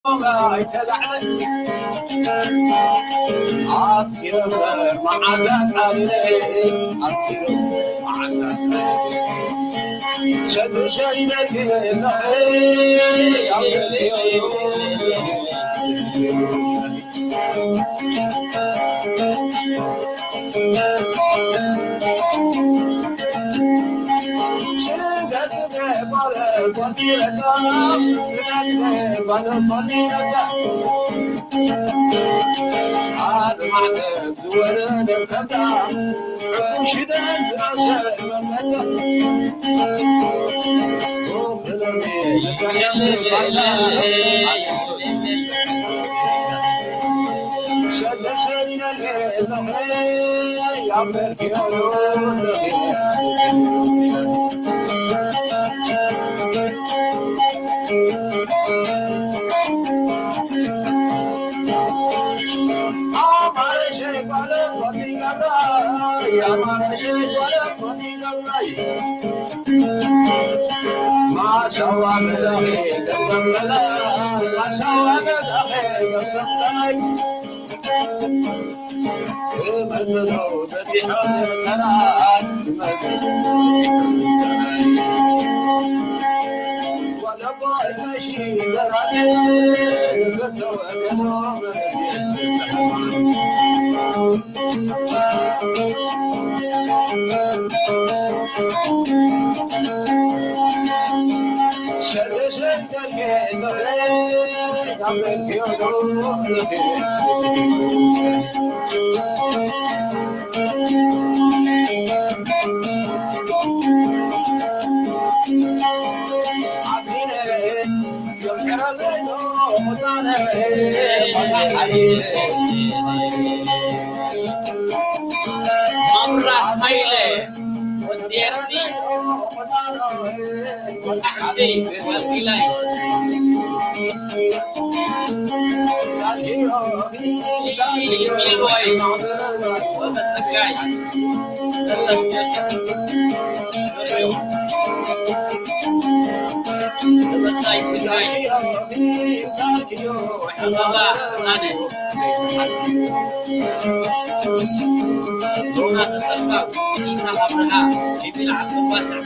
ኣይተላዕለን ኣፍኪረ መዓዛ ቃለይ ኣፍኪረ መዓዛ ሸዱሸይ ነግረይ ኣብ መብራት ሃይለ ወዲ ኤርትሪ ወዲ ዓዲ ዋልጊላይ ሚሮይ ወተጸጋይ ተመስገን ጆርጆ ተመሳይ ትግራይ ኣበባ ብርሃነ ዮናስ ኣሰፋ፣ ኢሳቕ ኣብርሃ፣ ጅብሪል ዓብዱልዋስዕ፣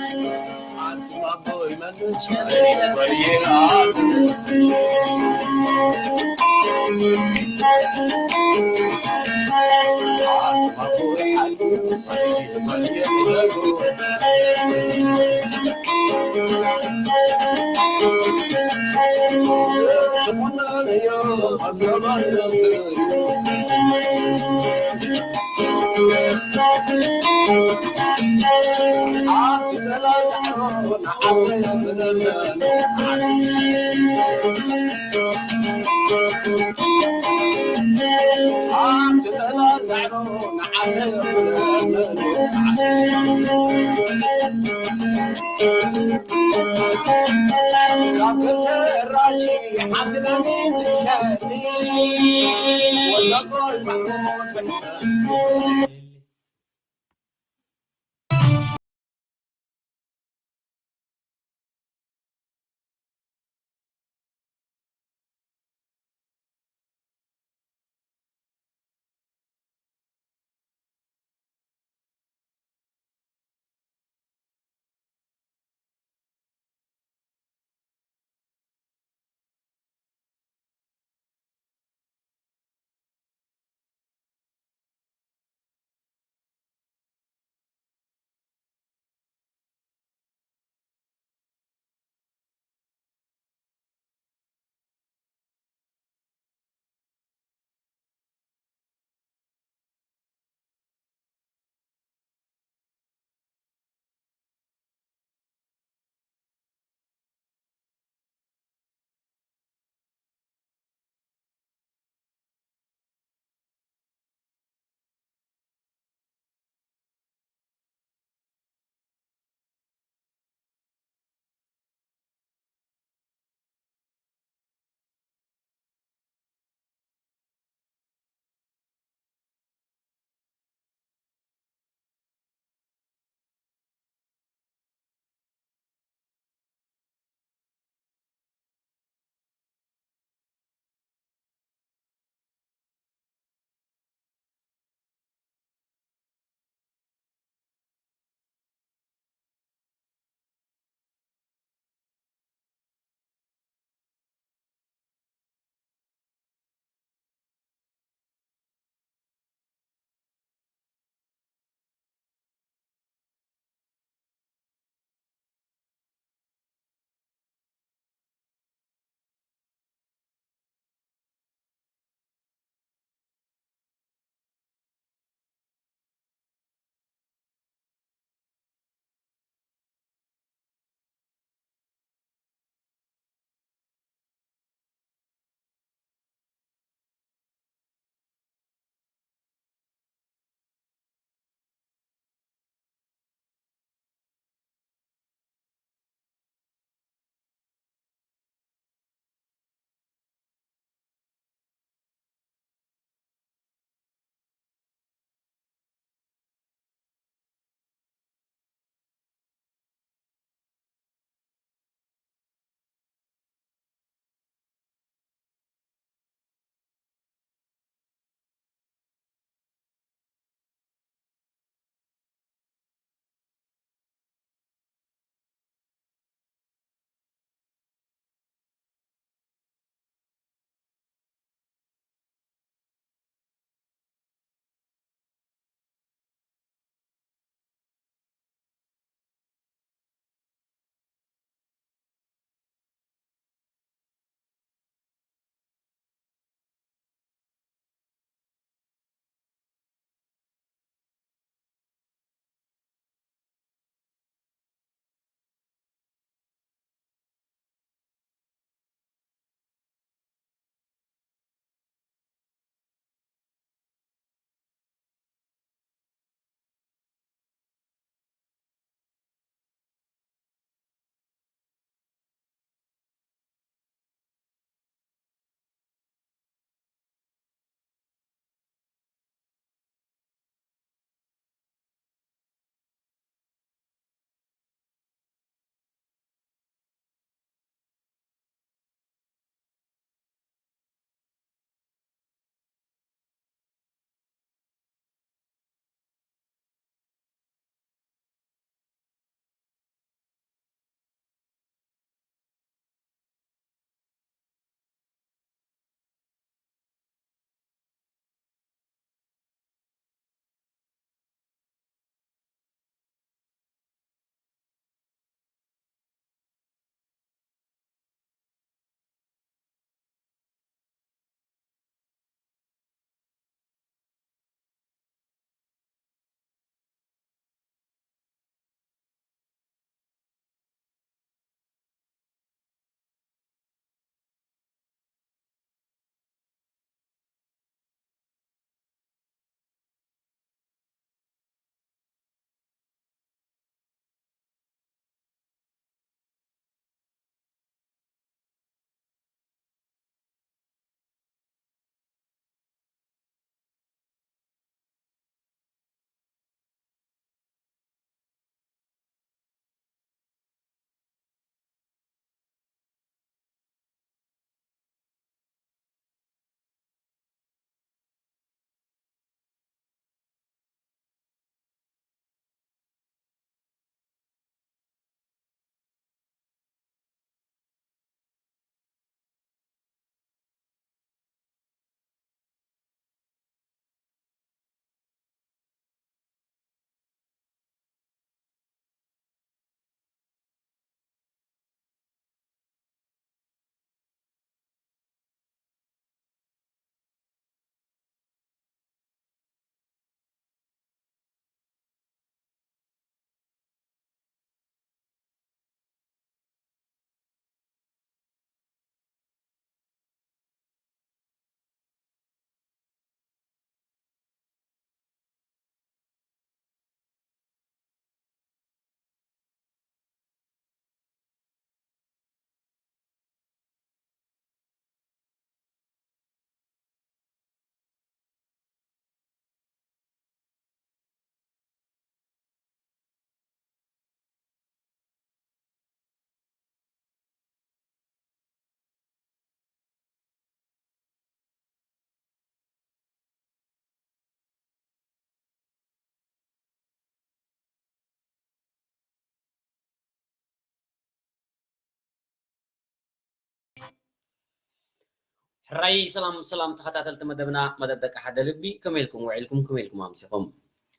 ሕራይ ሰላም ሰላም ተኸታተልቲ መደብና፣ መደብ ደቂ ሓደ ልቢ፣ ከመይ ኢልኩም ውዒልኩም፣ ከመይ ኢልኩም ኣምሲኹም?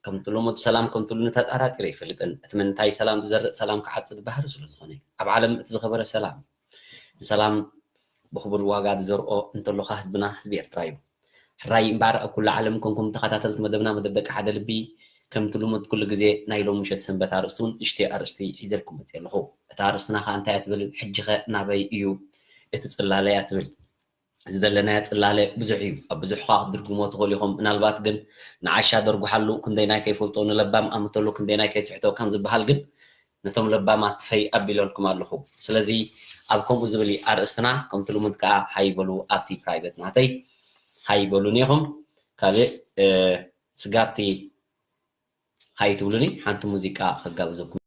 ከምቲ ልሙድ ሰላም ከምቲ ንተጣራጢሩ ኣይፈልጥን። እቲ ምንታይ ሰላም ዝዘርእ ሰላም ክዓጽድ ባህሪ ስለ ዝኾነ እዩ። ኣብ ዓለም እቲ ዝኸበረ ሰላም እዩ። ንሰላም ብኽቡር ዋጋ ዝዘርኦ እንተሎኻ ህዝብና ህዝቢ ኤርትራ እዩ። ሕራይ እምበኣር ኣብ ኩሉ ዓለም ኮንኩም ተኸታተልቲ መደብና፣ መደብ ደቂ ሓደ ልቢ፣ ከምቲ ልሙድ ኩሉ ግዜ ናይ ሎም ምሸት ሰንበት ኣርእስቲ እውን ንእሽተይ ኣርእስቲ ሒዘልኩም መፅእ ኣለኹ። እታ ኣርእስትና ከኣ እንታይ እያ ትብል? ሕጂኸ ናበይ እዩ እቲ ጽላለያ ትብል። ዝደለናዮ ጽላለ ብዙሕ እዩ። ኣብ ብዙሕ ኳ ክትድርግሞ ትኽእሉ ኢኹም። ምናልባት ግን ንዓሻ ደርጉሓሉ ክንደይናይ ከይፈልጦ፣ ንለባም ኣምተሉ ክንደይናይ ከይስሕቶ ከም ዝበሃል ግን ነቶም ለባማት ፈይ ኣቢለልኩም ኣለኹ። ስለዚ ኣብ ከምኡ ዝብል እዩ ኣርእስትና። ከምቲ ልሙድ ከኣ ሃይ በሉ ኣብቲ ፕራይቬት ናተይ ሃይ በሉኒ ኢኹም። ካልእ፣ እ፣ ስጋብቲ ሃይ ትብሉኒ ሓንቲ ሙዚቃ ከጋብዘኩም።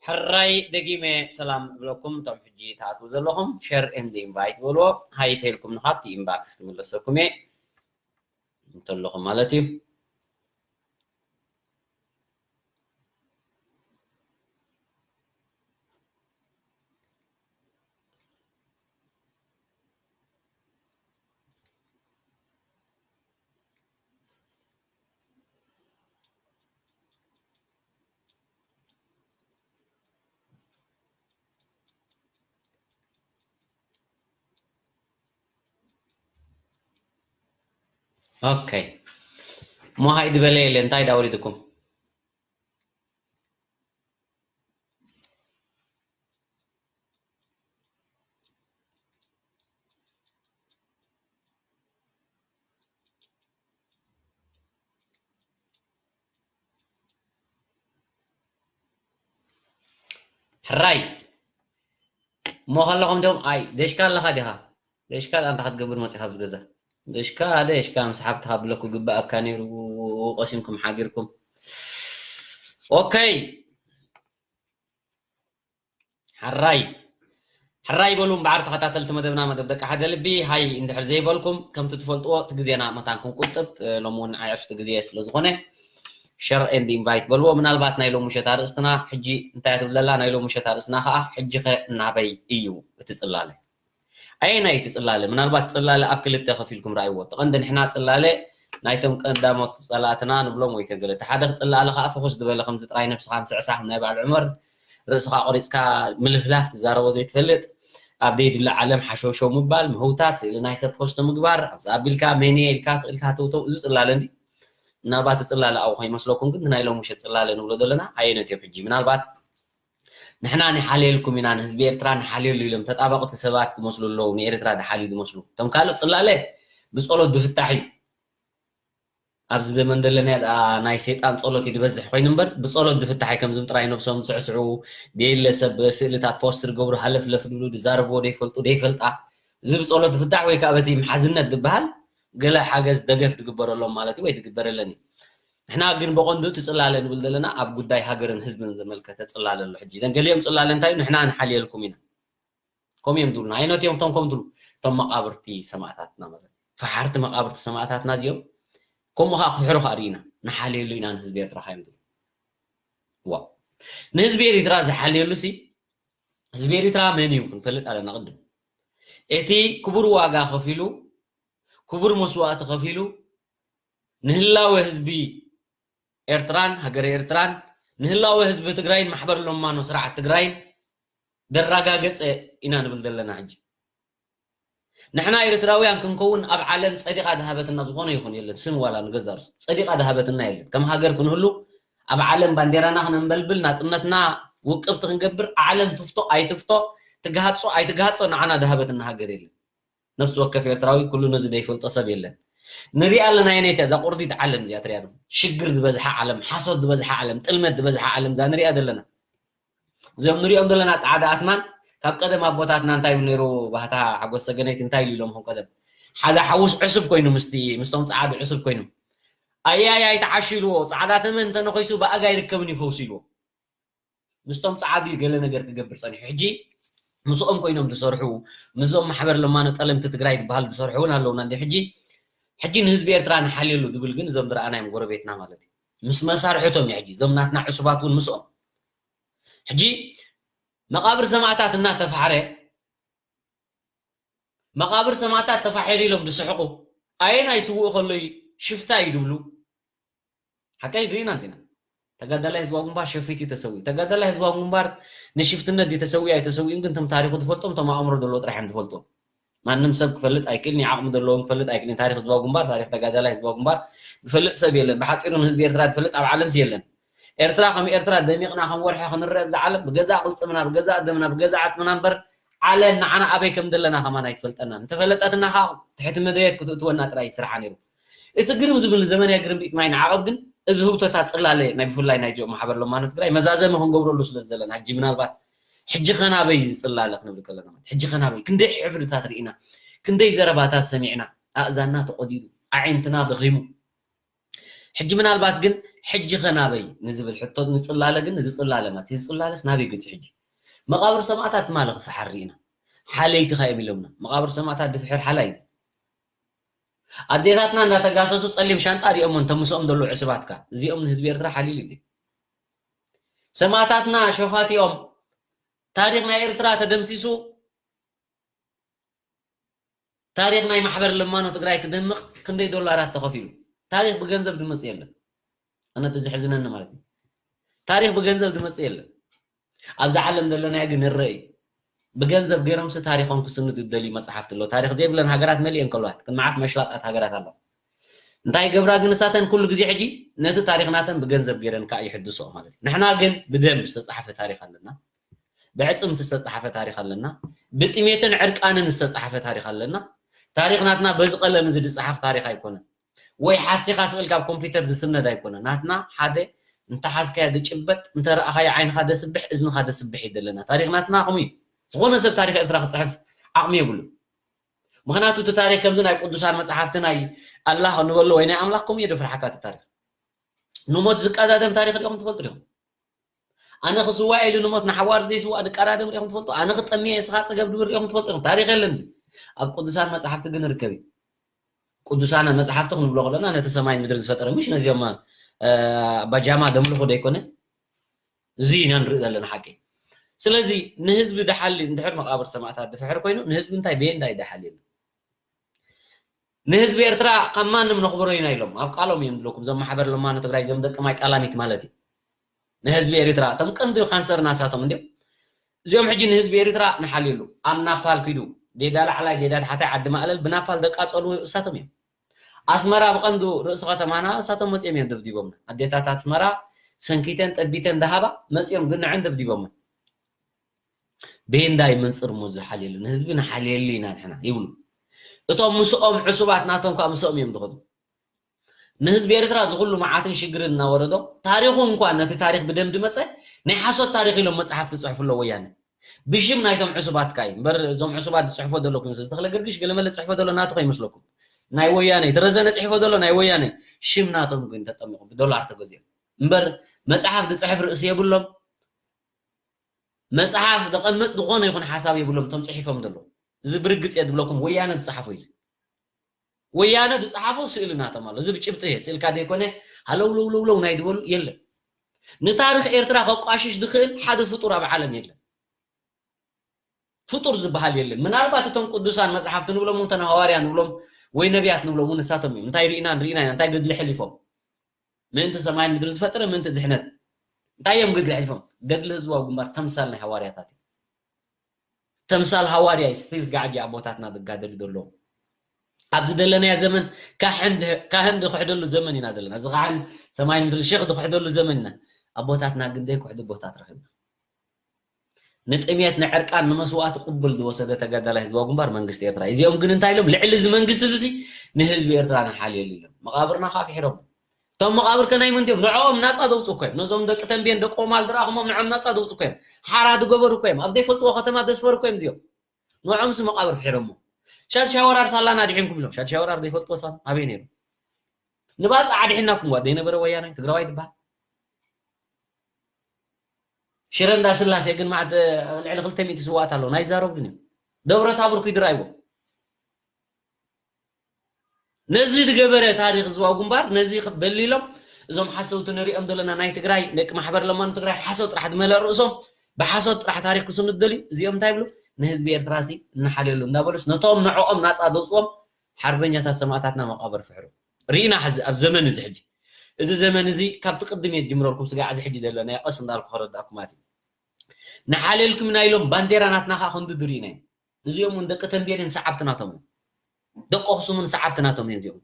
ሕራይ ደጊመ ሰላም እብለኩም። እቶም ሕጂ ትኣትዉ ዘለኹም ሸር ኤንድ ኢንቫይት በልዎ። ሃይ ተልኩም ንኻብቲ ኢንባክስ ክምለሰኩም እየ እንተለኹም ማለት እዩ። ኦኬ፣ እሞ ሃይ ዝበለ የለ። እንታይ ዳወሊድኩም? ሕራይ እሞ ከለኹም ዲኹም? ኣይ፣ ደሽካ ኣለኻ ዲኻ? ደሽካ ኣንታ ክትገብር መፂኻ ኣብዚ ገዛ? ደሽካ፣ ደሽካ ምስ ሓብትኻ ብለኩ ግባኣካ ነይሩ። ቀሲንኩም ሓጊርኩም። ኦኬ። ሕራይ፣ ሕራይ በሉ እምበዓር ተኸታተልቲ መደብና፣ መደብ ደቂ ሓደ ልቢ። ሃይ እንድሕር ዘይበልኩም፣ ከምቲ ትፈልጥዎ እቲ ግዜና መታን ክንቁጥብ፣ እ፣ ሎሚ እውን ኣዕርፍቲ ግዜ ስለ ዝኾነ፣ ሸር ኤንድ ኢንቫይት በልዎ። ምናልባት ናይ ሎሚ ምሸት ኣርእስትና ሕጂ እንታይ እያ ትብል ዘላ? ናይ ሎሚ ምሸት ኣርእስትና ኸዓ፣ ሕጂ ኸ ናበይ እዩ እቲ ጽላለ? ኣየናይ እቲ ጽላለ? ምናልባት ጽላለ ኣብ ክልተ ከፊልኩም ረኣይዎ። እቲ ቀንዲ ንሕና ጽላለ ናይቶም ቀዳሞት ጸላእትና ንብሎም ወይ ተገለ። እቲ ሓደ ጽላለ ኸዓ ፍኹስ ዝበለ ከምዚ ጥራይ ነብስኻ ምስዕሳዕ ናይ በዓል ዑመር፣ ርእስኻ ቆሪጽካ ምልፍላፍ፣ ትዛረቦ ዘይትፈልጥ፣ ኣብ ደይድለ ዓለም ሓሸውሸው ምባል፣ ምህውታት፣ ስእሊ ናይ ሰብ ፖስት ምግባር፣ ኣብዚ ኣቢልካ መን እየ ኢልካ ስእልካ ተውተው፣ እዚ ጽላለ እንዲ። ምናልባት እቲ ጽላለ ኣብኡ ከይመስለኩም ግን ናይ ሎሚ ምሸት ጽላለ ንብሎ ዘለና ኣየነት እዮም ሕጂ? ምናልባት ንሕና ንሓልየልኩም ኢና፣ ንህዝቢ ኤርትራ ንሓልየሉ ኢሎም ተጣበቕቲ ሰባት ዝመስሉ ኣለዉ፣ ንኤርትራ ዝሓልዩ ዝመስሉ። እቶም ካልእ ጽላለ ብጸሎት ዝፍታሕ እዩ። ኣብዚ ዘመን ዘለና ደኣ ናይ ሰይጣን ጸሎት እዩ ዝበዝሕ ኮይኑ እምበር፣ ብጸሎት ዝፍታሕ እዩ። ከምዝም ጥራይ ነብሶም ዝስዕስዑ፣ ደየለ ሰብ ስእልታት ፖስት ዝገብሩ፣ ሃለፍለፍ ዝብሉ፣ ዝዛረብዎ ዘይፈልጡ፣ ዘይፈልጣ። እዚ ብጸሎት ዝፍታሕ ወይ ከዓ በቲ ምሓዝነት ዝበሃል ገለ ሓገዝ፣ ደገፍ ዝግበረሎም ማለት እዩ ወይ ዝግበረለን እዩ። ንሕና ግን ብቐንዱ እቲ ጽላለ ንብል ዘለና ኣብ ጉዳይ ሃገርን ህዝብን ዘመልከተ ጽላለ ኣሎ። ሕጂ እዘን ገሊኦም ጽላለ እንታይ እዩ? ንሕና ንሓልየልኩም ኢና። ከምኡ እዮም ዝብሉና። ኣይነት እዮም እቶም ከምኡ ትብሉ? እቶም መቓብርቲ ሰማእታትና ማለት እዩ። ፈሓርቲ መቓብርቲ ሰማእታትና እዚኦም ከምኡ ኸዓ ክፍሕሩ ኸዓ ርኢና። ንሓልየሉ ኢና ንህዝቢ ኤርትራ ኸዓ እዮም ዝብሉ። ዋው። ንህዝቢ ኤርትራ ዝሓልየሉ ሲ፣ ህዝቢ ኤርትራ መን እዩ ክንፈልጥ ኣለና ቅድም። እቲ ክቡር ዋጋ ከፊሉ፣ ክቡር መስዋእቲ ከፊሉ፣ ንህላወ ህዝቢ ኤርትራን ሃገረ ኤርትራን፣ ንህላወ ህዝቢ ትግራይን ማሕበር ለማኖ ስርዓት ትግራይን ዘረጋገጸ ኢና ንብል ዘለና። ሕጂ ንሕና ኤርትራውያን ክንከውን ኣብ ዓለም ጸዲቓ ዝሃበትና ዝኾነ ይኹን የለን። ስም ዋላ ንገዛእ ርእሱ ጸዲቓ ዝሃበትና የለን። ከም ሃገር ክንህሉ፣ ኣብ ዓለም ባንዴራና ክነንበልብል፣ ናጽነትና ውቅብቲ ክንገብር፣ ዓለም ትፍቶ ኣይትፍቶ፣ ትግሃጾ ኣይትግሃጾ፣ ንዓና ዝሃበትና ሃገር የለን። ነፍሲ ወከፍ ኤርትራዊ ኩሉ ነዚ ዘይፈልጦ ሰብ የለን። ንሪኣ ኣለና። የነይቲ እዛ ቁርዲት ዓለም እዚኣ ትሪኣ ዶ? ሽግር ዝበዝሓ ዓለም፣ ሓሶት ዝበዝሓ ዓለም፣ ጥልመት ዝበዝሓ ዓለም እዛ ንሪኣ ዘለና። እዞም ንሪኦም ዘለና ጻዕዳ ኣትማን ካብ ቀደም ኣቦታትና እንታይ ይብሉ ነይሩ? ባህታ ሓጎስ ሰገነይቲ እንታይ ኢሉ ኢሎም ከም ቀደም? ሓደ ሓውስ ዕሱብ ኮይኑ ምስቲ፣ ምስቶም ጻዕዱ ዕሱብ ኮይኑ፣ ኣያይ ኣይተዓሽልዎ፣ ጻዕዳ ተመን እንተነኸይሱ ብኣጋ ኣይርከብን እዩ ፈውሱ ኢልዎ። ምስቶም ጻዕዱ ገለ ነገር ክገብር ጸኒሑ። ሕጂ ምስኦም ኮይኖም ዝሰርሑ፣ ምስዞም ማሕበር ለማኖ ጠለምቲ ትግራይ ዝበሃሉ ዝሰርሑ እውን ኣለውና። እንዲ ሕጂ፣ ሕጂ ንህዝቢ ኤርትራ ንሓልየሉ ዝብል ግን እዞም ዝረኣናዮም ጎረቤትና ማለት እዩ። ምስ መሳርሕቶም እዩ ሕጂ፣ እዞም ናትና ዕሱባት እውን ምስኦም። ሕጂ መቓብር ሰማእታት እናተፋሕረ፣ መቓብር ሰማእታት ተፋሒሩ ኢሎም ዝስሕቑ፣ ኣየናይ ስዉእ ከሎ እዩ ሽፍታ እዩ ዝብሉ? ሓቀይ ርኢና እንዲና። ተጋዳላይ ህዝባዊ ግንባር ሸፊት እዩ ተሰዊኡ። ተጋዳላይ ህዝባዊ ግንባር ንሽፍትነት ድዩ ተሰዊኡ ኣይተሰዊኡን ግን እቶም ታሪኹ ዝፈልጦም እቶም ኣእምሮ ዘለዎ ጥራሕ እዮም ዝፈልጥዎ። ማንም ሰብ ክፈልጥ ኣይክእልን እዩ። ዓቕሚ ዘለዎም ክፈልጥ ኣይክእልን። ታሪኽ ህዝባዊ ግንባር፣ ታሪኽ ተጋዳላይ ህዝባዊ ግንባር ዝፈልጥ ሰብ የለን። ብሓፂሩ ንህዝቢ ኤርትራ ዝፈልጥ ኣብ ዓለምስ የለን። ኤርትራ ከም ኤርትራ ደሚቕና ከም ወርሒ ክንረአ ኣብዛ ዓለም ብገዛእ ቅልጽምና፣ ብገዛእ ደምና፣ ብገዛእ ዓጽምና እምበር ዓለም ንዓና ኣበይ ከም ዘለና ከማን ኣይትፈልጠናን። እንተፈለጠትና ከዓ ትሕቲ መድሬት ክትእትወና ጥራይ ስርሓ ነይሩ። እቲ ግርም ዝብል ዘመናዊ ግርምቢጥ ማይ ንዓቐብ ግን እዚ ህውተታ ጽላለ ናይ ብፍላይ ናይ ጆ ማሕበር ለማኖ ትግራይ መዛዘሚ ክንገብረሉ ስለ ዝደለና ሕጂ ምናልባት ሕጂ ኸናበይ ዝጽላለ ክንብል ከለና ማለት ሕጂ ኸናበይ ክንደይ ሕፍርታት ርኢና ክንደይ ዘረባታት ሰሚዕና ኣእዛንና ተቖዲዱ ኣዒንትና ደኺሙ ሕጂ ምናልባት ግን ሕጂ ከ ናበይ ንዝብል ሕቶ ንፅላለ ግን፣ እዚ ፅላለ ማለት እዚ ፅላለስ ናበይ ገፂ? ሕጂ መቃብር ሰማእታት ትማሊ ክፍሓር ርኢና። ሓለይትኻ እዮም ኢሎምና። መቃብር ሰማእታት ድፍሕር ሓላይ እዩ። ኣዴታትና እንዳተጋሰሱ ፀሊም ሻንጣ ሪኦሞ እንተምስኦም ዘለዉ ዕስባትካ፣ እዚኦም ንህዝቢ ኤርትራ ሓሊሉ እዩ። ሰማእታትና ሸፋቲኦም፣ ታሪኽ ናይ ኤርትራ ተደምሲሱ፣ ታሪኽ ናይ ማሕበር ለማኖ ትግራይ ክደምቕ ክንደይ ዶላራት ተኸፊሉ? ታሪኽ ብገንዘብ ዝመጽእ የለን። ኣነ እቲ ዝሕዝነኒ ማለት እዩ። ታሪኽ ብገንዘብ ዝመጽእ የለን። ኣብዛ ዓለም ዘለናዮ ግን ንረኢ። ብገንዘብ ገይሮምሲ ታሪኾም ክስንዱ ዝደልዩ መጽሓፍቲ ኣለዉ። ታሪኽ ዘይብለን ሃገራት መሊኤን ከለዋ፣ ግን መዓት መሽዋጣት ሃገራት ኣለዋ። እንታይ ገብራ ግን እሳተን ኩሉ ግዜ ሕጂ ነቲ ታሪኽናተን ብገንዘብ ገይረን ከዓ ይሕድስኦ ማለት እዩ። ንሕና ግን ብደም ዝተጻሕፈ ታሪኽ ኣለና። ብዕጽምቲ ዝተጻሕፈ ታሪኽ ኣለና። ብጥሜትን ዕርቃንን ዝተጻሕፈ ታሪኽ ኣለና። ታሪኽ ናትና በዚ ቀለም እዚ ዝጸሓፍ ታሪኽ ኣይኮነን። ወይ ሓሲኻ ስእል ካብ ኮምፒውተር ዝስነድ ኣይኮነን። ናትና ሓደ እንተሓዝካዮ ዝጭበጥ፣ እንተረኣኻዮ ዓይንኻ ዘስብሕ፣ እዝንኻ ዘስብሕ እዩ ዘለና። ታሪኽ ናትና ከምኡ እዩ። ዝኾነ ሰብ ታሪኽ ኤርትራ ክጽሕፍ ዓቕሚ የብሉን። ምኽንያቱ እቲ ታሪኽ ከምዚ ናይ ቅዱሳን መጽሓፍቲ ናይ ኣላህ ንበሎ ወይ ናይ ኣምላኽ ከምኡ እዩ ዘፍርሓካ እቲ ታሪኽ። ንሞት ዝቀዳደም ታሪኽ ሪኢኹም ትፈልጡ ዲኹም? ኣነ ክስዋእ ኢሉ ንሞት ንሓዋሩ ዘይስዋእ ዝቀዳደም ሪኢኹም ትፈልጡ? ኣነ ክጠምየ እስኻ ጽገብ ድብል ሪኢኹም ትፈልጡ ዲኹም? ታሪኽ የለን እዚ። ኣብ ቅዱሳን መጽሓፍቲ ግን ርከብ እዩ። ቅዱሳን መጽሓፍቲ ክንብሎ ከለና ነቲ ሰማይ ምድሪ ዝፈጠረ፣ ምሽ ነዚኦም፣ እ፣ ኣባጃማ ዘምልኹ ዶ ኣይኮነ? እዚ ኢና ንርኢ ዘለና ሓቂ። ስለዚ ንህዝቢ ድሓሊ እንድሕር መቃብር ሰማእታት ድፍሕር ኮይኑ ንህዝቢ እንታይ በየንዳ ይደሓል የለን። ንህዝቢ ኤርትራ ካብ ማንም ነኽብሮ ኢና ኢሎም ኣብ ቃሎም እዮም ዝለኩም። እዞም ማሕበር ለማኖ ትግራይ፣ እዞም ደቂ ማይ ጣላሚት ማለት እዩ። ንህዝቢ ኤርትራ እቶም ቀንዲ ካንሰር ናሳቶም እንዲዮም። እዚኦም ሕጂ ንህዝቢ ኤርትራ ንሓልየሉ። ኣብ ናፓል ኪዱ፣ ዴዳ ላዕላይ፣ ዴዳ ታሕታይ፣ ዓዲ ማእለል ብናፓል ደቃጸሉ እሳቶም እዮም። ኣስመራ ብቐንዱ ርእሲ ከተማና እሳቶም መጺኦም እዮም ደብዲቦምና። ኣዴታት ኣስመራ ሰንኪተን ጠቢተን ደሃባ መጺኦም ግን ንዐን ደብዲቦምና። ቤንዳይ መንጽር ሞ ዝሓልየሉ፣ ንህዝቢ ንሓልየሉ ኢና ንሕና ይብሉ። እቶም ምስኦም ዕሱባት ናቶም ከዓ ምስኦም እዮም ዝኸዱ። ንህዝቢ ኤርትራ እዚ ኩሉ መዓትን ሽግርን እናወረዶ፣ ታሪኹ እንኳን ነቲ ታሪኽ ብደም ድመጸ ናይ ሓሶት ታሪኽ ኢሎም መጽሓፍ ትጽሕፉ ኣለዉ ወያነ። ብሽም ናይቶም ዕሱባት ካይ እምበር፣ እዞም ዕሱባት ዝጽሕፎ ዘለኩም ይመስል። ዝተኽለ ገርግሽ ገለመለ ዝጽሕፎ ዘሎ ናቱ ከይመስለኩም። ናይ ወያነ፣ ተረዘነ ጽሕፎ ዘሎ ናይ ወያነ። ሽም ናቶም ግን ተጠሚቑ ብዶላር ተገዚኦም። እምበር መጽሓፍ ዝጽሕፍ ርእሲ የብሎም። መጽሓፍ ዘቐምጥ ዝኾነ ይኹን ሓሳብ የብሎም እቶም ጽሒፎም ዘለዉ። እዚ ብርግጽ እየ ዝብለኩም፣ ወያነ ዝጸሓፎ እዩ። ወያነ ዝጸሓፎ ስእሊ ናቶም ኣሎ። እዚ ብጭብጢ እየ፣ ስእልካ ዘይኮነ ሃለውለውለውለው ናይ ዝበሉ የለን። ንታሪኽ ኤርትራ ከቋሽሽ ዝኽእል ሓደ ፍጡር ኣብ ዓለም የለን። ፍጡር ዝበሃል የለን። ምናልባት እቶም ቅዱሳን መጽሓፍቲ ንብሎም፣ እንተ ሃዋርያ ንብሎም ወይ ነቢያት ንብሎም እውን ንሳቶም እዮም። እንታይ ርኢና ንርኢና ኢና፣ እንታይ ገድሊ ሕሊፎም? ምእንቲ ሰማይን ምድሪ ዝፈጠረ፣ ምእንቲ ድሕነት እንታይ እዮም ገድሊ ሕሊፎም? ገድሊ ህዝባዊ ግንባር ተምሳል ናይ ሃዋርያታት እዩ። ተምሳል ሃዋርያ እዩ። ስቲል ዝጋዓጊ ኣቦታትና ዝጋደሉ ዘለዉ። ኣብዚ ዘለናዮ ዘመን ካህን ድ-፣ ካህን ዝኽሕደሉ ዘመን ኢና ዘለና። እዚ ካህን ሰማይ ምድሪ ሼኽ ዝኽሕደሉ ዘመን ኢና። ኣቦታትና ግን ዘይክሕዱ ኣቦታት ረኺብና። ንጥሜት፣ ንዕርቃን፣ ንመስዋእቲ ቅቡል ዝወሰደ ተጋዳላይ ህዝባዊ ግንባር መንግስቲ ኤርትራ እዩ። እዚኦም ግን እንታይ ኢሎም? ልዕሊ እዚ መንግስቲ እዚ ንህዝቢ ኤርትራ ንሓልየሉ ኢሎም። መቓብርና ከዓ ፍሒሮም። እቶም መቓብር ከ ናይ መን ድዮም? ንዕኦም ናጻ ዘውፅኡ እኮ እዮም። ነዞም ደቂ ተንቤን፣ ደቂ ኦማል ዝረኣኹሞም ንዕኦም ናጻ ዘውፅኡ እኮ እዮም። ሓራ ዝገበሩ እኮ እዮም። ኣብ ዘይፈልጥዎ ከተማ ዘስፈሩ እኮ እዮም እዚኦም። ንዕኦምሲ መቓብር ፍሒሮሞ። ሻድ ሻወራር ሳላና ኣድሒንኩም ኢሎም። ሻድ ሻወራር ዘይፈልጥዎ ሰባት ኣበይ ነይሩ? ንባጽዕ ኣድሒናኩም ዋ ዘይነበረ ወያናይ ትግራዋይ ትበሃል። ሽረ እንዳ ስላሴ ግን ማዕት ልዕሊ ክልተ ሚእቲ ስዋኣት ኣለዉ። ናይ ዛረቡ ግን እዮም። ደብረ ታቦር ኪዱ ርኣይዎ። ነዚ ዝገበረ ታሪኽ ህዝባዊ ግንባር ነዚ ክበል ኢሎም እዞም ሓሰውቲ ንሪኦም ዘለና ናይ ትግራይ ደቂ ማሕበር ለማኑ ትግራይ ሓሶት ጥራሕ ዝመልአ ርእሶም ብሓሶት ጥራሕ ታሪኽ ክስኑ ዝደልዩ እዚኦም እንታይ ይብሉ? ንህዝቢ ኤርትራ ሲ እናሓልየሉ እንዳበሉስ ነቶም ንዕኦም ናጻ ዘውፅዎም ሓርበኛታት ሰማእታትና መቃብር ፍሕሩ ርኢና። ሕዚ ኣብ ዘመን እዚ ሕጂ እዚ ዘመን እዚ ካብቲ ቅድም እየ ዝጅምረልኩም ስጋዕ እዚ ሕጂ ዘለናዮ ቀስ እንዳልኩ ከረዳእኩም ማለት እዩ። ንሓልየልኩም ኢና ኢሎም ባንዴራ ናትና ከዓ ክንድዱ ርኢና ኢና። እዚኦም እውን ደቂ ተንቤንን ሰዓብቲ ናቶም እዮም። ደቂ ኣኽሱምን ሰዓብቲ ናቶም እዮም እዚኦም።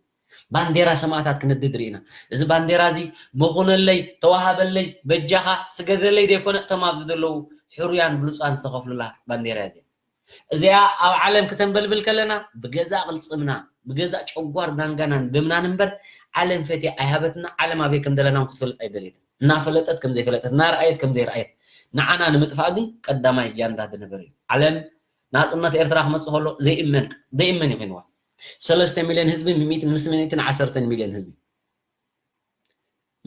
ባንዴራ ሰማእታት ክንድድ ርኢና። እዚ ባንዴራ እዚ መኾነለይ፣ ተዋሃበለይ፣ በጃኻ ስገደለይ ዘይኮነ እቶም ኣብዚ ዘለዉ ሕሩያን ብሉፃን ዝተኸፍሉላ ባንዴራ እያ እዚኣ። እዚኣ ኣብ ዓለም ክተንበልብል ከለና ብገዛእ ቅልፅምና፣ ብገዛእ ጨጓር ዳንጋናን ደምናን እምበር ዓለም ፈትያ ኣይሃበትና። ዓለም ኣበይ ከም ዘለና እውን ክትፈልጥ ኣይደለየትን። እናፈለጠት ከም ዘይፈለጠት፣ እናረኣየት ከም ዘይረኣየት፣ ንዓና ንምጥፋእ ግን ቀዳማይ ጃንዳ ዝነበር እዩ። ዓለም ናጽነት ኤርትራ ክመጽእ ከሎ ዘይእመን ዘይእመን እዩ ኮይንዋ። ሰለስተ ሚልዮን ህዝቢ፣ ሚእትን ምስ ሚእትን ዓሰርተን ሚልዮን ህዝቢ።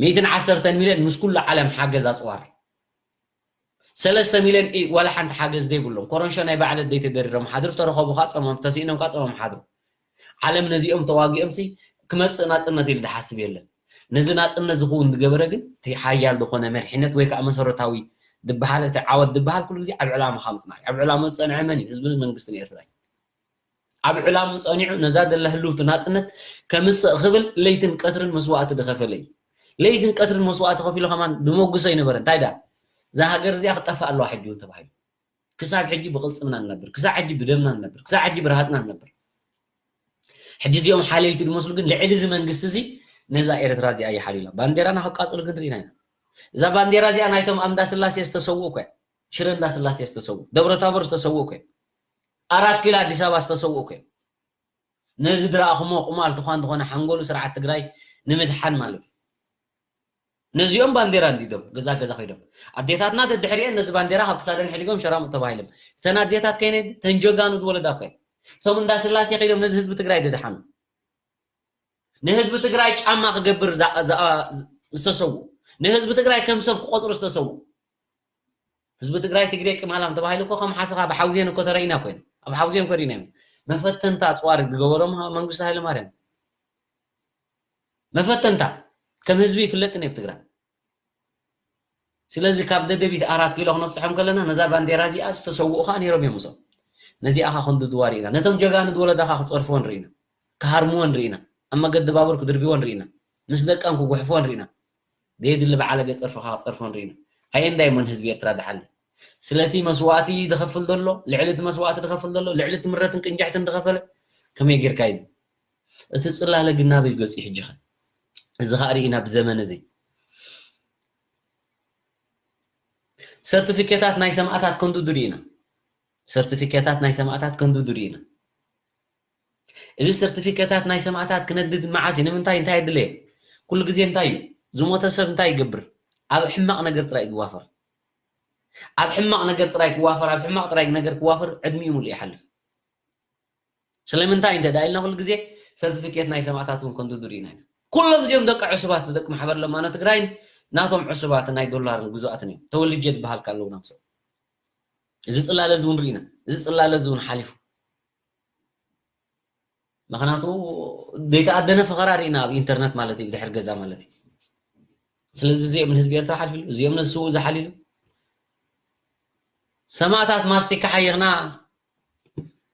ሚእትን ዓሰርተን ሚልዮን ምስ ኩሉ ዓለም ሓገዝ ኣፅዋር። ሰለስተ ሚልዮን ኢ-፣ ዋላ ሓንቲ ሓገዝ ዘይብሎም። ኮረንሾ ናይ ባዕለ ደይ ተደሪሮም ሓድሩ፣ ተረኸቡ ካ ጸሞም፣ ተስኢኖም ካ ጸሞም ሓድሩ። ዓለም ነዚኦም ተዋጊኦም ሲ ክመጽእ ናጽነት ኢሉ ዝሓስብ የለን። ነዚ ናጽነት ዝኸውን ዝገበረ ግን እቲ ሓያል ዝኾነ መድሕነት ወይ ከዓ መሰረታዊ ዝበሃል፣ እቲ ዓወት ዝበሃል ኩሉ ግዜ ኣብ ዕላማ ካብ ምጽናዕ እዩ። ኣብ ዕላማ ዝጸንዐ መን እዩ? ህዝብን መንግስትን ኤርትራ እዩ። ኣብ ዕላምኡ ጸኒዑ ነዛ ዘላ ህልውቲ ናጽነት ከምጽእ ክብል ለይትን ቀትርን መስዋእቲ ዝኸፈለ እዩ። ለይትን ቀትርን መስዋእቲ ከፊሉ ከማን ዝመጉሶ ኣይነበረ። እንታይ ደኣ? እዛ ሃገር እዚኣ ክትጠፍእ ኣለዋ ሕጂ እውን ተባሂሉ። ክሳብ ሕጂ ብቕልጽምና ንነብር፣ ክሳብ ሕጂ ብደምና ንነብር፣ ክሳብ ሕጂ ብረሃጽና ንነብር። ሕጂ እዚኦም ሓለይቲ ዝመስሉ ግን ልዕሊ እዚ መንግስቲ እዚ ነዛ ኤርትራ እዚኣ ይሓልዩላ። ባንዴራና ከቃጽሉ ግን ርኢና ኢና። እዛ ባንዴራ እዚኣ ናይቶም ኣብ እንዳ ስላሴ ዝተሰውኡ እኮ እያ። ሽረ እንዳ ስላሴ ዝተሰውኡ፣ ደብረ ታቦር ዝተሰውኡ እኮ እዮም። ኣራት ኪሎ ኣዲስ ኣበባ ዝተሰውኡ እኮ እዮም። ነዚ ዝረኣኹሞ ቁማል ትኳን ዝኾነ ሓንጎሉ ስርዓት ትግራይ ንምድሓን ማለት እዩ። ነዚኦም ባንዴራ እንዲዶም ገዛ ገዛ ከይዶም ኣዴታትና ደድሕሪአን ነዚ ባንዴራ ካብ ክሳደን ሕዲጎም ሸራሙጥ ተባሂሎም። እተን ኣዴታት ከይነ ተን ጀጋኑ ዝወለዳ እኮ እየን። እቶም እንዳ ስላሴ ከይዶም ነዚ ህዝቢ ትግራይ ደድሓኑ። ንህዝቢ ትግራይ ጫማ ክገብር ዝኣ-፣ ዝኣ-፣ ዝተሰዉ፣ ንህዝቢ ትግራይ ከም ሰብ ክቆፅሩ ዝተሰዉ። ህዝቢ ትግራይ ትግሬ ቅማላም ተባሂሉ እኮ ከም ሓሰኻ ብሓውዜን እኮ ተረኢና እኮ ኢና። ኣብ ሓውዜን እኮ ርኢና ኢና። መፈተንታ ኣፅዋር ዝገበሮም መንግስቱ ሃይለማርያም። መፈተንታ ከም ህዝቢ ይፍለጥን እዩ ኣብ ትግራይ። ስለዚ ካብ ደደቢት ኣራት ኪሎ ክነብፅሖም ከለና ነዛ ባንዴራ እዚኣ ዝተሰውኡ ከዓ ነይሮም እዮም። እዞም ነዚኣ ከዓ ክንድድዋ ርኢና። ነቶም ጀጋኑ ዝወለዳ ከዓ ክፀርፍዎን ርኢና። ክሃርምዎን ርኢና። ኣብ መገዲ ባቡር ክድርብዎን ርኢና። ምስ ደቀም ክጉሕፍዎን ርኢና። ዘየድሊ በዓለገ ፀርፊ ከዓ ክፀርፎን ርኢና። ኣየንዳይ እሞ ንህዝቢ ኤርትራ ዝሓሊ? ስለቲ መስዋእቲ ዝኸፍል ዘሎ፣ ልዕሊ እቲ መስዋእቲ ዝኸፍል ዘሎ፣ ልዕሊ እቲ ምረትን ቅንጃሕትን ዝኸፈለ ከመይ ጌርካ እዩ እዚ? እቲ ጽላለ ግን ናበይ ገጺ ሕጂ ኸ? እዚ ኸኣ ርኢና ብዘመን እዚ። ሰርቲፊኬታት ናይ ሰማእታት ከንዱዱ ርኢና። ሰርቲፊኬታት ናይ ሰማእታት ከንዱዱ ርኢና። እዚ ሰርቲፊኬታት ናይ ሰማእታት ክነድድ መዓስ እዩ? ንምንታይ? እንታይ የድለየ? ኩሉ ግዜ እንታይ እዩ? ዝሞተ ሰብ እንታይ ይገብር? ኣብ ሕማቕ ነገር ጥራይ እዩ ዝዋፈር። ኣብ ሕማቕ ነገር ጥራይ ክዋፈር፣ ኣብ ሕማቕ ጥራይ ነገር ክዋፈር ዕድሚኡ ሙሉእ ይሓልፍ። ስለምንታይ እንተ ደኣ ኢልና ኩሉ ግዜ ሰርቲፊኬት ናይ ሰማእታት እውን ከንዱዱ ርኢና ኢና። ኩሎም እዚኦም ደቂ ዕሱባት ደቂ ማሕበር ለማኖ ትግራይን ናቶም ዕሱባት ናይ ዶላርን ግዙኣትን እዮም። ተወልጀ ዝበሃል ከ ኣለዉ ናብ ሰብ። እዚ ጽላለ እዚ እውን ርኢና። እዚ ጽላለ እዚ እውን ሓሊፉ። ምኽንያቱ ዘይተኣደነ ፈኸራ ርኢና ኣብ ኢንተርነት ማለት እዩ፣ ብድሕሪ ገዛ ማለት እዩ። ስለዚ እዚኦም ንህዝቢ ኤርትራ ሓልፊሉ፣ እዚኦም ነዚ ስውእ ዝሓሊሉ። ሰማእታት ማስቲካ ሓይኽና፣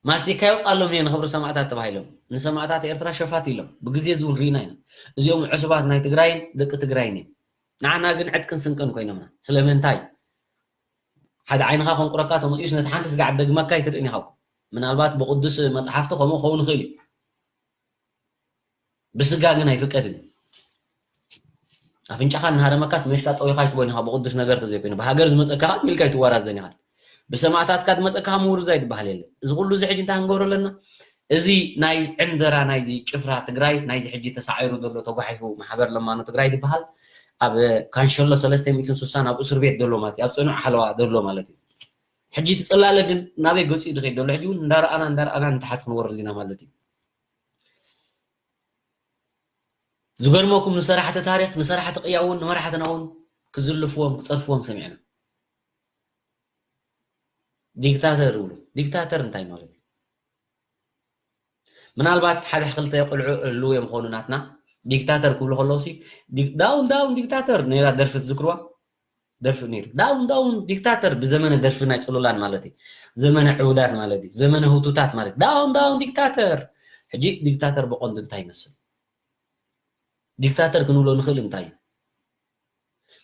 ማስቲካ ይወፅኣሎም እየ ንኽብሪ ሰማእታት ተባሂሎም። ንሰማእታት ኤርትራ ሸፋት ኢሎም። ብግዜ እዚ እውን ርኢና ኢና። እዚኦም ዕሱባት ናይ ትግራይን ደቂ ትግራይን እዮም። ንዓና ግን ዕጥቅን ስንቅን ኮይኖምና። ስለምንታይ? ሓደ ዓይንኻ ከንቁረካ ተመሊሱ ነቲ ሓንቲ ስጋ ዓደግመካ ኣይትርእን ኢኻ እኮ። ምናልባት ብቅዱስ መጽሓፍቲ ከምኡ ክኸውን ይኽእል እዩ። ብስጋ ግን ኣይፍቀድን። ኣፍንጫኻ እናሃረመካስ መሽካ ጠዊኻ ኣይትበን ኢኻ፣ ብቅዱስ ነገር ተዘይኮይኑ። ብሃገር ዝመጸካ ኸኣ ሚልካ ኣይትወራዘን ኢኻ። ብሰማእታትካ ዝመጸካ ምውርዝ ኣይትበሃል የለን። እዚ ኩሉ እዚ ሕጂ እንታይ ክንገብሮ ኣለና? እዚ ናይ ዕንደራ ናይዚ ጭፍራ ትግራይ፣ ናይዚ ሕጂ ተሳዒሩ ዘሎ ተጓሒፉ ማሕበር ለማኖ ትግራይ ዝበሃል ኣብ ካንሸሎ ሰለስተ ሚእትን ስሳን ኣብ እስር ቤት ዘሎ ማለት እዩ። ኣብ ጽኑዕ ሓለዋ ዘሎ ማለት እዩ። ሕጂ እቲ ጽላለ ግን ናበይ ገጺኡ ዝኸይድ ዘሎ? ሕጂ እውን እንዳረኣና፣ እንዳረኣና ንታሕቲ ክንወርድ ኢና ማለት እዩ። ዝገርመኩም ንሰራሕቲ ታሪኽ፣ ንሰራሕቲ ቅያ እውን፣ ንመራሕትና እውን ክዝልፍዎም፣ ክጸርፍዎም ሰሚዕና። ዲክታተር ይብሉ። ዲክታተር እንታይ ማለት እዩ? ምናልባት ሓደ ክልተ ቆልዑ ህልው እዮም ክኾኑ ናትና። ዲክታተር ክብሉ ከለዉ ሲ፣ ዲ-፣ ዳውን ዳውን ዲክታተር ነይራ ደርፊ ትዝክርዋ? ደርፊ ነይሩ። ዳውን ዳውን ዲክታተር ብዘመነ ደርፊ ናይ ጽሉላን ማለት እዩ። ዘመነ ዕቡዳት ማለት እዩ። ዘመነ ህውቱታት ማለት እዩ። ዳውን ዳውን ዲክታተር። ሕጂ ዲክታተር ብቐንዱ እንታይ ይመስል? ዲክታተር ክንብሎ ንኽእል እንታይ እዩ?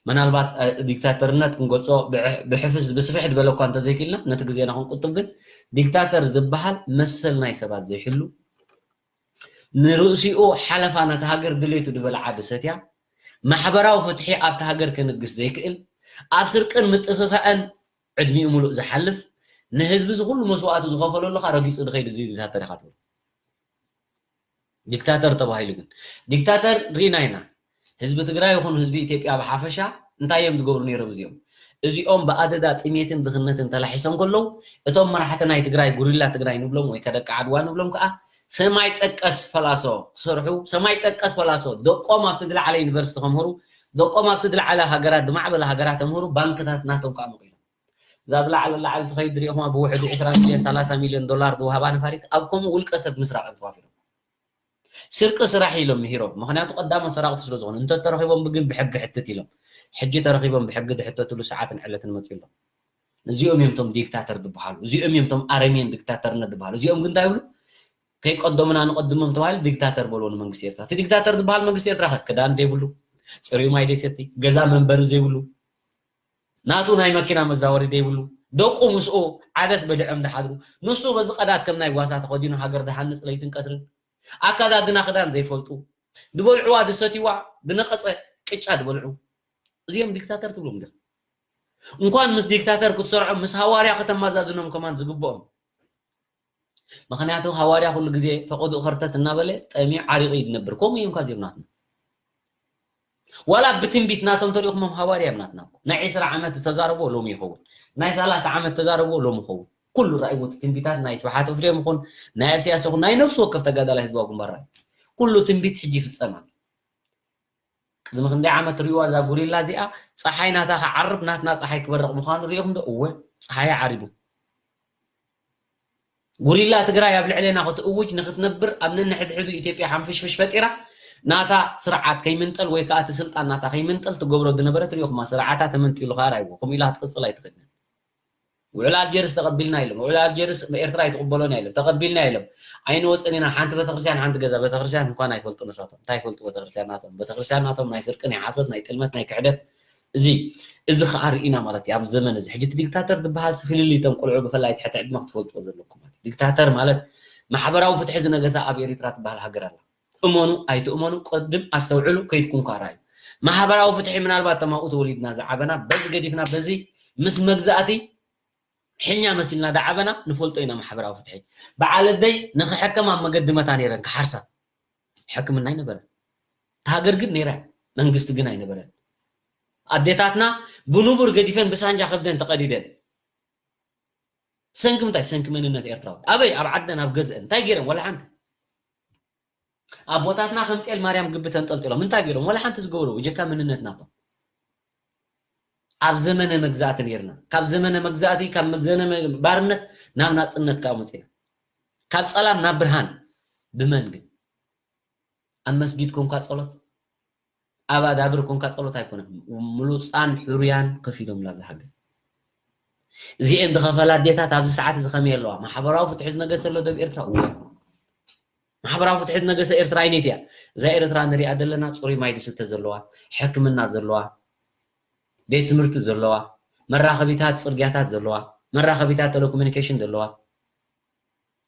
ምናልባት፣ እ፣ ዲክታተርነት ክንገልጾ ብሕ-፣ ብሕፍስ፣ ብስፍሕ ዝበለ እኳ እንተዘይክኢልና፣ ነቲ ግዜና ክንቁጥብ ግን፣ ዲክታተር ዝበሃል መሰል ናይ ሰባት ዘይሕሉ፣ ንርእሲኡ ሓለፋ ነታ ሃገር ድሌቱ ዝበልዓ ዝሰትያ፣ ማሕበራዊ ፍትሒ ኣብታ ሃገር ከንግስ ዘይክእል፣ ኣብ ስርቅን ምጥፍፋእን ዕድሚኡ ምሉእ ዝሓልፍ፣ ንህዝቢ እዚ ኩሉ መስዋእቲ ዝኸፈለሉ ኸኣ ረጊጹ ዝኸይድ እዚ ዲክታተር ኢኻ ትብል። ዲክታተር ተባሂሉ ግን። ዲክታተር ርኢና ኢና። ህዝቢ ትግራይ ይኹን ህዝቢ ኢትዮጵያ ብሓፈሻ እንታይ እዮም ዝገብሩ ነይሮም እዚኦም? እዚኦም ብኣደዳ ጥሜትን ድኽነትን ተላሒሶም ከለዉ፣ እቶም መራሕቲ ናይ ትግራይ፣ ጉሪላ ትግራይ ንብሎም ወይ ከደቂ ዓድዋ ንብሎም ከኣ ሰማይ ጠቀስ ፈላሶ ክሰርሑ፣ ሰማይ ጠቀስ ፈላሶ ደቆም ኣብ ትግሊ ዓለ ዩኒቨርሲቲ ከምህሩ፣ ደቆም ኣብቲ ዝለዓለ ሃገራት ዝማዕበለ ሃገራት ተምህሩ ባንክታት ናቶም ከዓ መቂሎም እዛ ብላዕሊ ላዕሊ ትኸይድ ሪኦማ ብውሕዱ ዕስራ ሚልዮን ሰላሳ ሚልዮን ዶላር ዝወሃባ ነፋሪት ኣብ ከምኡ ውልቀ ሰብ ምስራቅ እዮም ተዋፊሮም። ስርቂ ስራሕ ኢሎም ምሂሮም። ምክንያቱ ቀዳሞት ሰራቅቲ ስለ ዝኾኑ እንተተረኺቦም ግን ብሕጊ ሕትት ኢሎም። ሕጂ ተረኺቦም ብሕጊ ዝሕተትሉ ሰዓትን ዕለትን መፅኡ ኣሎ። እዚኦም እዮም ቶም ዲክታተር ዝበሃሉ። እዚኦም እዮም ቶም ኣረሜን ዲክታተርነት ዝበሃሉ። እዚኦም ግን እንታይ ይብሉ? ከይቀደሙና ንቐድሞም ተባሂሉ ዲክታተር በልዎ ንመንግስቲ ኤርትራ። እቲ ዲክታተር ዝበሃል መንግስቲ ኤርትራ ከ ክዳን ዘይብሉ፣ ፅሩይ ማይ ዘይሰቲ፣ ገዛ መንበሪ ዘይብሉ፣ ናቱ ናይ መኪና መዛወሪ ዘይብሉ፣ ደቁ ምስኡ ዓደስ በሊዖም ዝሓድሩ፣ ንሱ በዚ ቀዳድ ከም ናይ ጓሳ ተኸዲኑ ሃገር ዝሃንፅ ለይትን ቀትርን፣ ኣካዳድና ክዳን ዘይፈልጡ፣ ዝበልዕዋ ዝሰትይዋ ዝነቐፀ ቅጫ ዝበልዑ፣ እዚኦም ዲክታተር ትብሎም ዲኻ? እንኳን ምስ ዲክታተር ክትሰርዖም ምስ ሃዋርያ ከተመዛዝኖም ከማን ዝግብኦም። ምክንያቱ ሃዋርያ ኩሉ ግዜ ፈቐድኡ ከርተት እናበለ ጠምዩ ዓሪቑ እዩ ዝነብር። ከምኡ እዮም እኳ እዚኦም ናትና። ዋላ ብትንቢት ናቶም ተሪእኹሞም ሃዋርያ እዮም ናትና እኮ። ናይ ዕስራ ዓመት ዝተዛረብዎ ሎሚ ይኸውን። ናይ ሰላሳ ዓመት ዝተዛረብዎ ሎሚ ይኸውን። ኩሉ ራእይዎ እቲ ትንቢታት ናይ ስብሓት እፍሬም ይኹን ናይ እስያስ ይኹን ናይ ነብሲ ወከፍ ተጋዳላይ ህዝባዊ ግንባር ራእዩ። ኩሉ ትንቢት ሕጂ ይፍጸም ኣሎ። ቅድሚ ክንደይ ዓመት ትሪእዋ እዛ ጉሪላ እዚኣ ፀሓይ ናታ ክዓርብ ናትና ፀሓይ ክበርቕ ምዃኑ ሪእኹም ዶ? እወ ፀሓይ ዓሪቡ። ጉሪላ ትግራይ ኣብ ልዕሌና ክትእውጅ ንክትነብር ኣብ ነንሕድሕዱ ኢትዮጵያ ሓንፍሽፍሽ ፈጢራ ናታ ስርዓት ከይምንጠል ወይ ከዓ እቲ ስልጣን ናታ ከይምንጠል ትገብሮ ዝነበረት ሪእኹማ። ስርዓታ ተመንጢሉ ከዓ ራይዎ ከምኡ ኢላ ክትቅፅል ኣይትኽእልን። ውዕል ኣልጀርስ ተቐቢልና ኢሎም። ውዕል ኣልጀርስ ኤርትራ ኣይትቕበሎን እያ ኢሎም። ተቐቢልና ኢሎም። ኣይንወፅን ኢና። ሓንቲ ቤተክርስትያን፣ ሓንቲ ገዛ ቤተክርስትያን እንኳን ኣይፈልጡ ንሳቶም። እንታይ ይፈልጡ ቤተክርስትያን ናቶም? ቤተክርስትያን ናቶም ናይ ስርቂ፣ ናይ ሓሶት፣ ናይ ጥልመት፣ ናይ ክሕደት። እዚ፣ እዚ ኸዓ ርኢና ማለት እዩ። ኣብ ዘመን እዚ ሕጂ እቲ ዲክታተር ዝበሃል ፍልልይ እቶም ቆልዑ ብፍላይ ትሕቲ ዕድመ ክትፈልጥዎ ዘለኩም ማለት እዩ። ዲክታተር ማለት ማሕበራዊ ፍትሒ ዝነገሳ ኣብ ኤሪትራ ትበሃል ሃገር ኣላ። እመኑ ኣይትእመኑ ቅድም ኣስተውዕሉ ከይድኩም ከኣ ርኣዩ። ማሕበራዊ ፍትሒ ምናልባት ተማኡ ተወሊድና ዝዓበና በዚ ገዲፍና በዚ ምስ መግዛእቲ ሕኛ መሲልና ዝዓበና ንፈልጦ ኢና። ማሕበራዊ ፍትሒ በዓል ኣደይ ንኽሕከም ኣብ መገዲ መታ ነይረን ክሓርሳ ሕክምና ኣይነበረን። እታ ሃገር ግን ነይራ መንግስቲ ግን ኣይነበረን። ኣዴታትና ብንቡር ገዲፈን ብሳንጃ ከብደን ተቐዲደን ብሰንኪ ምንታይ? ብሰንኪ መንነት ኤርትራዊ። ኣበይ? ኣብ ዓደን ኣብ ገዝአን እንታይ ገይረን? ወላ ሓንቲ። ኣቦታትና ከም ጤል ማርያም ግቢ ተንጠልጢሎም እንታይ ገይሮም? ወላ ሓንቲ ዝገበሩ ብጀካ መንነት ናቶም። ኣብ ዘመነ መግዛእቲ ነይርና። ካብ ዘመነ መግዛእቲ፣ ካብ ዘመነ ባርነት ናብ ናጽነት ካብ መጺና። ካብ ጸላም ናብ ብርሃን ብመን ግን? ኣብ መስጊድ ኮንካ ጸሎት፣ ኣብ ኣዳብር ኮንካ ጸሎት ኣይኮነን። ምሉጻን ሕሩያን ከፊሎምላ እዛ ሃገር። እዚኤን ዝኸፈላ ኣዴታት ኣብዚ ሰዓት እዚ ከመይ ኣለዋ? ማሕበራዊ ፍትሒ ዝነገሰ ኣሎ ደብ ኤርትራ? እወ። ማሕበራዊ ፍትሒ ዝነገሰ ኤርትራ ኣይነይቲ እያ። እዛ ኤርትራ ንሪኣ ዘለና ጽሩይ ማይ ዝስተ ዘለዋ፣ ሕክምና ዘለዋ፣ ቤት ትምህርቲ ዘለዋ፣ መራኸቢታት ጽርግያታት ዘለዋ፣ መራኸቢታት ቴሌኮሙኒኬሽን ዘለዋ፣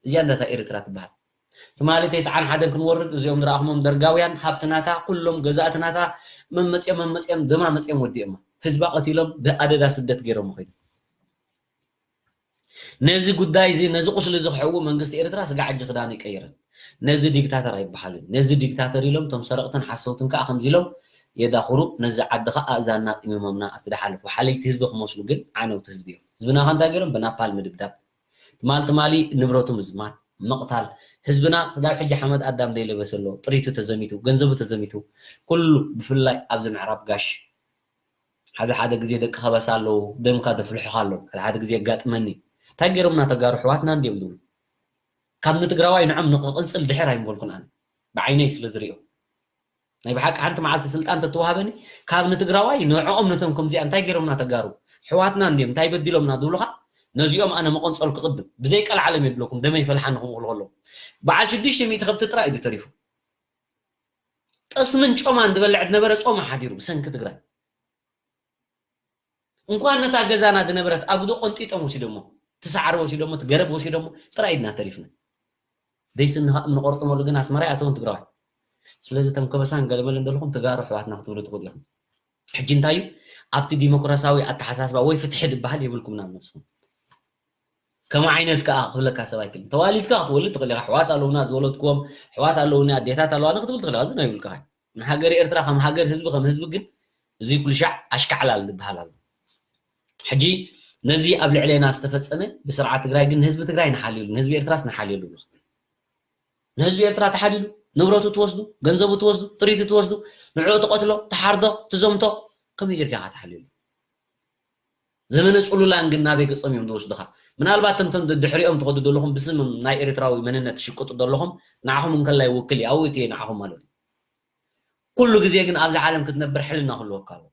እዚኣ እንዳታ ኤርትራ ትበሃል። ትማሊ ተስዓን ሓደን ክንወርድ እዚኦም ዝረኣኹሞም ደርጋውያን ሃብቲ ናታ ኩሎም ገዛእቲ ናታ መመፅኦም መመፅኦም ደማ መፅኦም ወዲኦማ። ህዝባ ቀቲሎም ብኣደዳ ስደት ገይሮም ኾይኑ ነዚ ጉዳይ እዚ ነዚ ቁስሊ እዚ ክሕዉ መንግስቲ ኤርትራ ስጋዕ ሕጂ ክዳኑ ይቀይርን። ነዚ ዲክታተር ኣይበሃልን። ነዚ ዲክታተር ኢሎም እቶም ሰረቕትን ሓሰውትን ከዓ ከምዚ ኢሎም የዳኽሩ። ነዚ ዓዲ ከዓ ኣእዛንና ጢሚሞምና ኣብቲ ዝሓለፉ ሓለይቲ ህዝቢ ክመስሉ ግን ዓነውቲ ህዝቢ እዮም። ህዝብና ከ እንታይ ገይሮም? ብናፓል ምድብዳብ። ትማል ትማሊ ንብረቱ ምዝማት፣ ምቕታል፣ ህዝብና ስጋብ ሕጂ ሓመድ ኣዳም ዘይለበሰ ኣሎ፣ ጥሪቱ ተዘሚቱ፣ ገንዘቡ ተዘሚቱ፣ ኩሉ ብፍላይ ኣብዚ ምዕራብ ጋሽ ሓደ ሓደ ግዜ ደቂ ከበሳ ኣለዉ፣ ደምካ ደፍልሑኻ ኣለዉ፣ ሓደ ሓደ ግዜ የጋጥመኒ። እንታይ ገይሮምና ተጋሩ ኣሕዋትና እንድዮም ዝብሉ? ካብ ንትግራዋይ ንዖም ንቕቕንፅል ድሕር ኣይምበልኩን ኣነ ብዓይነይ ስለ ዝሪኦ። ናይ ብሓቂ ሓንቲ መዓልቲ ስልጣን ተተዋሃበኒ ካብ ንትግራዋይ ንዕኦም ነቶም ከምዚኣ እንታይ ገይሮምና ተጋሩ ኣሕዋትና እንድዮም እንታይ በዲሎምና ዝብሉኻ ነዚኦም ኣነ መቐንፀሉ ክቕድም ብዘይ ቀልዓለም የብለኩም ደመይ ፈልሓኒ ክምቕሉ ከለዉ በዓል ሽዱሽተ ሚእቲ ከብቲ ጥራይ እዩ ተሪፉ ጠስምን ጮማን ዝበልዕ ዝነበረ ጾም ሓዲሩ ብሰንኪ ትግራይ እንኳን ነታ ገዛና ዝነበረት ኣጉዶ ቆንጢጦም ወሲዶሞ ትሳዕሪ ወሲዶሞ ትገረብ ወሲዶሞ ጥራይ ኢድና ተሪፍና ደይስኒ ከዓ ምንቆርጥመሉ ግን ኣስመራ ኣተውን ትግራዋይ ስለዚ ተም ከበሳን ገለመለን ዘለኹም ተጋሩ ኣሕዋትና ክትብሉ ትኽእሉ ኢኹም ሕጂ እንታይ እዩ ኣብቲ ዲሞክራሲያዊ ኣተሓሳስባ ወይ ፍትሒ ዝበሃል የብልኩም ናብ ነብስኹም ከም ዓይነት ከዓ ክብለካ ሰብ ኣይክልን ተዋሊድካ ክትወልድ ትኽእል ኢኻ ኣሕዋት ኣለውና ዝወለድክዎም ኣሕዋት ኣለውኒ ኣዴታት ኣለዋኒ ክትብል ትኽእል ኢኻ እዚ ናይ ውልቅኻ ንሃገር ኤርትራ ከም ሃገር ህዝቢ ከም ህዝቢ ግን እዚ ኩልሻዕ ኣሽካዕላል ዝበሃል ኣሎ ሕጂ ነዚ ኣብ ልዕሌና ዝተፈፀመ ብስርዓት ትግራይ ግን ንህዝቢ ትግራይ ንሓልየሉ ንህዝቢ ኤርትራስ ንሓልየሉ ንህዝቢ ኤርትራ ተሓልዩ ንብረቱ ትወስዱ፣ ገንዘቡ ትወስዱ፣ ጥሪቱ ትወስዱ፣ ንዕኡ ትቐትሎ፣ ትሓርዶ፣ ትዘምቶ፣ ከመይ ጌርካ ኢኻ ትሓልየሉ? ዘመነ ጽሉላን ግን ናበይ ገጾም እዮም ዝወስዱኻ? ምናልባት እቶም ድሕሪኦም ትኸዱ ዘለኹም ብስም ናይ ኤርትራዊ መንነት ትሽቅጡ ዘለኹም ንዓኹም እንከላይ ውክል እዩ፣ ኣብኡ እትየ ንዓኹም ማለት እዩ። ኩሉ ግዜ ግን ኣብዛ ዓለም ክትነብር ሕልና ክህልወካ ኣለዎ።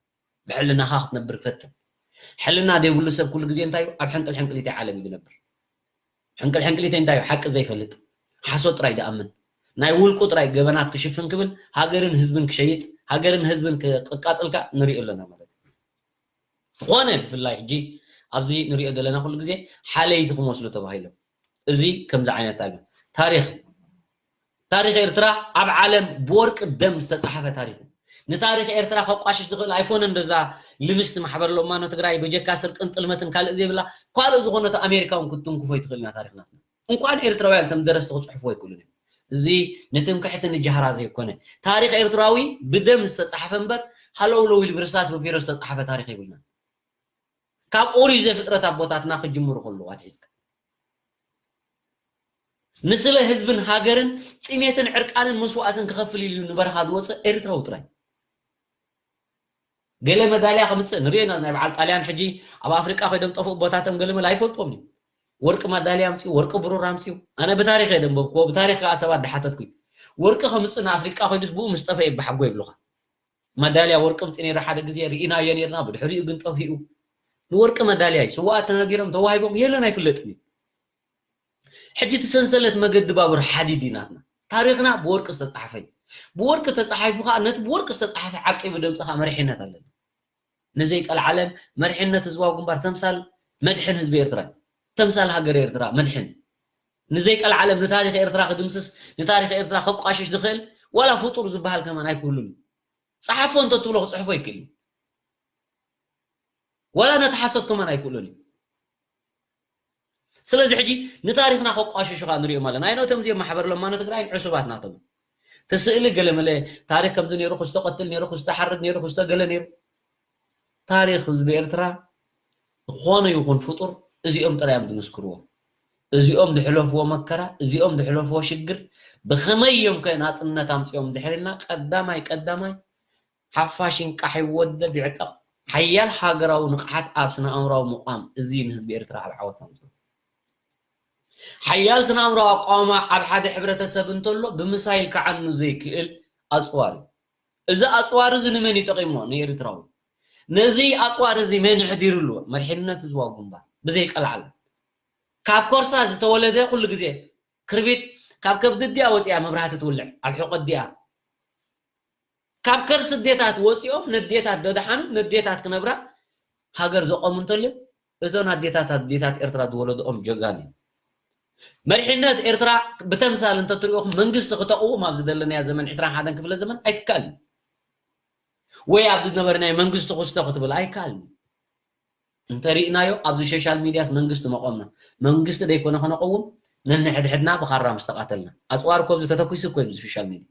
ብሕልናኻ ክትነብር ፈትን። ሕልና ዘይብሉ ሰብ ኩሉ ግዜ እንታይ እዩ? ኣብ ሕንቅል ሕንቅሊተይ ዓለም እዩ ዝነብር። ሕንቅል ሕንቅሊተይ እንታይ እዩ? ሓቂ ዘይፈልጥ፣ ሓሶት ጥራይ ዝኣምን፣ ናይ ውልቁ ጥራይ ገበናት ክሽፍን ክብል፣ ሃገርን ህዝብን ክሸይጥ፣ ሃገርን ህዝብን ክቃጽልካ ንሪኦ ኣለና ማለት እዩ። ዝኾነ ብፍላይ ሕጂ ኣብዚ ንሪኦ ዘለና ኩሉ ግዜ ሓለይቲ ክመስሉ ተባሂሎም። እዚ ከምዚ ዓይነት ኣሎ። ታሪኽ ታሪኽ ኤርትራ ኣብ ዓለም ብወርቂ ደም ዝተጻሕፈ ታሪኽ እዩ። ንታሪኽ ኤርትራ ከቋሽሽ ዝኽእል ኣይኮነን። እንደዛ ልምስቲ ማሕበር ሎማኖ ትግራይ ብጀካ ስርቅን ጥልመትን ካልእ ዘይብላ ካልእ ዝኾነት ኣሜሪካ እውን ክትትንክፎ ይትኽእል ኢና ታሪኽና። እንኳን ኤርትራውያን ከም ደረስቲ ክጽሕፉ ኣይክእሉን እዮም። እዚ ንትምክሕቲ ንጃህራ ዘይኮነ ታሪኽ ኤርትራዊ ብደም ዝተጻሕፈ እምበር ሃለውለው ኢሉ ብርሳስ ብፒሮ ዝተጻሕፈ ታሪኽ የብልና። ካብ ኦሪት ዘፍጥረት ኣቦታትና ክጅምሩ ከለዉ ኣትሒዝካ ንስለ ህዝብን ሃገርን ጥሜትን ዕርቃንን መስዋእትን ክኸፍል ኢሉ ንበረኻ ዝወፅእ ኤርትራዊ ጥራይ። ገለ መዳልያ ከምፅእ ንሪኦ ኢና። ናይ በዓል ጣልያን ሕጂ ኣብ ኣፍሪቃ ኮይዶም ጠፍኡ ቦታቶም ገለ መለ ኣይፈልጦም እዩ። ወርቂ ማዳልያ ኣምፅኡ፣ ወርቂ ብሩር ኣምፅኡ። ኣነ ብታሪክ እየ ደንበብክዎ፣ ብታሪክ ከዓ ሰባት ድሓተትኩ። ወርቂ ከምፅእ ንኣፍሪቃ ኮይዱስ ብኡ ምስ ጠፈ ይበሓጎ ይብሉካ። ማዳልያ ወርቂ ኣምፅኡ ነይሩ ሓደ ግዜ ርኢናዮ ነይርና፣ ብድሕሪኡ ግን ጠፊኡ። ንወርቂ ማዳልያ እዩ ስዋኣት ተነጊሮም ተዋሂቦም የለን ኣይፍለጥን እዩ። ሕጂ እቲ ሰንሰለት መገዲ ባቡር ሓዲድ እዩ ናትና። ታሪኽና ብወርቂ ዝተፃሕፈ እዩ። ብወርቂ ተፃሒፉ ከዓ ነቲ ብወርቂ ዝተፃሕፈ ዓቂቡ ደምፅኻ መሪሕነት ኣለና። ንዘይቀልዓለም መሪሕነት ህዝባዊ ግንባር ተምሳል መድሕን ህዝቢ ኤርትራ እዩ። ተምሳል ሃገር ኤርትራ መድሕን። ንዘይቀልዓለም ንታሪኽ ኤርትራ ክድምስስ ንታሪኽ ኤርትራ ከቋሽሽ ዝኽእል ዋላ ፍጡር ዝበሃል ከማን ኣይክህሉን እዩ። ፀሓፎ እንተትብሎ ክፅሕፎ ይክእል እዩ። ዋላ ነቲ ሓሶት ከማን ኣይክእሉን እዩ። ስለዚ ሕጂ ንታሪኽና ከቋሽሹ ከዓ ንሪኦም ኣለና። ኣይነቶም እዚኦም ማሕበር ለማኖ ትግራይን ዕሱባት ናቶም እቲ ስእሊ ገለመለ ታሪክ ከምዚ ነይሩ ክስቶ ቀትል ነይሩ ክስቶ ሓርድ ነይሩ ክስቶ ገለ ነይሩ ታሪክ ህዝቢ ኤርትራ ዝኾነ ይኹን ፍጡር እዚኦም ጥራይ እዮም ዝምስክርዎ። እዚኦም ዝሕለፍዎ መከራ እዚኦም ዝሕለፍዎ ሽግር ብኸመይ እዮም ከ ናፅነት ኣምፅኦም ድሕርና ቀዳማይ ቀዳማይ ሓፋሽ ይንቃሕ ይወደብ ይዕጠቕ። ሓያል ሃገራዊ ንቕሓት ኣብ ስነ ኣእምራዊ ምቋም እዚ ንህዝቢ ኤርትራ ኣብ ዓወት ኣምፅኡ። ሓያል ስነ ኣእምራዊ ኣቋውማ ኣብ ሓደ ሕብረተሰብ እንተሎ ብምሳይል ክዓኑ ዘይክእል ኣፅዋር እዩ። እዚ ኣፅዋር እዚ ንመን እዩ ጠቒሞ? ንኤርትራዊ። ነዚ ኣፅዋር እዚ መን ይሕዲርሉ? መሪሕነት ህዝባዊ ግንባር ብዘይቀልዓለም። ካብ ኮርሳ ዝተወለደ ኩሉ ግዜ ክርቢት ካብ ከብዲ ኣዲኣ ወፂኣ መብራህቲ ትውልዕ ኣብ ሕቆ ኣዲኣ ካብ ከርሲ ኣዴታት ወፂኦም ነዴታት ደድሓኑ ነዴታት ክነብራ ሃገር ዘቆሙ እንተልዮም እዞን ኣዴታት ኣዴታት ኤርትራ ዝወለድኦም ጀጋኑ እዮም። መሪሕነት ኤርትራ ብተምሳል እንተትሪኦኹም መንግስቲ ክተቕውም ኣብዚ ዘለናዮ ዘመን ዕስራን ሓደን ክፍለ ዘመን ኣይትከኣልን እዩ። ወይ ኣብዚ ዝነበርናዮ መንግስቲ ክስቶ ክትብል ኣይከኣልን እዩ። እንተሪእናዮ ኣብዚ ሶሻል ሚድያስ መንግስቲ መቆምና መንግስቲ ደይኮነ ከነቀውም ነንሕድሕድና ብኻራ ምስ ተቃተልና ኣፅዋር ኮብዚ ተተኩሱ እኮ እዩ ብሶሻል ሚድያ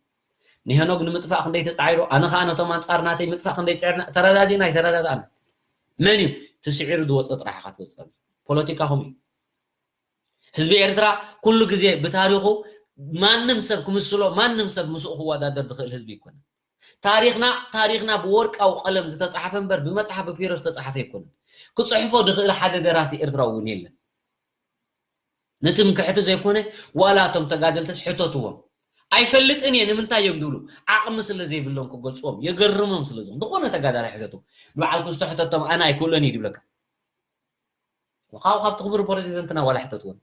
ንሄኖግ ንምጥፋእ ክንደይ ተፃዒሩ ኣነ ከዓ ነቶም ኣንፃር ናተይ ምጥፋእ ክንደይ ፅዕርና ተረዳዲእና ኣይተረዳዳእና መን እዩ ትስዒሩ ዝወፀ ጥራሕ ኢካ ትወፀሉ ፖለቲካኹም እዩ ህዝቢ ኤርትራ ኩሉ ግዜ ብታሪኹ ማንም ሰብ ክምስሎ ማንም ሰብ ምስኡ ክወዳደር ዝኽእል ህዝቢ ይኮነ ታሪኽና ታሪኽና ብወርቃዊ ቀለም ዝተፃሓፈ እምበር ብመፅሓፍ ብፒሮ ዝተፃሓፈ ኣይኮነን። ክፅሕፎ ዝኽእል ሓደ ደራሲ ኤርትራዊ እውን የለን። ንትምክሕቲ ዘይኮነ ዋላ እቶም ተጋደልትስ ሕተትዎም። ኣይፈልጥን እየ ንምንታይ እዮም ዝብሉ ዓቕሚ ስለ ዘይብሎም ክገልፅዎም የገርሞም ስለ ዝኾነ ዝኾነ ተጋዳላይ ሕተቱ። ንበዓል ክስቶ ሕተቶም ኣነ ኣይክእሎን እዩ ዝብለካ። ካብኡ ካብቲ ክቡር ፕረዚደንትና ዋላ ሕተትዎን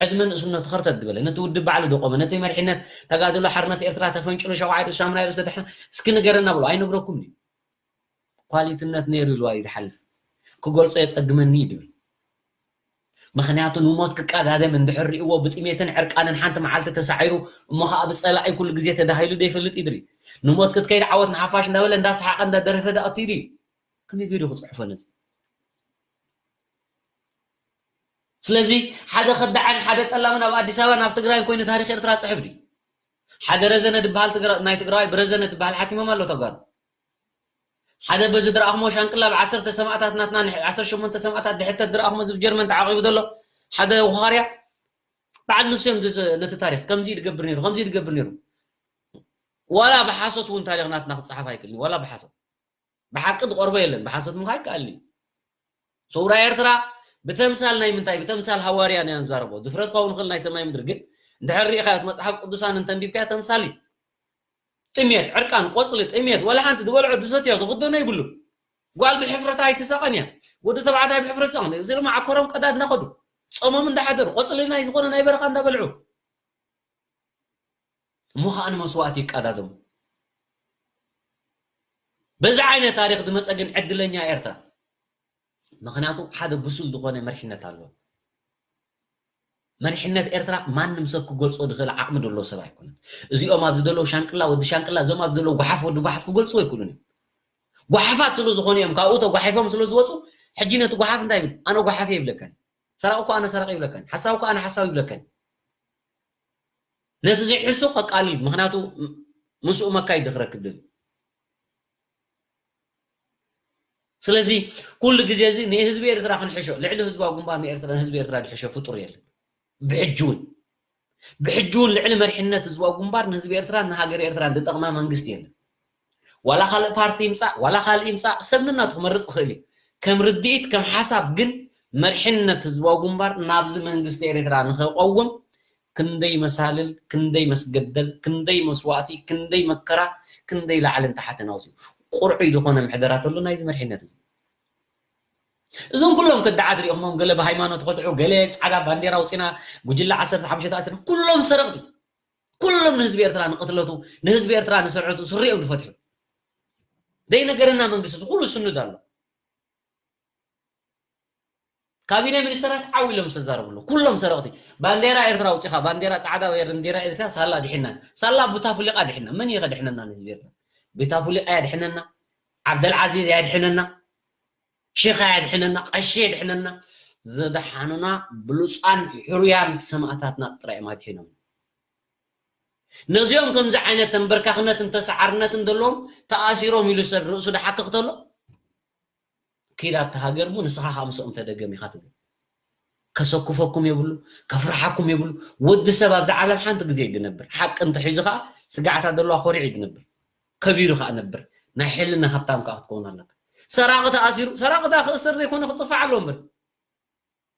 ዕድመ ንእስነቱ ኸርተት ዝበለ ነቲ ውድብ ባዕሉ ዝቆመ ነቲ መሪሕነት ተጋድሎ ሓርነት ኤርትራ ተፈንጭሉ ሸውዓይ ርእሱ ሳሙና ርእሱ ተድሕነ እስኪ ንገረና ብሎ ኣይነግረኩም ድዩ ኳሊትነት ነይሩ ኢልዋ እዩ ዝሓልፍ ክገልጾ የጸግመኒ እዩ ድብል ምኽንያቱ ንሞት ክቀዳደም እንድሕር ሪእዎ ብጥሜትን ዕርቃንን ሓንቲ መዓልቲ ተሳዒሩ እሞ ከዓ ብጸላኢ ኩሉ ግዜ ተዳሂሉ ዘይፈልጥ ይድሪ ንሞት ክትከይድ ዓወት ንሓፋሽ እንዳበለ እንዳሰሓቀ እንዳደረፈ ዳኣቱ ይድዩ ከመይ ገይሩ ክፅሕፎ ነዚ ስለዚ ሓደ ከዳዕን ሓደ ጠላምን ኣብ ኣዲስ ኣበባ ናብ ትግራይ ኮይኑ ታሪክ ኤርትራ ፅሕፍ ድዩ ሓደ ረዘነ ድበሃል ናይ ትግራዋይ ብረዘነ ትበሃል ሓቲሞም ኣሎ ተጋሩ ሓደ በዚ ድረኣኽሞ ሻንቅላ ብ ዓሰርተ ሰማእታት ናትና ዓሰርተ ሸሞንተ ሰማእታት ድሕተት ድረኣኽሞ እዚ ጀርመን ተዓቂቡ ዘሎ ሓደ ውኻርያ በዓል ንሱ እዮም ዝጽ- ነቲ ታሪኽ ከምዚ ዝገብር ነይሩ፣ ከምዚ ዝገብር ነይሩ። ዋላ ብሓሶት እውን ታሪኽ ናትና ክጸሓፍ ኣይክእልን እዩ። ዋላ ብሓሶት። ብሓቂ ዝቐርቦ የለን። ብሓሶት ምኻ ይከኣል እዩ። ሰውራ ኤርትራ ብተምሳል ናይ ምንታይ? ብተምሳል ሃዋርያ ኢና ንዛረቦ። ድፍረት ክኸውን ይኽእል ናይ ሰማይ ምድሪ፣ ግን እንድሕር ርኢኻዮ እቲ መጽሓፍ ቅዱሳን እንተንቢብካዮ ተምሳል እዩ። ጥሜት፣ ዕርቃን፣ ቆጽሊ፣ ጥሜት፣ ወላ ሓንቲ ዝበልዖ ዝሰትዮ ዝኽደኖ ይብሉ። ጓል ብሕፍረታ ኣይትሳቐን እያ። ወዲ ተባዕታይ ብሕፍረት ይሳቐን። እዚ ድማ ዓኮሮም ቀዳድ እናኸዱ ጾሞም እንዳሓደሩ ቆጽሊ ናይ ዝኾነ ናይ በረኻ እንዳበልዑ እሞ ኸኣ ንመስዋእቲ ይቀዳደሙ። በዚ ዓይነት ታሪኽ ዝመጸ ግን ዕድለኛ ኤርትራ። ምኽንያቱ ሓደ ብሱል ዝኾነ መሪሕነት ኣሎ። መሪሕነት ኤርትራ ማንም ሰብ ክገልጾ ዝኽእል ዓቕሚ ዘለዎ ሰብ ኣይኮነን። እዚኦም ኣብዚ ዘለዉ ሻንቅላ፣ ወዲ ሻንቅላ፣ እዞም ኣብዚ ዘለዉ ጓሓፍ፣ ወዲ ጓሓፍ ክገልጽዎ ኣይክእሉን እዮም። ጓሓፋት ስለ ዝኾኑ እዮም፣ ካብኡ ተጓሒፎም ስለ ዝወጹ፣ ሕጂ ነቲ ጓሓፍ እንታይ ይብል? ኣነ ጓሓፍ ይብለካን። ሰራቕ እኮ ኣነ ሰራቕ ይብለካን። ሓሳብ እኮ ኣነ ሓሳብ ይብለካን። ነቲ ዘይሕሱ ከቃልል፣ ምኽንያቱ ምስኡ መካይድ ክረክብ ደልዩ። ስለዚ ኩሉ ግዜ እዚ ንህዝቢ ኤርትራ ክንሕሾ፣ ልዕሊ ህዝባዊ ግንባር ንኤርትራ፣ ንህዝቢ ኤርትራ ዝሕሾ ፍጡር የለን። ብሕጂ እውን፣ ብሕጂ እውን ልዕሊ መሪሕነት ህዝባዊ ግንባር ንህዝቢ ኤርትራን ንሃገር ኤርትራን ዝጠቕማ መንግስቲ የለን። ዋላ ካልእ ፓርቲ ይምጻእ፣ ዋላ ካልእ ይምጻእ፣ ሰብ ነናቱ ክመርጽ ይኽእል እዩ። ከም ርድኢት፣ ከም ሓሳብ ግን መሪሕነት ህዝባዊ ግንባር ናብዚ መንግስቲ ኤርትራ ንኸቐውም ክንደይ መሳልል፣ ክንደይ መስገደል፣ ክንደይ መስዋእቲ፣ ክንደይ መከራ፣ ክንደይ ላዕልን ታሕትን ኣውጺኡ። ቁርዑይ ዝኾነ ምሕደራ ተሎ ናይዚ መሪሕነት እዚ። እዞም ኩሎም ከዳዓት ሪኢኹሞም፣ ገለ ብሃይማኖት ከድዑ፣ ገለ ጻዕዳ ባንዴራ ኣውጺና፣ ጉጅለ ዓሰርተ ሓሙሽተ ተኣሲርና፣ ኩሎም ሰረቕቲ። ኩሎም ንህዝቢ ኤርትራ ንቕትለቱ፣ ንህዝቢ ኤርትራ ንስርዕቱ ስሪኦም ዝፈትሑ። ዘይነገረና መንግስቲ ኩሉ ስኑድ ኣሎ። ካቢነ ሚኒስተራት ዓው ኢሎም ዝተዛረብሉ፣ ኩሎም ሰረቕቲ። ባንዴራ ኤርትራ ኣውጺኻ፣ ባንዴራ ጻዕዳ ወይ ባንዴራ ኤርትራ ሳላ ድሒና። ሳላ ቡታፍሊቃ ድሒና። መን እዩ ከድሕነና ንህዝቢ ኤርትራ? ቡታፍሊቃ እያ ድሕነና? ዓብደልዓዚዝ እያ ድሕነና? ሼኻ የድሕነና፣ ቀሺ የድሕነና። ዘድሓኑና ብሉጻን ሕሩያን ሰማእታትና ጥራይ እዮም ኣድሒኖም። ነዚኦም ከምዚ ዓይነት ተንበርካኽነትን ተሰዓርነትን ዘለዎም ተኣሲሮም ኢሉ ሰብ ርእሱ ድሓክኽ ተሎ፣ ኪድ ኣብቲ ሃገር እሞ ንስኻ ከዓ ምስኦም ተደገም ኢኻ ትብል። ከሰኩፈኩም የብሉ፣ ከፍርሓኩም የብሉ። ወዲ ሰብ ኣብዚ ዓለም ሓንቲ ግዜ እዩ ዝነብር። ሓቂ እንተሒዙ ከዓ ስጋዕታ ዘለዋ ኮሪዑ እዩ ዝነብር። ከቢሩ ከዓ ነብር። ናይ ሕልና ሃብታም ከዓ ክትከውን ኣለካ። ሰራቒ ተኣሲሩ፣ ሰራቒ ደኣ ክእሰር ዘይኮነ ክጽፋዕ ኣለዎ እምበር።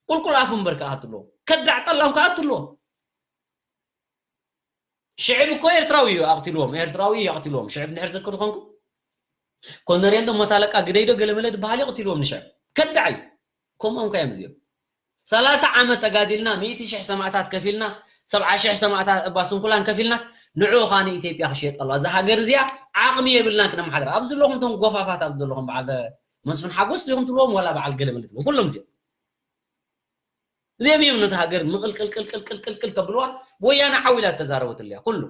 ቁልቁል ኣፉ እምበር ክኣቱ ኣለዎ። ከዳዕ ጠላም ክኣቱ ኣለዎ። ሽዕብ እኮ ኤርትራዊ እዩ ኣቕቲልዎም፣ ኤርትራዊ እዩ ኣቕቲልዎም። ሽዕብ እንድሕር ዘክሩ ኾንኩ፣ ኮነሬል ዶ ሞት ኣለቃ ግደይ ዶ ገለመለ ዝበሃል እዩ ኣቕቲልዎም ንሽዕብ። ከዳዕ እዩ። ከምኦም ከ እዮም እዚኦም። ሰላሳ ዓመት ተጋዲልና፣ ሚእቲ ሽሕ ሰማእታት ከፊልና፣ ሰብዓ ሽሕ ሰማእታት እባ ስንኩላን ከፊልናስ፣ ንዑ ኸኣ ንኢትዮጵያ ክሽየጥ ኣለዋ። እዛ ሃገር እዚኣ ዓቕሚ የብልናን ክነመሓድራ። ኣብዚ ዘለኹም እቶም ጎፋፋት፣ ኣብዚ ዘለኹም በዓል መስፍን ሓጎስ ዲኹም ትብልዎም፣ ዋላ በዓል ገለመለ ትብልዎም፣ ኩሎም እዚኦም። እዚኦም እዮም ነቲ ሃገር ምቕልቅልቅልቅልቅልቅል ከብልዋ። ወያነ ዓው ኢላ ተዛረበትሉ እያ፣ ኩሉ።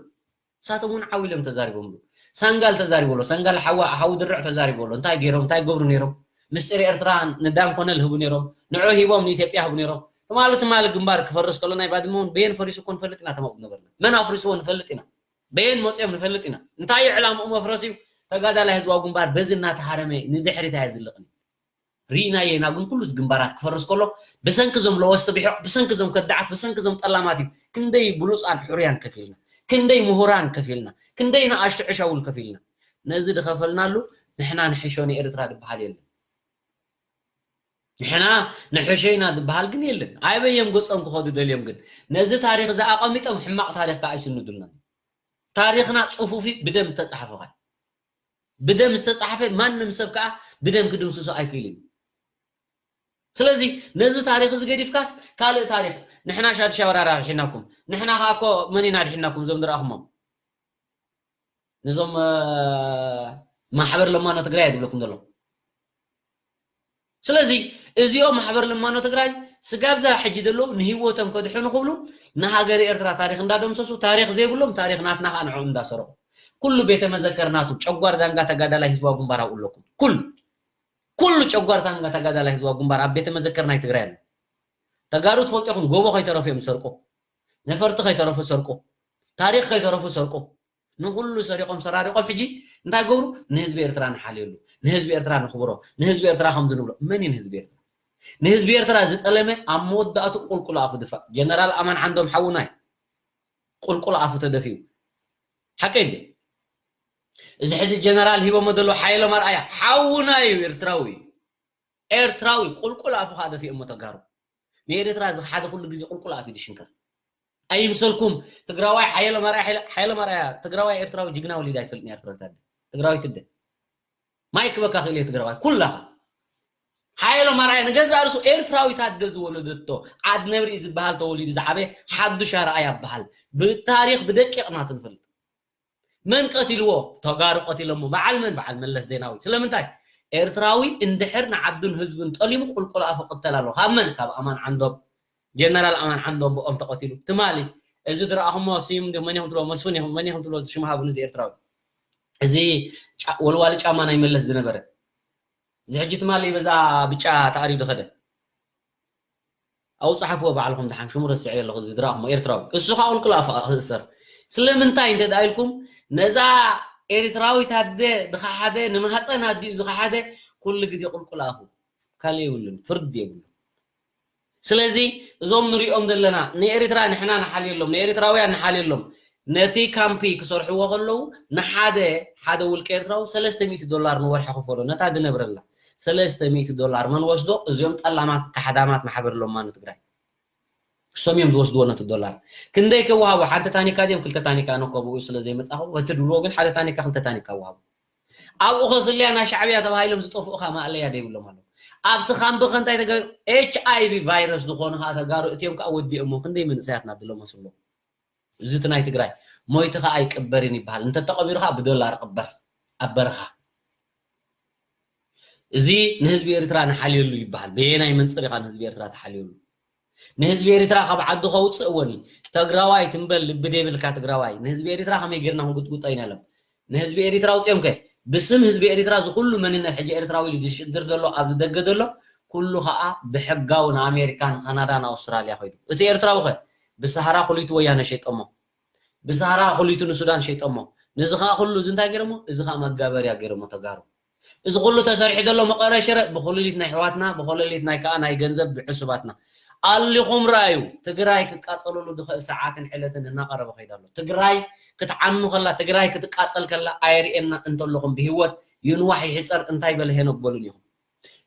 ንሳቶም እውን ዓው ኢሎም ተዛሪቦምሉ። ሰንጋል ተዛሪቡ ኣሎ፣ ሰንጋል ሓዋ-፣ ሓዊ ድርዕ ተዛሪቡ ኣሎ። እንታይ ገይሮም፣ እንታይ ገብሩ ነይሮም? ምስጢር ኤርትራ ንዳን ኮነል ህቡ ነይሮም። ንዑ ሂቦም ንኢትዮጵያ ህቡ ነይሮም። ትማሊ፣ ትማሊ ግንባር ክፈርስ ከሎ ናይ ባድመ እውን በየን ፈሪሱ እኮ ንፈልጥ ኢና፣ ተመቕት ነበርና። መን ኣፍሪስዎ ንፈልጥ ኢና። በየን መፅኦም ንፈልጥ ኢና። እንታይ እዩ ዕላምኡ መፍረስ እዩ? ተጋዳላይ ህዝባዊ ግንባር በዚ እናተሃረመ ንድሕሪት ኣየዝልቕን እዩ። ርኢናዮ ኢና፣ ግን ኩሉ እዚ ግንባራት ክፈርስ ከሎ ብሰንኪ እዞም ለወስቲ ብሒቕ፣ ብሰንኪ እዞም ከዳዓት፣ ብሰንኪ እዞም ጠላማት እዩ። ክንደይ ብሉፃን ሕሩያን ከፊልና፣ ክንደይ ምሁራን ከፊልና፣ ክንደይ ንኣሽቱ ዕሻውል ከፊልና። ነዚ ዝኸፈልናሉ ንሕና ንሕሾ ንኤርትራ ዝበሃል የለን። ንሕና ንሕሾ ኢና ዝበሃል ግን የለን። ኣበይ እዮም ገጾም ክኸዱ ደልዮም ግን? ነዚ ታሪኽ እዚ ኣቐሚጦም ሕማቕ ታሪኽ ከዓ ኣይስንዱልናን። ታሪኽና ጽፉፍ እዩ፣ ብደም ዝተጻሕፈ ኸኣ። ብደም ዝተጻሕፈ ማንም ሰብ ከዓ ብደም ክድምስሶ ኣይክእልን እዩ። ስለዚ ነዚ ታሪኽ እዚ ገዲፍካስ ካልእ ታሪኽ፣ ንሕና ሻድሻይ ወራር ኣድሒናኩም፣ ንሕና ኸኣ እኮ መን ኢና ኣድሒናኩም እዞም ዝረኣኹሞም? ነዞም፣ እ፣ ማሕበር ለማኖ ትግራይ እየ ዝብለኩም ዘለኹ። ስለዚ እዚኦም ማሕበር ለማኖ ትግራይ ስጋብ እዛ ሕጂ ዘለዉ ንህይወቶም ከድሕኑ ክብሉ ንሃገረ ኤርትራ ታሪኽ እንዳደምሰሱ፣ ታሪኽ ዘይብሎም ታሪኽ ናትና ከዓ ንዕኦም እንዳሰረቑ፣ ኩሉ ቤተ መዘከር ናቱ፣ ጨጓር ዳንጋ ተጋዳላይ ህዝባዊ ግንባር ኣብኡ ኣለኩም። ኩሉ፣ ኩሉ ጨጓር ዳንጋ ተጋዳላይ ህዝባዊ ግንባር ኣብ ቤተ መዘከር ናይ ትግራይ ኣሎ። ተጋሩ ትፈልጡ ኢኹም፣ ጎቦ ከይተረፉ እዮም ዝሰርቁ፣ ነፈርቲ ከይተረፉ ይሰርቁ፣ ታሪኽ ከይተረፉ ይሰርቁ። ንኹሉ ሰሪቖም ሰራሪቖም ሕጂ እንታይ ገብሩ? ንህዝቢ ኤርትራ ንሓልየሉ፣ ንህዝቢ ኤርትራ ንኽብሮ፣ ንህዝቢ ኤርትራ ከምዚ ንብሎ። መን እዩ ንህዝቢ ኤርትራ? ንህዝቢ ኤርትራ ዝጠለመ ኣብ መወዳእቱ ቁልቁል ኣፉ ድፋእ። ጀነራል ኣማን ዓንዶም ሓውናይ ቁልቁል ኣፉ ተደፊኡ። ሓቀይ እንዴ? እዚ ሕጂ ጀነራል ሂቦሞ ዘሎ ሓይሎም ኣርኣያ ሓውና እዩ፣ ኤርትራዊ እዩ። ኤርትራዊ ቁልቁል ኣፉ ከዓ ደፊኡ እሞ ተጋሩ። ንኤርትራ ዝሓደ ኩሉ ግዜ ቁልቁል ኣፉ እዩ ዝሽንከር። ኣይምሰልኩም ትግራዋይ ሓየሎም ኣርኣያ፣ ሓየሎም ኣርኣያ ትግራዋይ ኤርትራዊ ጅግና ወሊድ ኣይፈልጥን። ኤርትራዊ ታደ ትግራዊት እደ ማይክ በካ ክእል እየ ትግራዋይ ኩላኻ። ሓየሎም ኣርኣያ ንገዛእ ርእሱ ኤርትራዊ ታደ ዝወለደቶ ዓድ ነብሪ ዝበሃል ተወሊዱ ዝዓበየ ሓዱሽ ኣርኣያ ይበሃል። ብታሪኽ ብደቂቕ ናቱ ንፈልጥ። መን ቀቲልዎ? ተጋሩ ቀቲሎሞ። በዓል መን? በዓል መለስ ዜናዊ። ስለምንታይ? ኤርትራዊ እንድሕር ንዓዱን ህዝብን ጠሊሙ ቁልቁል ኣፉ ቅተል ኣለዎ። ካብ መን? ካብ ኣማን ዓንዶም። ጀነራል ኣማን ዓንዶም ብኦም ተቐቲሉ። ትማሊ እዚ ዝረኣኹሞ ስዩም እንዲ መን ኢኹም ትብሎ? መስፍን ኢኹም፣ መን ኢኹም ትብሎ? ሽም ሃቡኒ እዚ ኤርትራዊ። እዚ ጫ-፣ ወልዋሊ ጫማ ናይ መለስ ዝነበረ። እዚ ሕጂ ትማሊ በዛ ብጫ ተኣሪዱ ከደ። ኣው ጸሓፍዎ ባዕልኹም ደሓን ሽሙ ረስዐዮ ኣለኹ እዚ ዝረኣኹሞ ኤርትራዊ። እሱ ኸኣ ቁልቁል ኣፉ ክእሰር። ስለምንታይ እንተ ደኣ ኢልኩም ነዛ ኤርትራዊት ኣደ ዝኸሓደ ንማህጸን ኣዲኡ ዝኸሓደ ኩሉ ግዜ ቁልቁል ኣፉ ካልእ የብሉን፣ ፍርዲ የብሉን። ስለዚ እዞም ንሪኦም ዘለና ንኤርትራ ንሕና ንሓልየሎም፣ ንኤርትራውያን ንሓልየሎም። ነቲ ካምፒ ክሰርሕዎ ከለዉ ንሓደ ሓደ ውልቀ ኤርትራዊ ሰለስተ ሚእቲ ዶላር ንወርሒ ክፈሎ ነታ ዝነብረላ ሰለስተ ሚእቲ ዶላር መን ወስዶ? እዚኦም ጠላማት ካሕዳማት ማሕበር ለማኑ ትግራይ እሶም እዮም ዝወስድዎ ነቲ ዶላር። ክንደይ ከወሃቡ? ሓንቲ ታኒካ ድዮም ክልተ ታኒካ? ኣነ እኮ ብኡ ስለ ዘይመጻኹ እቲ ድብልዎ ግን ሓደ ታኒካ ክልተ ታኒካ ወሃቡ። ኣብኡ ከስልያ ናይ ሻዕብያ ተባሂሎም ዝጠፍኡ ከኣ ማእለያ ደይብሎም ኣለዉ። ኣብቲ ካምፕ ከ እንታይ ተገ-፣ ኤች ኣይ ቪ ቫይረስ ዝኾኑ ከኣ ተጋሩ እትዮም ከኣ ወዲኦሞ ክንደይ መንእሰያት ናብ ድሎ መስሎ። እዚ እቲ ናይ ትግራይ ሞይቱ ከኣ ኣይቅበርን ይበሃል። እንተተቐቢሩ ከኣ ብዶላር ቅበር ኣብ በረኻ። እዚ ንህዝቢ ኤርትራ ንሓልየሉ ይበሃል። በየናይ መንጽር ኢኻ ንህዝቢ ኤርትራ ትሓልየሉ? ንህዝቢ ኤርትራ ካብ ዓዱ ከውጽእዎኒ። ትግራዋይ ትንበል ልቢ ደይብልካ ትግራዋይ። ንህዝቢ ኤርትራ ከመይ ጌርና ክንጉጥጉጦ ኢና ኢሎም። ንህዝቢ ኤርትራ ኣውጺኦም ከ ብስም ህዝቢ ኤርትራ ዝኹሉ መንነት ሕጂ ኤርትራዊ ኢሉ ዝሽድር ዘሎ ኣብዚ ደገ ዘሎ ኩሉ ኸኣ ብሕጋዊ ንኣሜሪካ ንካናዳ ንኣውስትራልያ ከይዱ። እቲ ኤርትራዊ ኸ ብሰሃራ ኩሊቱ ወያነ ሸይጦሞ። ብሰሃራ ኩሊቱ ንሱዳን ሸይጦሞ። ነዚ ኸኣ ኩሉ እዚ እንታይ ገይሮሞ? እዚ ኸኣ መጋበርያ ገይሮሞ ተጋሩ። እዚ ኩሉ ተሰሪሑ ዘሎ መቐረ ሽረ ብኩልሊት ናይ ኣሕዋትና፣ ብኩልሊት ናይ ከኣ ናይ ገንዘብ ብዕሱባትና። ኣሊኹም ረኣዩ፣ ትግራይ ክቃጸለሉ ዝኽእል ሰዓትን ዕለትን እናቐረበ ከይዱ ኣሎ። ትግራይ ክትዓኑ ከላ፣ ትግራይ ክትቃጸል ከላ ኣይርእየና እንተለኹም ብህይወት ይንዋሕ ይሕጸር እንታይ በለ ሄኖክ በሉን ኢኹም።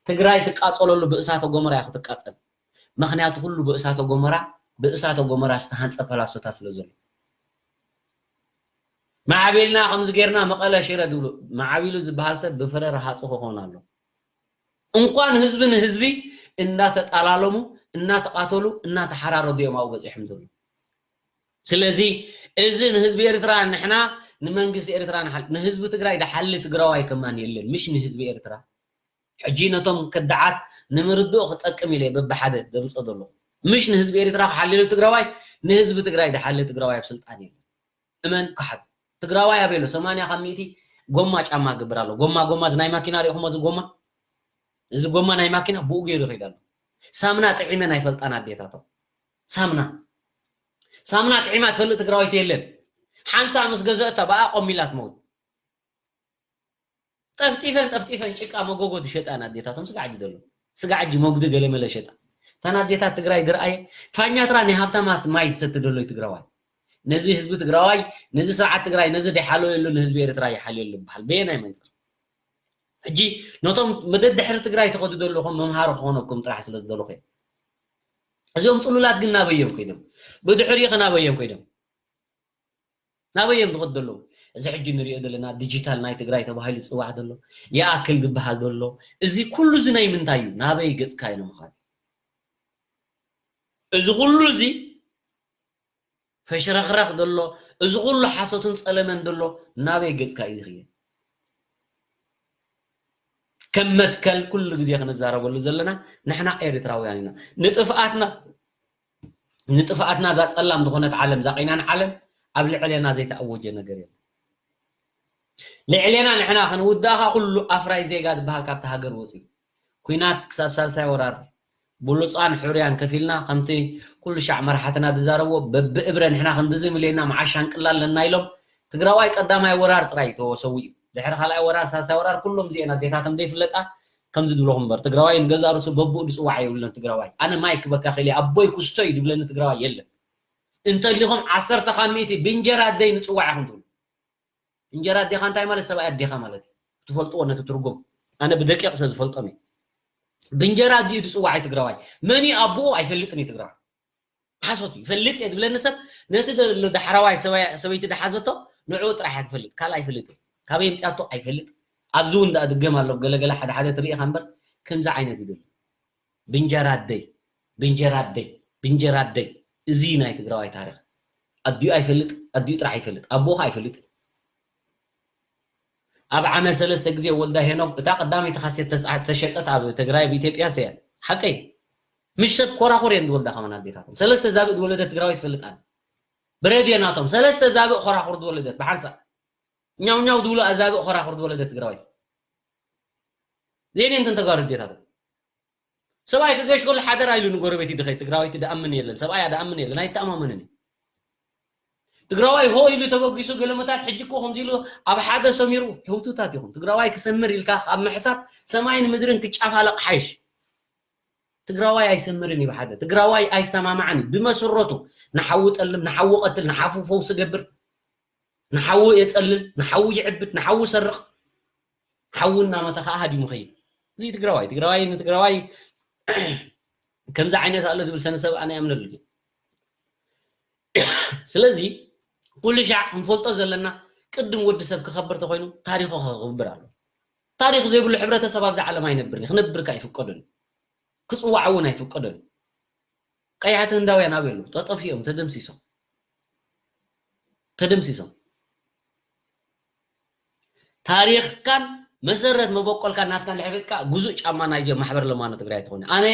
ትግራይ ትቃጸለሉ ብእሳተ ጎመራ እያ ክትቃጸል። ምኽንያቱ ኩሉ ብእሳተ ጎመራ፣ ብእሳተ ጎመራ ዝተሃንጸ ፓላሶታት ስለ ዘሎ። ማዕቢልና ከምዚ ጌርና መቐለ ሽረ ዝብሉ፣ ማዕቢሉ ዝበሃል ሰብ ብፍረ ረሃጹ ክኾን ኣሎ። እንኳን ህዝቢ ንህዝቢ እናተጣላለሙ፣ እናተቓተሉ፣ እናተሓራረዱ እዮም ኣብኡ በጺሖም ዘለዉ። ስለዚ እዚ ንህዝቢ ኤርትራ ንሕና ንመንግስቲ ኤርትራ ንሓል-፣ ንህዝቢ ትግራይ ድሓሊ ትግራዋይ ከማን የለን፣ ምሽ ንህዝቢ ኤርትራ። ሕጂ ነቶም ከዳዓት ንምርድኦ ክጠቅም ኢለ በብሓደ ዘምጾ ዘለኹ። ምሽ ንህዝቢ ኤርትራ ክሓልየሉ ትግራዋይ፣ ንህዝቢ ትግራይ ድሓሊ ትግራዋይ ኣብ ስልጣን የለን። እመን ክሓት። ትግራዋይ ኣበይ ኣሎ? ሰማንያ ካብ ሚእቲ ጎማ ጫማ ገብር ኣሎ። ጎማ፣ ጎማ፣ እዚ ናይ ማኪና ሪእኹሞ? እዚ ጎማ፣ እዚ ጎማ ናይ ማኪና ብኡ ገይሩ ይኸይድ ኣሎ። ሳምና ጥዒመን ኣይፈልጣን ኣዴታቶም። ሳምና። ሳምና ጥዒማ ትፈልጥ ትግራዋይቲ የለን። ሓንሳ ምስ ገዘእታ ብኣ ቆሚላ ትመውት። ጠፍጢፈን፣ ጠፍጢፈን ጭቃ መጎጎ ዝሸጣን ኣዴታቶም ስጋ ዓጂ ዘሎ። ስጋ ዓጂ መጉዲ ገለ መለ ሸጣ። እተን ኣዴታት ትግራይ ዝረኣየ ፋኛትራ ናይ ሃብታማት ማይ ትሰቲ ዘሎ እዩ ትግራዋይ። ነዚ ህዝቢ ትግራዋይ፣ ነዚ ስርዓት ትግራይ፣ ነዚ ዘይሓለየሉ ንህዝቢ ኤርትራ ይሓልየሉ ይበሃል። በየናይ መንፅር? ሕጂ ነቶም መደድሕሪ ትግራይ ትኸዱ ዘለኹም መምሃሪ ክኾነኩም ጥራሕ ስለ ዝደለኹ እየ። እዚኦም ፅሉላት ግን ናበይ እዮም ከይዶም? ብድሕሪኡ ከ ናበይ እዮም ከይዶም? ናበይ እዮም ዝኸዱ ዘለዉ? እዚ ሕጂ ንሪኦ ዘለና ዲጂታል ናይ ትግራይ ተባሂሉ ዝፅዋዕ ዘሎ፣ ይኣክል ዝበሃል ዘሎ፣ እዚ ኩሉ እዚ ናይ ምንታይ እዩ? ናበይ ገፅካ እዩ ንምኻድ? እዚ ኩሉ እዚ ፈሽረኽረኽ ዘሎ፣ እዚ ኩሉ ሓሶትን ጸለመን ዘሎ ናበይ ገጽካ እዩ ዝኽየድ? ከም መትከል ኩሉ ግዜ ክንዛረበሉ ዘለና ንሕና ኤርትራውያን ኢና። ንጥፍኣትና፣ ንጥፍኣትና እዛ ጸላም ዝኾነት ዓለም፣ እዛ ቐይናን ዓለም ኣብ ልዕሌና ዘይተኣወጀ ነገር የለን። ልዕሌና ንሕና ክንውዳእኻ ኩሉ ኣፍራይ ዜጋ ዝበሃል ካብቲ ሃገር ወጺኡ። ኲናት ክሳብ ሳልሳይ ወራር ብሉጻን ሕሩያን ከፊልና፣ ከምቲ ኩሉ ሻዕ መራሕትና ዝዛረብዎ፣ በብእብረ ንሕና ክንድዚ ሚልዮንና መዓሻ እንቅላ ኣለና ኢሎም፣ ትግራዋይ ቀዳማይ ወራር ጥራይ ተሰዊኡ። ድሕሪ ካልኣይ ወራር፣ ሳልሳይ ወራር፣ ኩሎም እዚኤን ኣዴታቶም ዘይፍለጣ፣ ከምዚ ዝብለኹም እምበር ትግራዋይ ንገዛ ርእሱ በብኡ ዝፅዋዕ የብሉን። ትግራዋይ ኣነ ማይ ክበካ ክእል ኣቦይ ኩስቶ እዩ ዝብለኒ ትግራዋይ የለን። እንተሊኹም ዓሰርተ ካብ ሚእቲ ብእንጀራ ኣደይ ንፅዋዕ ኢኹም ትብሉ። እንጀራ ኣዴኻ እንታይ ማለት ሰብኣይ ኣዴኻ ማለት እዩ። ትፈልጥዎ ነቲ ትርጉም ኣነ ብደቂቕ ስለ ዝፈልጦም እዩ። ብእንጀራ ኣዲኡ ዝፅዋዕ እዩ ትግራዋይ። መን እዩ ኣቦኡ ኣይፈልጥን እዩ ትግራዋይ። ሓሶት እዩ። ይፈልጥ እየ ዝብለኒ ሰብ ነቲ ዘሎ ዳሕራዋይ ሰበይቲ ዳሓዘቶ ንዕኡ ጥራሕ እያ ትፈልጥ፣ ካልእ ኣይፈልጥ እዩ። ካበይ የምፅኣቶ ኣይፈልጥ። ኣብዚ እውን ዳኣ ድገም ኣሎ ገለገለ ሓደ ሓደ ትርኢ ኢኻ እምበር ከምዚ ዓይነት እዩ ዘሎ። ብእንጀራ ኣደይ ብእንጀራ ኣደይ ብእንጀራ ኣደይ። እዚ ናይ ትግራዋይ ታሪኽ። ኣዲኡ ኣይፈልጥ፣ ኣዲኡ ጥራሕ ይፈልጥ፣ ኣቦኡ ኸዓ ኣይፈልጥ። ኣብ ዓመት ሰለስተ ግዜ ወልዳ ሄኖክ። እታ ቀዳመይቲ ካሴት ተሸጠት ኣብ ትግራይ ብኢትዮጵያ ሰያ ሓቀይ። ምሽ ሰብ ኮራኹር እየን ዝወልዳ ከማን ኣዴታቶም። ሰለስተ ዛብእ ዝወለደት ትግራዊት ትፈልጥ ኣነ። ብሬድዮ ናቶም ሰለስተ ዛብእ ኮራኹር ዝወለደት ብሓንሳእ ኛው ኛው ዝብሉ ኣዛብእ ኮራኹር ዝወለደት ትግራዊት። ዘይኔንትን ተጋሩ ኣዴታቶም። ሰብኣይ ክገሽ ከሎ ሓደራ ኢሉ ንጎረቤት ይድኸይ ትግራዊት ድኣምን የለን። ሰብኣይ ድኣምን የለን። ኣይተኣማመንን እዩ። ትግራዋይ ሆ ኢሉ ተበጊሱ ገለመታት ሕጂ እኮ ከምዚ ኢሉ ኣብ ሓደ ሰሚሩ ሕውቱታት ይኹን። ትግራዋይ ክሰምር ኢልካ ኣብ ምሕሳብ ሰማይን ምድርን ክጫፋለቕ ሓይሽ። ትግራዋይ ኣይሰምርን እዩ ብሓደ። ትግራዋይ ኣይሰማማዕን እዩ። ብመሰረቱ ንሓዊ ጠልም፣ ንሓዊ ቀትል፣ ንሓፉ ፈውሲ ገብር፣ ንሓዊ የጸልል፣ ንሓዊ ይዕብድ፣ ንሓዊ ሰርቕ። ሓዊ እናመተ ከዓ ሃዲሙ ኸይድ። እዚ ትግራዋይ፣ ትግራዋይ ንትግራዋይ ከምዚ ዓይነት ኣሎ ዝብል ሰነ ሰብ ኣነ ያምነሉ። ስለዚ ኩሉ ሻዕ ክንፈልጦ ዘለና ቅድም ወዲ ሰብ ክኸብር ተኾይኑ ታሪኹ ክኽብር ኣሎ። ታሪኽ ዘይብሉ ሕብረተሰብ ኣብዚ ዓለም ኣይነብርን፣ ክነብር ከኣ ኣይፍቀዶን፣ ክጽዋዕ እውን ኣይፍቀዶን። ቀያሕቲ ህንዳውያን ኣበይ ኣለዉ? ተጠፊኦም፣ ተደምሲሶም፣ ተደምሲሶም። ታሪኽካን መሰረት መበቆልካን ናትካን ድሕሪትካ ጉዙእ ጫማ ናይዚኦም ማሕበር ለማኖ ትግራይ ትኾኑ። ኣነ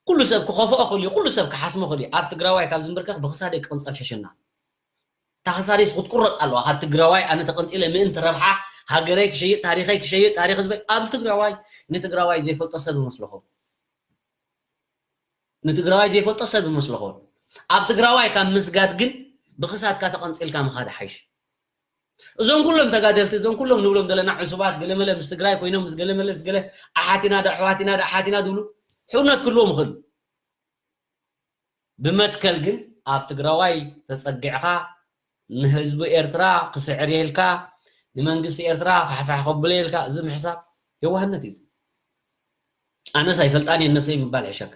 ኩሉ ሰብ ክኸፍኦ ክእል እዩ፣ ኩሉ ሰብ ክሓስሞ ክእል እዩ። ኣብ ትግራዋይ ካብ ዝምብርከኽ ብክሳደይ ክቕንጸል ሕሽና። እታ ክሳደይስ ክትቁረፅ ኣለዋ። ካብ ትግራዋይ ኣነ ተቐንፂለ ምእንቲ ረብሓ ሃገረይ ክሸይጥ፣ ታሪኸይ ክሸይጥ፣ ታሪኽ ህዝበይ። ኣብ ትግራዋይ ንትግራዋይ ዘይፈልጦ ሰብ ይመስለኹም። ንትግራዋይ ዘይፈልጦ ሰብ ይመስለኹም። ኣብ ትግራዋይ ካብ ምስጋድ ግን ብክሳድካ ተቐንፂልካ ምኻድ ሓይሽ። እዞም ኩሎም ተጋደልቲ፣ እዞም ኩሎም ንብሎም ዘለና ዕሱባት፣ ገለመለ ምስ ትግራይ ኮይኖም፣ ምስ ገለመለ፣ ምስ ገለ ኣሓት ኢና ዶ ኣሕዋት ኢና ዶ ኣሓት ኢና ዝብሉ፣ ሕውነት ክህልዎም ይኽእል። ብመትከል ግን ኣብ ትግራዋይ ተጸጊዕኻ ንህዝቢ ኤርትራ ክስዕር ኢልካ፣ ንመንግስቲ ኤርትራ ፋሕፋሕ ከብሎ ኢልካ፣ እዚ ምሕሳብ የዋህነት እዩ። ኣነስ ኣይፈልጣን እየ ነብሰይ ምባል ሕሸካ።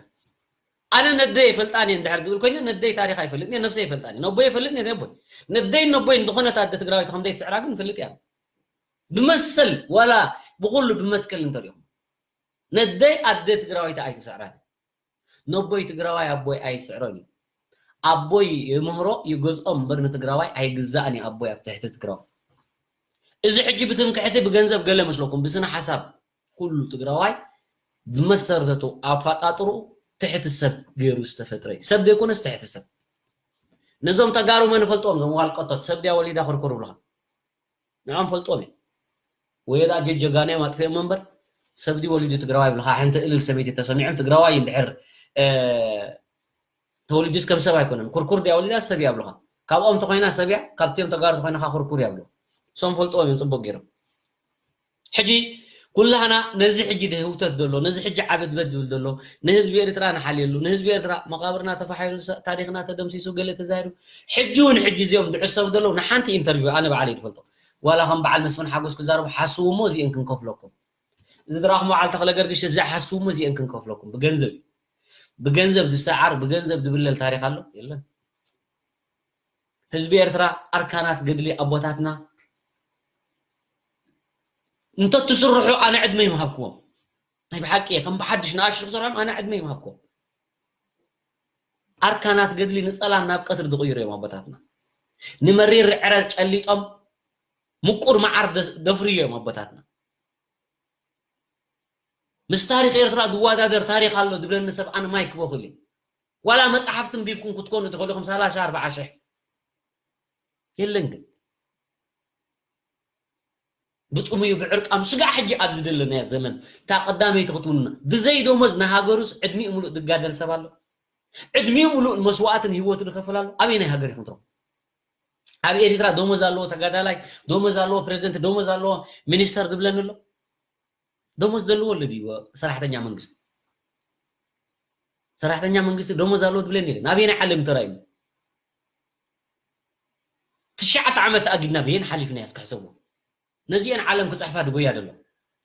ኣነ ነደይ ኣይፈልጣን እየ እንድሕር ዝብል ኮይነ፣ ነደይ ታሪኽ ኣይፈልጥን እየ፣ ነብሰይ ኣይፈልጣን እየ። ነቦይ ኣይፈልጥን እየ፣ ነቦይ። ነደይን ነቦይን ዝኾነት ኣደ ትግራዊት ከም ዘይትስዕራ ግን ንፈልጥ እያ። ብመሰል ዋላ ብኹሉ ብመትከል እንተሪኹም። ነደይ ኣደ ትግራዊት ኣይትስዕራን። ነቦይ ትግራዋይ ኣቦይ ኣይስዕሮን እዩ። ኣቦይ ይምህሮ ይገዝኦ እምበር ንትግራዋይ ኣይግዛእን እዩ ኣቦይ ኣብ ትሕቲ ትግራዋይ። እዚ ሕጂ ብትምክሕቲ ብገንዘብ ገለ መስለኩም ብስነ ሓሳብ ኩሉ ትግራዋይ ብመሰረቱ ኣፈጣጥርኡ ትሕቲ ሰብ ገይሩ ዝተፈጥረ እዩ። ሰብ ዘይኮነስ ትሕቲ ሰብ። ነዞም ተጋሩ መን ፈልጦም ዞም ዋልቀቶት ሰብ ድያ ወሊዳ ክርኩር ብልኻ። ንዖም ፈልጦም እዮም። ወይ ዳ ጀጀጋንዮም ኣጥፊኦም እምበር ሰብ ድዩ ወሊዱ ትግራዋይ ይብልኻ። ሓንቲ እልል ሰበይቲ ተሰሚዖም ትግራዋይ እንድሕር ተወሊዱስ ከም ሰብ ኣይኮነን። ኩርኩር ድያ ወሊዳ ሰብ እያ ይብልኻ። ካብኦም ተኾይና ሰብ እያ፣ ካብቲኦም ተጋሩ ተኾይና ከዓ ኩርኩር እያ ይብሉ። እሶም ፈልጥዎም እዮም ፅቡቅ ገይሮም። ሕጂ ኩላህና ነዚ ሕጂ ድህውተት ዘሎ፣ ነዚ ሕጂ ዓበድበድ ዝብል ዘሎ፣ ንህዝቢ ኤርትራ ንሓልየሉ፣ ንህዝቢ ኤርትራ መቃብርና ተፋሒሩ፣ ታሪኽና ተደምሲሱ፣ ገለ ተዛሂሩ፣ ሕጂ እውን ሕጂ እዚኦም ዝዕሰቡ ዘለዉ ንሓንቲ ኢንተርቪው ኣነ ባዕለይ ዝፈልጦ ዋላ ከም በዓል መስፍን ሓጎስ ክዛረቡ ሓስቡ እሞ እዚአን ክንከፍለኩም። እዚ ድራኹም በዓል ተኽለ ገርግሽ እዚ ሓስቡ እሞ እዚአን ክንከፍለኩም ብገንዘብ እዩ። ብገንዘብ ዝሰዓር ብገንዘብ ዝብለል ታሪኽ ኣሎ የለን። ህዝቢ ኤርትራ ኣርካናት ገድሊ ኣቦታትና እንተትስርሑ ኣነ ዕድመ ይምሃብክዎም። ናይ ብሓቂ እየ ከም ብሓድሽ ንኣሽቱ ክሰርሖም ኣነ ዕድመ ይምሃብክዎም። ኣርካናት ገድሊ ንፀላም ናብ ቀትሪ ዝቕይሩ እዮም ኣቦታትና። ንመሪር ዕረ ጨሊጦም ምቁር መዓር ደፍርዩ እዮም ኣቦታትና። ምስ ታሪኽ ኤርትራ ዝወዳደር ታሪኽ ኣሎ ዝብለኒ ሰብ ኣነ ማይክ ቦኽል እዩ። ዋላ መፅሓፍ ትንቢብኩም ክትኮኑ ትኽእሉ ኢኹም ሰላሳ ኣርባዓ ሽሕ የለን ግን ብጥሙዩ ብዕርቃኑ ስጋዕ ሕጂ ኣብዚ ዘለናዮ ዘመን እታ ቀዳመይቲ ክትውንና ብዘይ ደሞዝ ንሃገሩስ ዕድሚኡ ሙሉእ ዝጋደል ሰብ ኣሎ። ዕድሚኡ ሙሉእ መስዋእትን ህይወቱ ዝኸፍል ኣሎ። ኣበየናይ ሃገር ኢኹም ትረኽቡ? ኣብ ኤርትራ ደሞዝ ኣለዎ ተጋዳላይ፣ ደሞዝ ኣለዎ ፕሬዚደንት፣ ደሞዝ ኣለዎ ሚኒስተር ዝብለኒ ኣሎ። ደሞዝ ዘለዎ ኣሎ ድዩ ሰራሕተኛ መንግስቲ? ሰራሕተኛ መንግስቲ ደሞዝ ኣለዎ ትብለኒ የለን። ኣበየናይ ዓለም ተራእዩ? ትሽዓተ ዓመት ተኣጊድና በየን ሓሊፍና እስኪ ሕሰብዎ። ነዚአን ዓለም ክፅሕፋ ድጎያ ደሎ።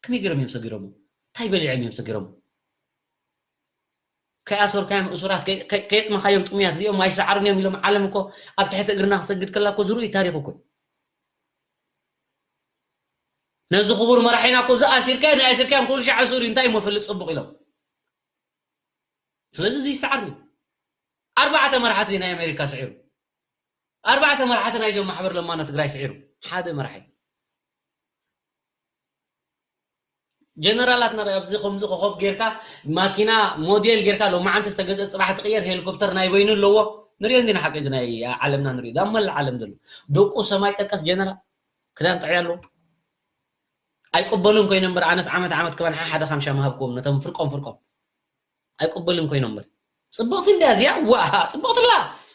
ከመይ ገይሮም እዮም ሰጊሮም? እንታይ በሊዖም እዮም ሰጊሮም? ከይኣሰርካዮም እሱራት ከይ- ከይ- ከየጥመኻዮም ጥሙያት እዚኦም ኣይሰዓሩን እዮም ኢሎም ዓለም እኮ ኣብ ትሕቲ እግርና ክሰግድ ከላ እኮ ዝርኡይ ታሪኽ እኮ እዩ። ነዚ ክቡር መራሒና እኮ ዝኣሲርካዮ ናይ ኣሲርካዮም ኩሉ ሻዕ እሱር እዩ እንታይ እሞ ፈልጥ ፅቡቕ ኢሎም። ስለዚ እዚ ይሰዓርኒ። ኣርባዕተ መራሕቲ ናይ ኣሜሪካ ስዒሩ። ኣርባዕተ መራሕቲ ናይዞም ማሕበር ለማኖ ትግራይ ስዒሩ ሓደ መራሒ። ጀነራላት ናበይ ኣብዚ ከምዚ ኮኾብ ጌርካ ማኪና ሞዴል ጌርካ ሎማዓንቲ ዝተገዘ ፅባሕ ትቕየር ሄሊኮፕተር ናይ በይኑ ኣለዎ። ንሪኦ እንዲና ሓቂ እዚ ናይ ዓለምና ንሪኦ እዛ መላእ ዓለም ዘሎ ደቁ ሰማይ ጠቀስ ጀነራል ክዳን ጥዕያ ኣለዎ። ኣይቅበሉን ኮይኖም እምበር ኣነስ ዓመት ዓመት ክበልዓ ሓደ ካምሻ ምሃብክዎም ነቶም ፍርቆም ፍርቆም ኣይቅበሉን ኮይኖም እምበር። ፅብቕቲ እንድያ እዚኣ ዋ ፅብቕትላ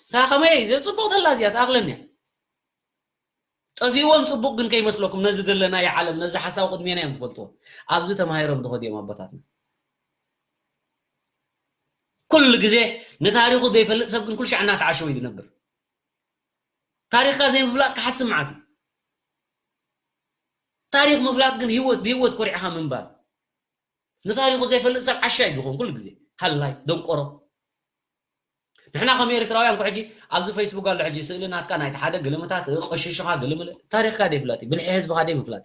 እታ ከመይ ዘፅብቕትላ እዚኣ ትኣኽለኒ እያ። ጠፊእዎም ፅቡቅ ግን ከይመስለኩም ነዚ ዘለናዮ ዓለም ነዚ ሓሳዊ ቅድሜና እዮም ዝፈልጥዎ። ኣብዚ ተማሂሮም ዝኸዱ እዮም ኣቦታትና። ኩሉ ግዜ ንታሪኹ ዘይፈልጥ ሰብ ግን ኩሉ ሻዕ እናተዓሸወ እዩ ዝነብር። ታሪኽካ ዘይምፍላጥ ክሓስብ መዓት እዩ። ታሪኽ ምፍላጥ ግን ህይወት ብህይወት ኮሪዕኻ ምንባር። ንታሪኹ ዘይፈልጥ ሰብ ዓሻ እዩ ዝኸውን ኩሉ ግዜ ሃላይ ደንቆሮ። ንሕና ከም ኤርትራውያን እኮ ሕጂ ኣብዚ ፌስቡክ ኣሎ ሕጂ ስእሊ ናትካ ናይቲ ሓደ ግልምታት ቆሽሽኻ ግልምለ ታሪኽካ ደይ ፍላጥ ብልሒ ህዝብኻ ደይ ምፍላጥ።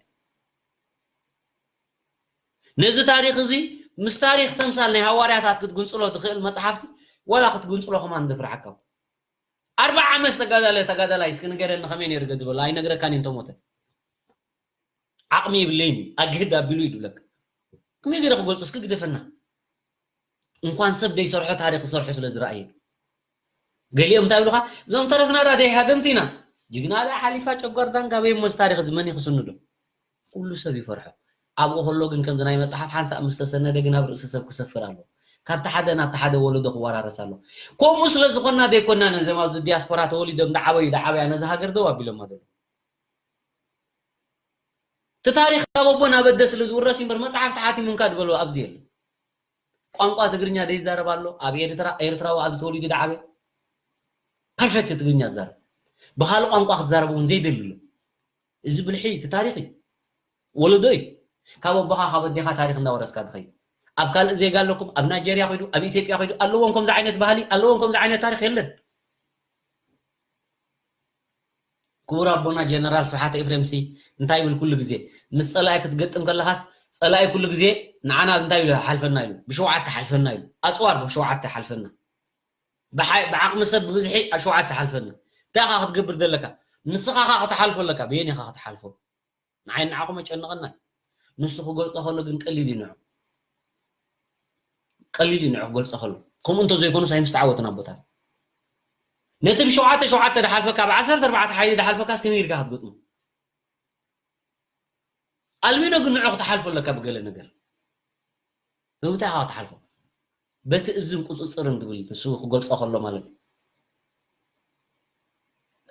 ነዚ ታሪኽ እዚ ምስ ታሪኽ ተምሳል ናይ ሃዋርያታት ክትግንጽሎ ትኽእል መጽሓፍቲ ዋላ ክትግንጽሎ ከማን ዝፍርሓካ። ኣርባዓ ዓመት ዝተጋዳለ ተጋዳላይ እስኪ ንገረኒ ከመይ ነይሩ ገድበሉ ኣይነግረካን እንተሞተ። ዓቕሚ የብለይን ኣግህድ ኣቢሉ እዩ ዝብለካ። ከመይ ገይረ ክገልጾ እስኪ ግደፈና። እንኳን ሰብ ደይሰርሖ ታሪኽ ክሰርሑ ስለ ዝረኣየ ገሊኦም እንታይ ይብሉኻ እዞም ተረፍና ዳ ደይ ሃደምቲ ኢና። ጅግና ዳ ሓሊፋ ጨጓር ዳንጋ በይ እሞ እዚ ታሪኽ እዚ መን እዩ ክስንዶ? ኩሉ ሰብ ይፈርሖ። ኣብኡ ከሎ ግን ከምዚ ናይ መጽሓፍ ሓንሳእ ምስ ተሰነደ ግን ኣብ ርእሲ ሰብ ክሰፍር ኣለዎ። ካብቲ ሓደ ናብቲ ሓደ ወለዶ ክወራረስ ኣለዎ። ከምኡ ስለ ዝኾንና ደይኮንና ነዞም ኣብዚ ዲያስፖራ ተወሊዶም ዳዓበዩ ዳዓበያ ነዚ ሃገር ደው ኣቢሎማ ዘለዉ። እቲ ታሪኽ ካብ ኣቦ ናብ ኣደ ስለ ዝውረስ እዩ እምበር መፅሓፍ ተሓቲሙ እንካ ዝበሎ ኣብዚ የለን። ቋንቋ ትግርኛ ዘይዛረብ ኣሎ ኣብ ኤርትራ? ኤርትራዊ ኣብዚ ተወሊዱ ዝዓበየ ፐርፌክት ትግርኛ ዝዛረብ ብኻልእ ቋንቋ ክትዛረብ እውን ዘይደሊ ኣሎ። እዚ ብልሒ እቲ ታሪኽ እዩ፣ ወለዶ እዩ። ካብ ኣቦኻ ካብ ኣዴኻ ታሪኽ እንዳወረስካ ትኸይድ። ኣብ ካልእ ዜጋ ኣለኩም፣ ኣብ ናይጀርያ ኸይዱ፣ ኣብ ኢትዮጵያ ኸይዱ ኣለዎም ከምዚ ዓይነት ባህሊ ኣለዎም ከምዚ ዓይነት ታሪኽ የለን። ክቡር ኣቦና ጀነራል ስብሓት ኤፍሬምሲ እንታይ ይብል ኩሉ ግዜ ምስ ጸላኢ ክትገጥም ከለኻስ ጸላኢ ኩሉ ግዜ ንዓና እንታይ ኢሉ ሓልፈና ኢሉ ብሸውዓተ ሓልፈና ኢሉ ኣጽዋር ብሸውዓተ ሓልፈና ብዓቕሚ ሰብ ብብዝሒ ሸውዓተ ሓልፈና እንታይ ኢኻ ክትገብር ዘለካ ንስኻ ኻ ክትሓልፎ ኣለካ ብየን ኢኻ ክትሓልፎ ንዓይ ንዓኹም ኣጨንቐና ንሱ ክገልጾ ከሎ ግን ቀሊል እዩ ንዑ ቀሊል እዩ ንዑ ክገልጾ ከሎ ከምኡ እንተዘይኮኑስ ኣይምስተዓወትን ኣቦታት ነቲ ብሸውዓተ ሸውዓተ ድሓልፈካ ብዓሰርተ ኣርባዕተ ሓይሊ ድሓልፈካስ ከመይ ኢልካ ክትገጥሞ ኣልሚኖ ግን ንዑ ክትሓልፎ ኣለካ ብገለ ነገር ብምንታይ ኢኻ ክትሓልፎ በቲ እዝን ቁፅፅርን ዝብል ንሱ ክገልፆ ከሎ ማለት እዩ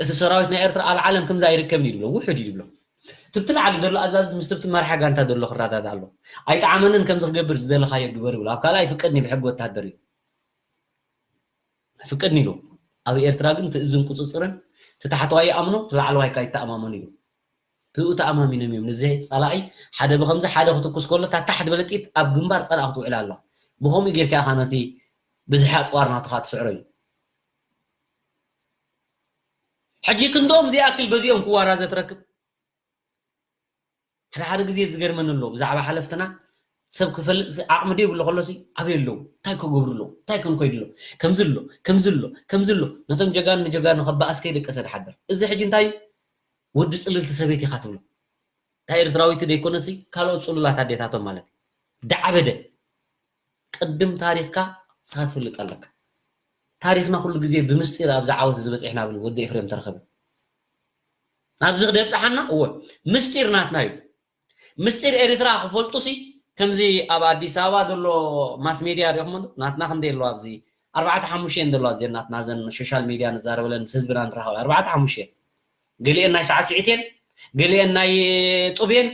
እቲ ሰራዊት ናይ ኤርትራ ኣብ ዓለም ከምዚ ኣይርከብን እዩ ዝብሎ ውሑድ እዩ ዝብሎ ትብቲ ላዕሊ ዘሎ ኣዛዝስ ምስ ትብቲ መርሓ ጋንታ ዘሎ ክረዳዳ ኣሎ ኣይጠዓመንን ከምዚ ክገብር ዝደለኻዮ ግበር ይብሎ ኣብ ካልኣይ ፍቀድኒ ብሕጊ ወታደር እዩ ፍቀድኒ ኢሉ ኣብ ኤርትራ ግን ትእዝን ቁፅፅርን ትታሕተዋይ ይኣምኖ ትላዕለዋይ ካ ይተኣማመኑ እዩ ትኡ ተኣማሚኖም እዮም ንዚ ፀላኢ ሓደ ብከምዚ ሓደ ክትኩስ ከሎ ታታሕ ዝበለ ጥይት ኣብ ግንባር ፀላኢ ክትውዕል ኣላ ብከምኡ ጌርካ ኢኻ ነቲ ብዝሒ ኣፅዋር ናትኻ ትስዕሮ እዩ ሕጂ ክንዶም ዝኣክል በዚኦም ክዋራዘ ትረክብ ሓደ ሓደ ግዜ ዝገርመኒ ኣሎ ብዛዕባ ሓለፍትና ሰብ ክፈልጥ ዓቕሚ ደይብሉ ከሎሲ ኣበይ ኣለዉ እንታይ ክገብሩ ኣለዉ እንታይ ክንከይዱ ኣለዉ ከምዚ ኣሎ ከምዚ ኣሎ ከምዚ ኣሎ ነቶም ጀጋኑ ንጀጋኑ ከበኣስ ከይደቀሰ ድሓድር እዚ ሕጂ እንታይ እዩ ወዲ ጽልልቲ ሰበይቲ ኢኻ ትብሎ እታ ኤርትራዊቲ ደይኮነሲ ካልኦት ጽሉላት ኣዴታቶም ማለት እዩ ዳዓበደ ቅድም ታሪኽካ ንስኻ ትፈልጥ ኣለካ ታሪኽና ኩሉ ግዜ ብምስጢር ኣብዚ ዓወት እዚ በፂሕና ብል ወዲ ኤፍሬም ተረኸበ ናብዚ ክደብፅሓና እወ ምስጢር ናትና እዩ ምስጢር ኤርትራ ክፈልጡ ሲ ከምዚ ኣብ ኣዲስ ኣበባ ዘሎ ማስ ሜድያ ሪኹም ናትና ክንደይ ኣሎ ኣብዚ ኣርባዕተ ሓሙሽተ ዘሎ ኣብዚ ናትና ዘን ሶሻል ሜድያ ንዛረበለን ምስ ህዝብና ንራኸብ ኣርባዕተ ሓሙሽተ ገሊአን ናይ ሳዕስዒት እየን ገሊአን ናይ ጡብ እየን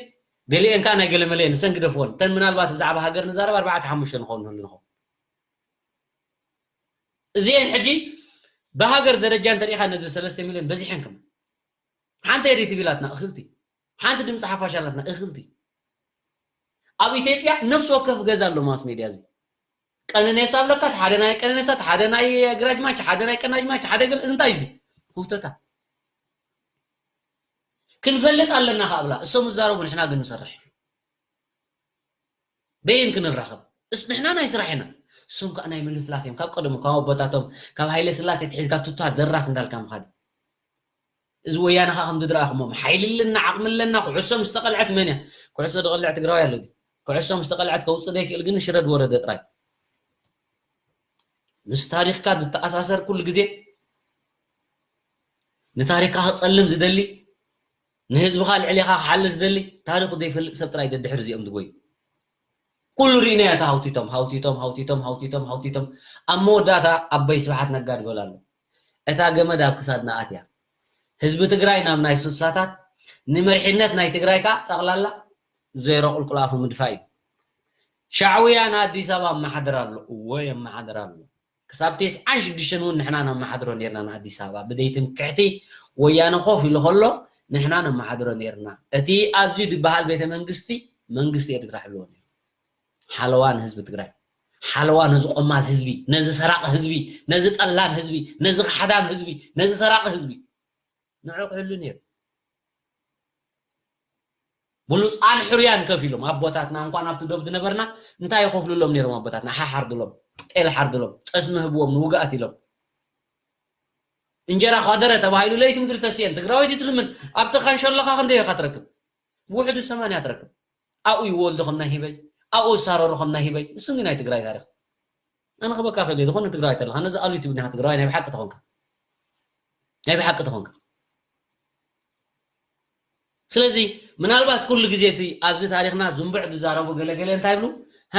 ገሊኤን ከዓ ናይ ገለ መለ እየን፣ ንሰን ግደፍወን። እተን ምናልባት ብዛዕባ ሃገር ንዛረብ ኣርባዕተ ሓሙሽተ ንኸውን ንህሉ ንኸውን። እዚኤን ሕጂ ብሃገር ደረጃ እንተሪኢኻ ነዚ ሰለስተ ሚልዮን በዚሐን ከማ። ሓንቲ ኤሪቲቪ ላትና እኽልቲ፣ ሓንቲ ድምፂ ሓፋሽ ኣላትና እኽልቲ። ኣብ ኢትዮጵያ ነፍሲ ወከፍ ገዛ ኣሎ ማስ ሜድያ እዚ። ቀነኔሳ ኣለካ፣ ሓደ ናይ ቀነኔሳ፣ ሓደ ናይ ግራጅማች፣ ሓደ ናይ ቀናጅማች፣ ሓደ ገለ፣ እንታይ እዚ? ህውተታ። ክንፈልጥ ኣለና ከብላ፣ እሶም ዝዛረቡ ንሕና ግን ንሰርሕ። በየን ክንራኸብ? እስ ንሕና ናይ ስራሕ ኢና። እሶም ከዓ ናይ ምልፍላፍ እዮም። ካብ ቀደሙ፣ ካብ ኣቦታቶም፣ ካብ ሃይለ ስላሴ ትሒዝካ ቱታ ዘራፍ እንዳልካ ምኻድ። እዚ ወያነ ከዓ ከምዚ ድረኣኹሞም። ሓይሊ ኣለና፣ ዓቕሚ ኣለና፣ ኩዕሶ ምስ ተቐልዐት መን እያ? ኩዕሶ ድቐልዕ ትግራዋይ ኣሎ ድዩ? ኩዕሶ ምስ ተቐልዐት ከውፅእ ዘይክእል ግን ሽረድ ወረደ ጥራይ። ምስ ታሪኽካ ዝተኣሳሰር ኩሉ ግዜ ንታሪኽካ ክጸልም ዝደሊ፣ ንህዝብኻ ልዕሌኻ ክሓሊ ዝደሊ፣ ታሪኹ ዘይፈልጥ ሰብ ጥራይ ደድሕር እዚኦም ዝጎዩ። ኩሉ ርኢናዮ፣ እታ ሃውቲቶም፣ ሃውቲቶም፣ ሃውቲቶም፣ ሃውቲቶም፣ ሃውቲቶም። ኣብ መወዳእታ ኣቦይ ስብሓት ነጋ ዝበል ኣሎ። እታ ገመድ ኣብ ክሳድና ኣትያ። ህዝቢ ትግራይ ናብ ናይ ሱሳታት፣ ንመሪሕነት ናይ ትግራይ ከኣ ጠቕላላ ዜሮ ቁልቁል ኣፉ ምድፋእ እዩ። ሻዕውያ ንኣዲስ ኣበባ ኣመሓድር ኣሎ። እወ፣ የመሓድር ኣሎ። ክሳብ ተስዓን ሽዱሽተን እውን ንሕና ነመሓድሮ ነርና ንኣዲስ ኣበባ። ብደይ ትምክሕቲ ወያነ ኮፍ ኢሉ ከሎ ንሕና ነመሓድሮ ነርና። እቲ ኣዝዩ ዝበሃል ቤተ መንግስቲ፣ መንግስቲ ኤርትራ ሕልዎ ነይሩ። ሓለዋ ንህዝቢ ትግራይ፣ ሓለዋ ነዚ ቆማል ህዝቢ፣ ነዚ ሰራቂ ህዝቢ፣ ነዚ ጠላም ህዝቢ፣ ነዚ ከሓዳም ህዝቢ፣ ነዚ ሰራቂ ህዝቢ ንዑ ክሕሉ ነይሩ። ብሉፃን ሕሩያን ከፊሎም ኣቦታትና እንኳን ኣብቲ ዶብ ዝነበርና እንታይ ይኸፍሉሎም ነይሮም ኣቦታትና? ሓሓር ድሎም፣ ጤል ሓር ድሎም፣ ጠስሚ ህብዎም ንውግኣት ኢሎም። እንጀራ ኳደረ ተባሂሉ ለይቲ ምድሪ ተስየን ትግራወይቲ ትልምን ኣብቲ ካንሸሎኻ ክንደይ ኢኻ ትረክብ? ብውሕዱ ሰማንያ ትረክብ። ኣብኡ ይወልዱ ከም ናይ ሂበይ፣ ኣብኡ ዝሳረሩ ከም ናይ ሂበይ። እሱ ግን ናይ ትግራይ ታሪኽ። ኣነ ክበካ ክእል እየ፣ ዝኾነ ትግራዋይ ተለኻ፣ ነዚ ኣሉት ይብልኻ ትግራዋይ ናይ ብሓቂ ተኾንካ። ናይ ብሓቂ ተኾንካ። ስለዚ ምናልባት ኩሉ ግዜ እቲ ኣብዚ ታሪኽና ዝንቡዕ ዝዛረቡ ገለገለ እንታይ ይብሉ? ሃ፣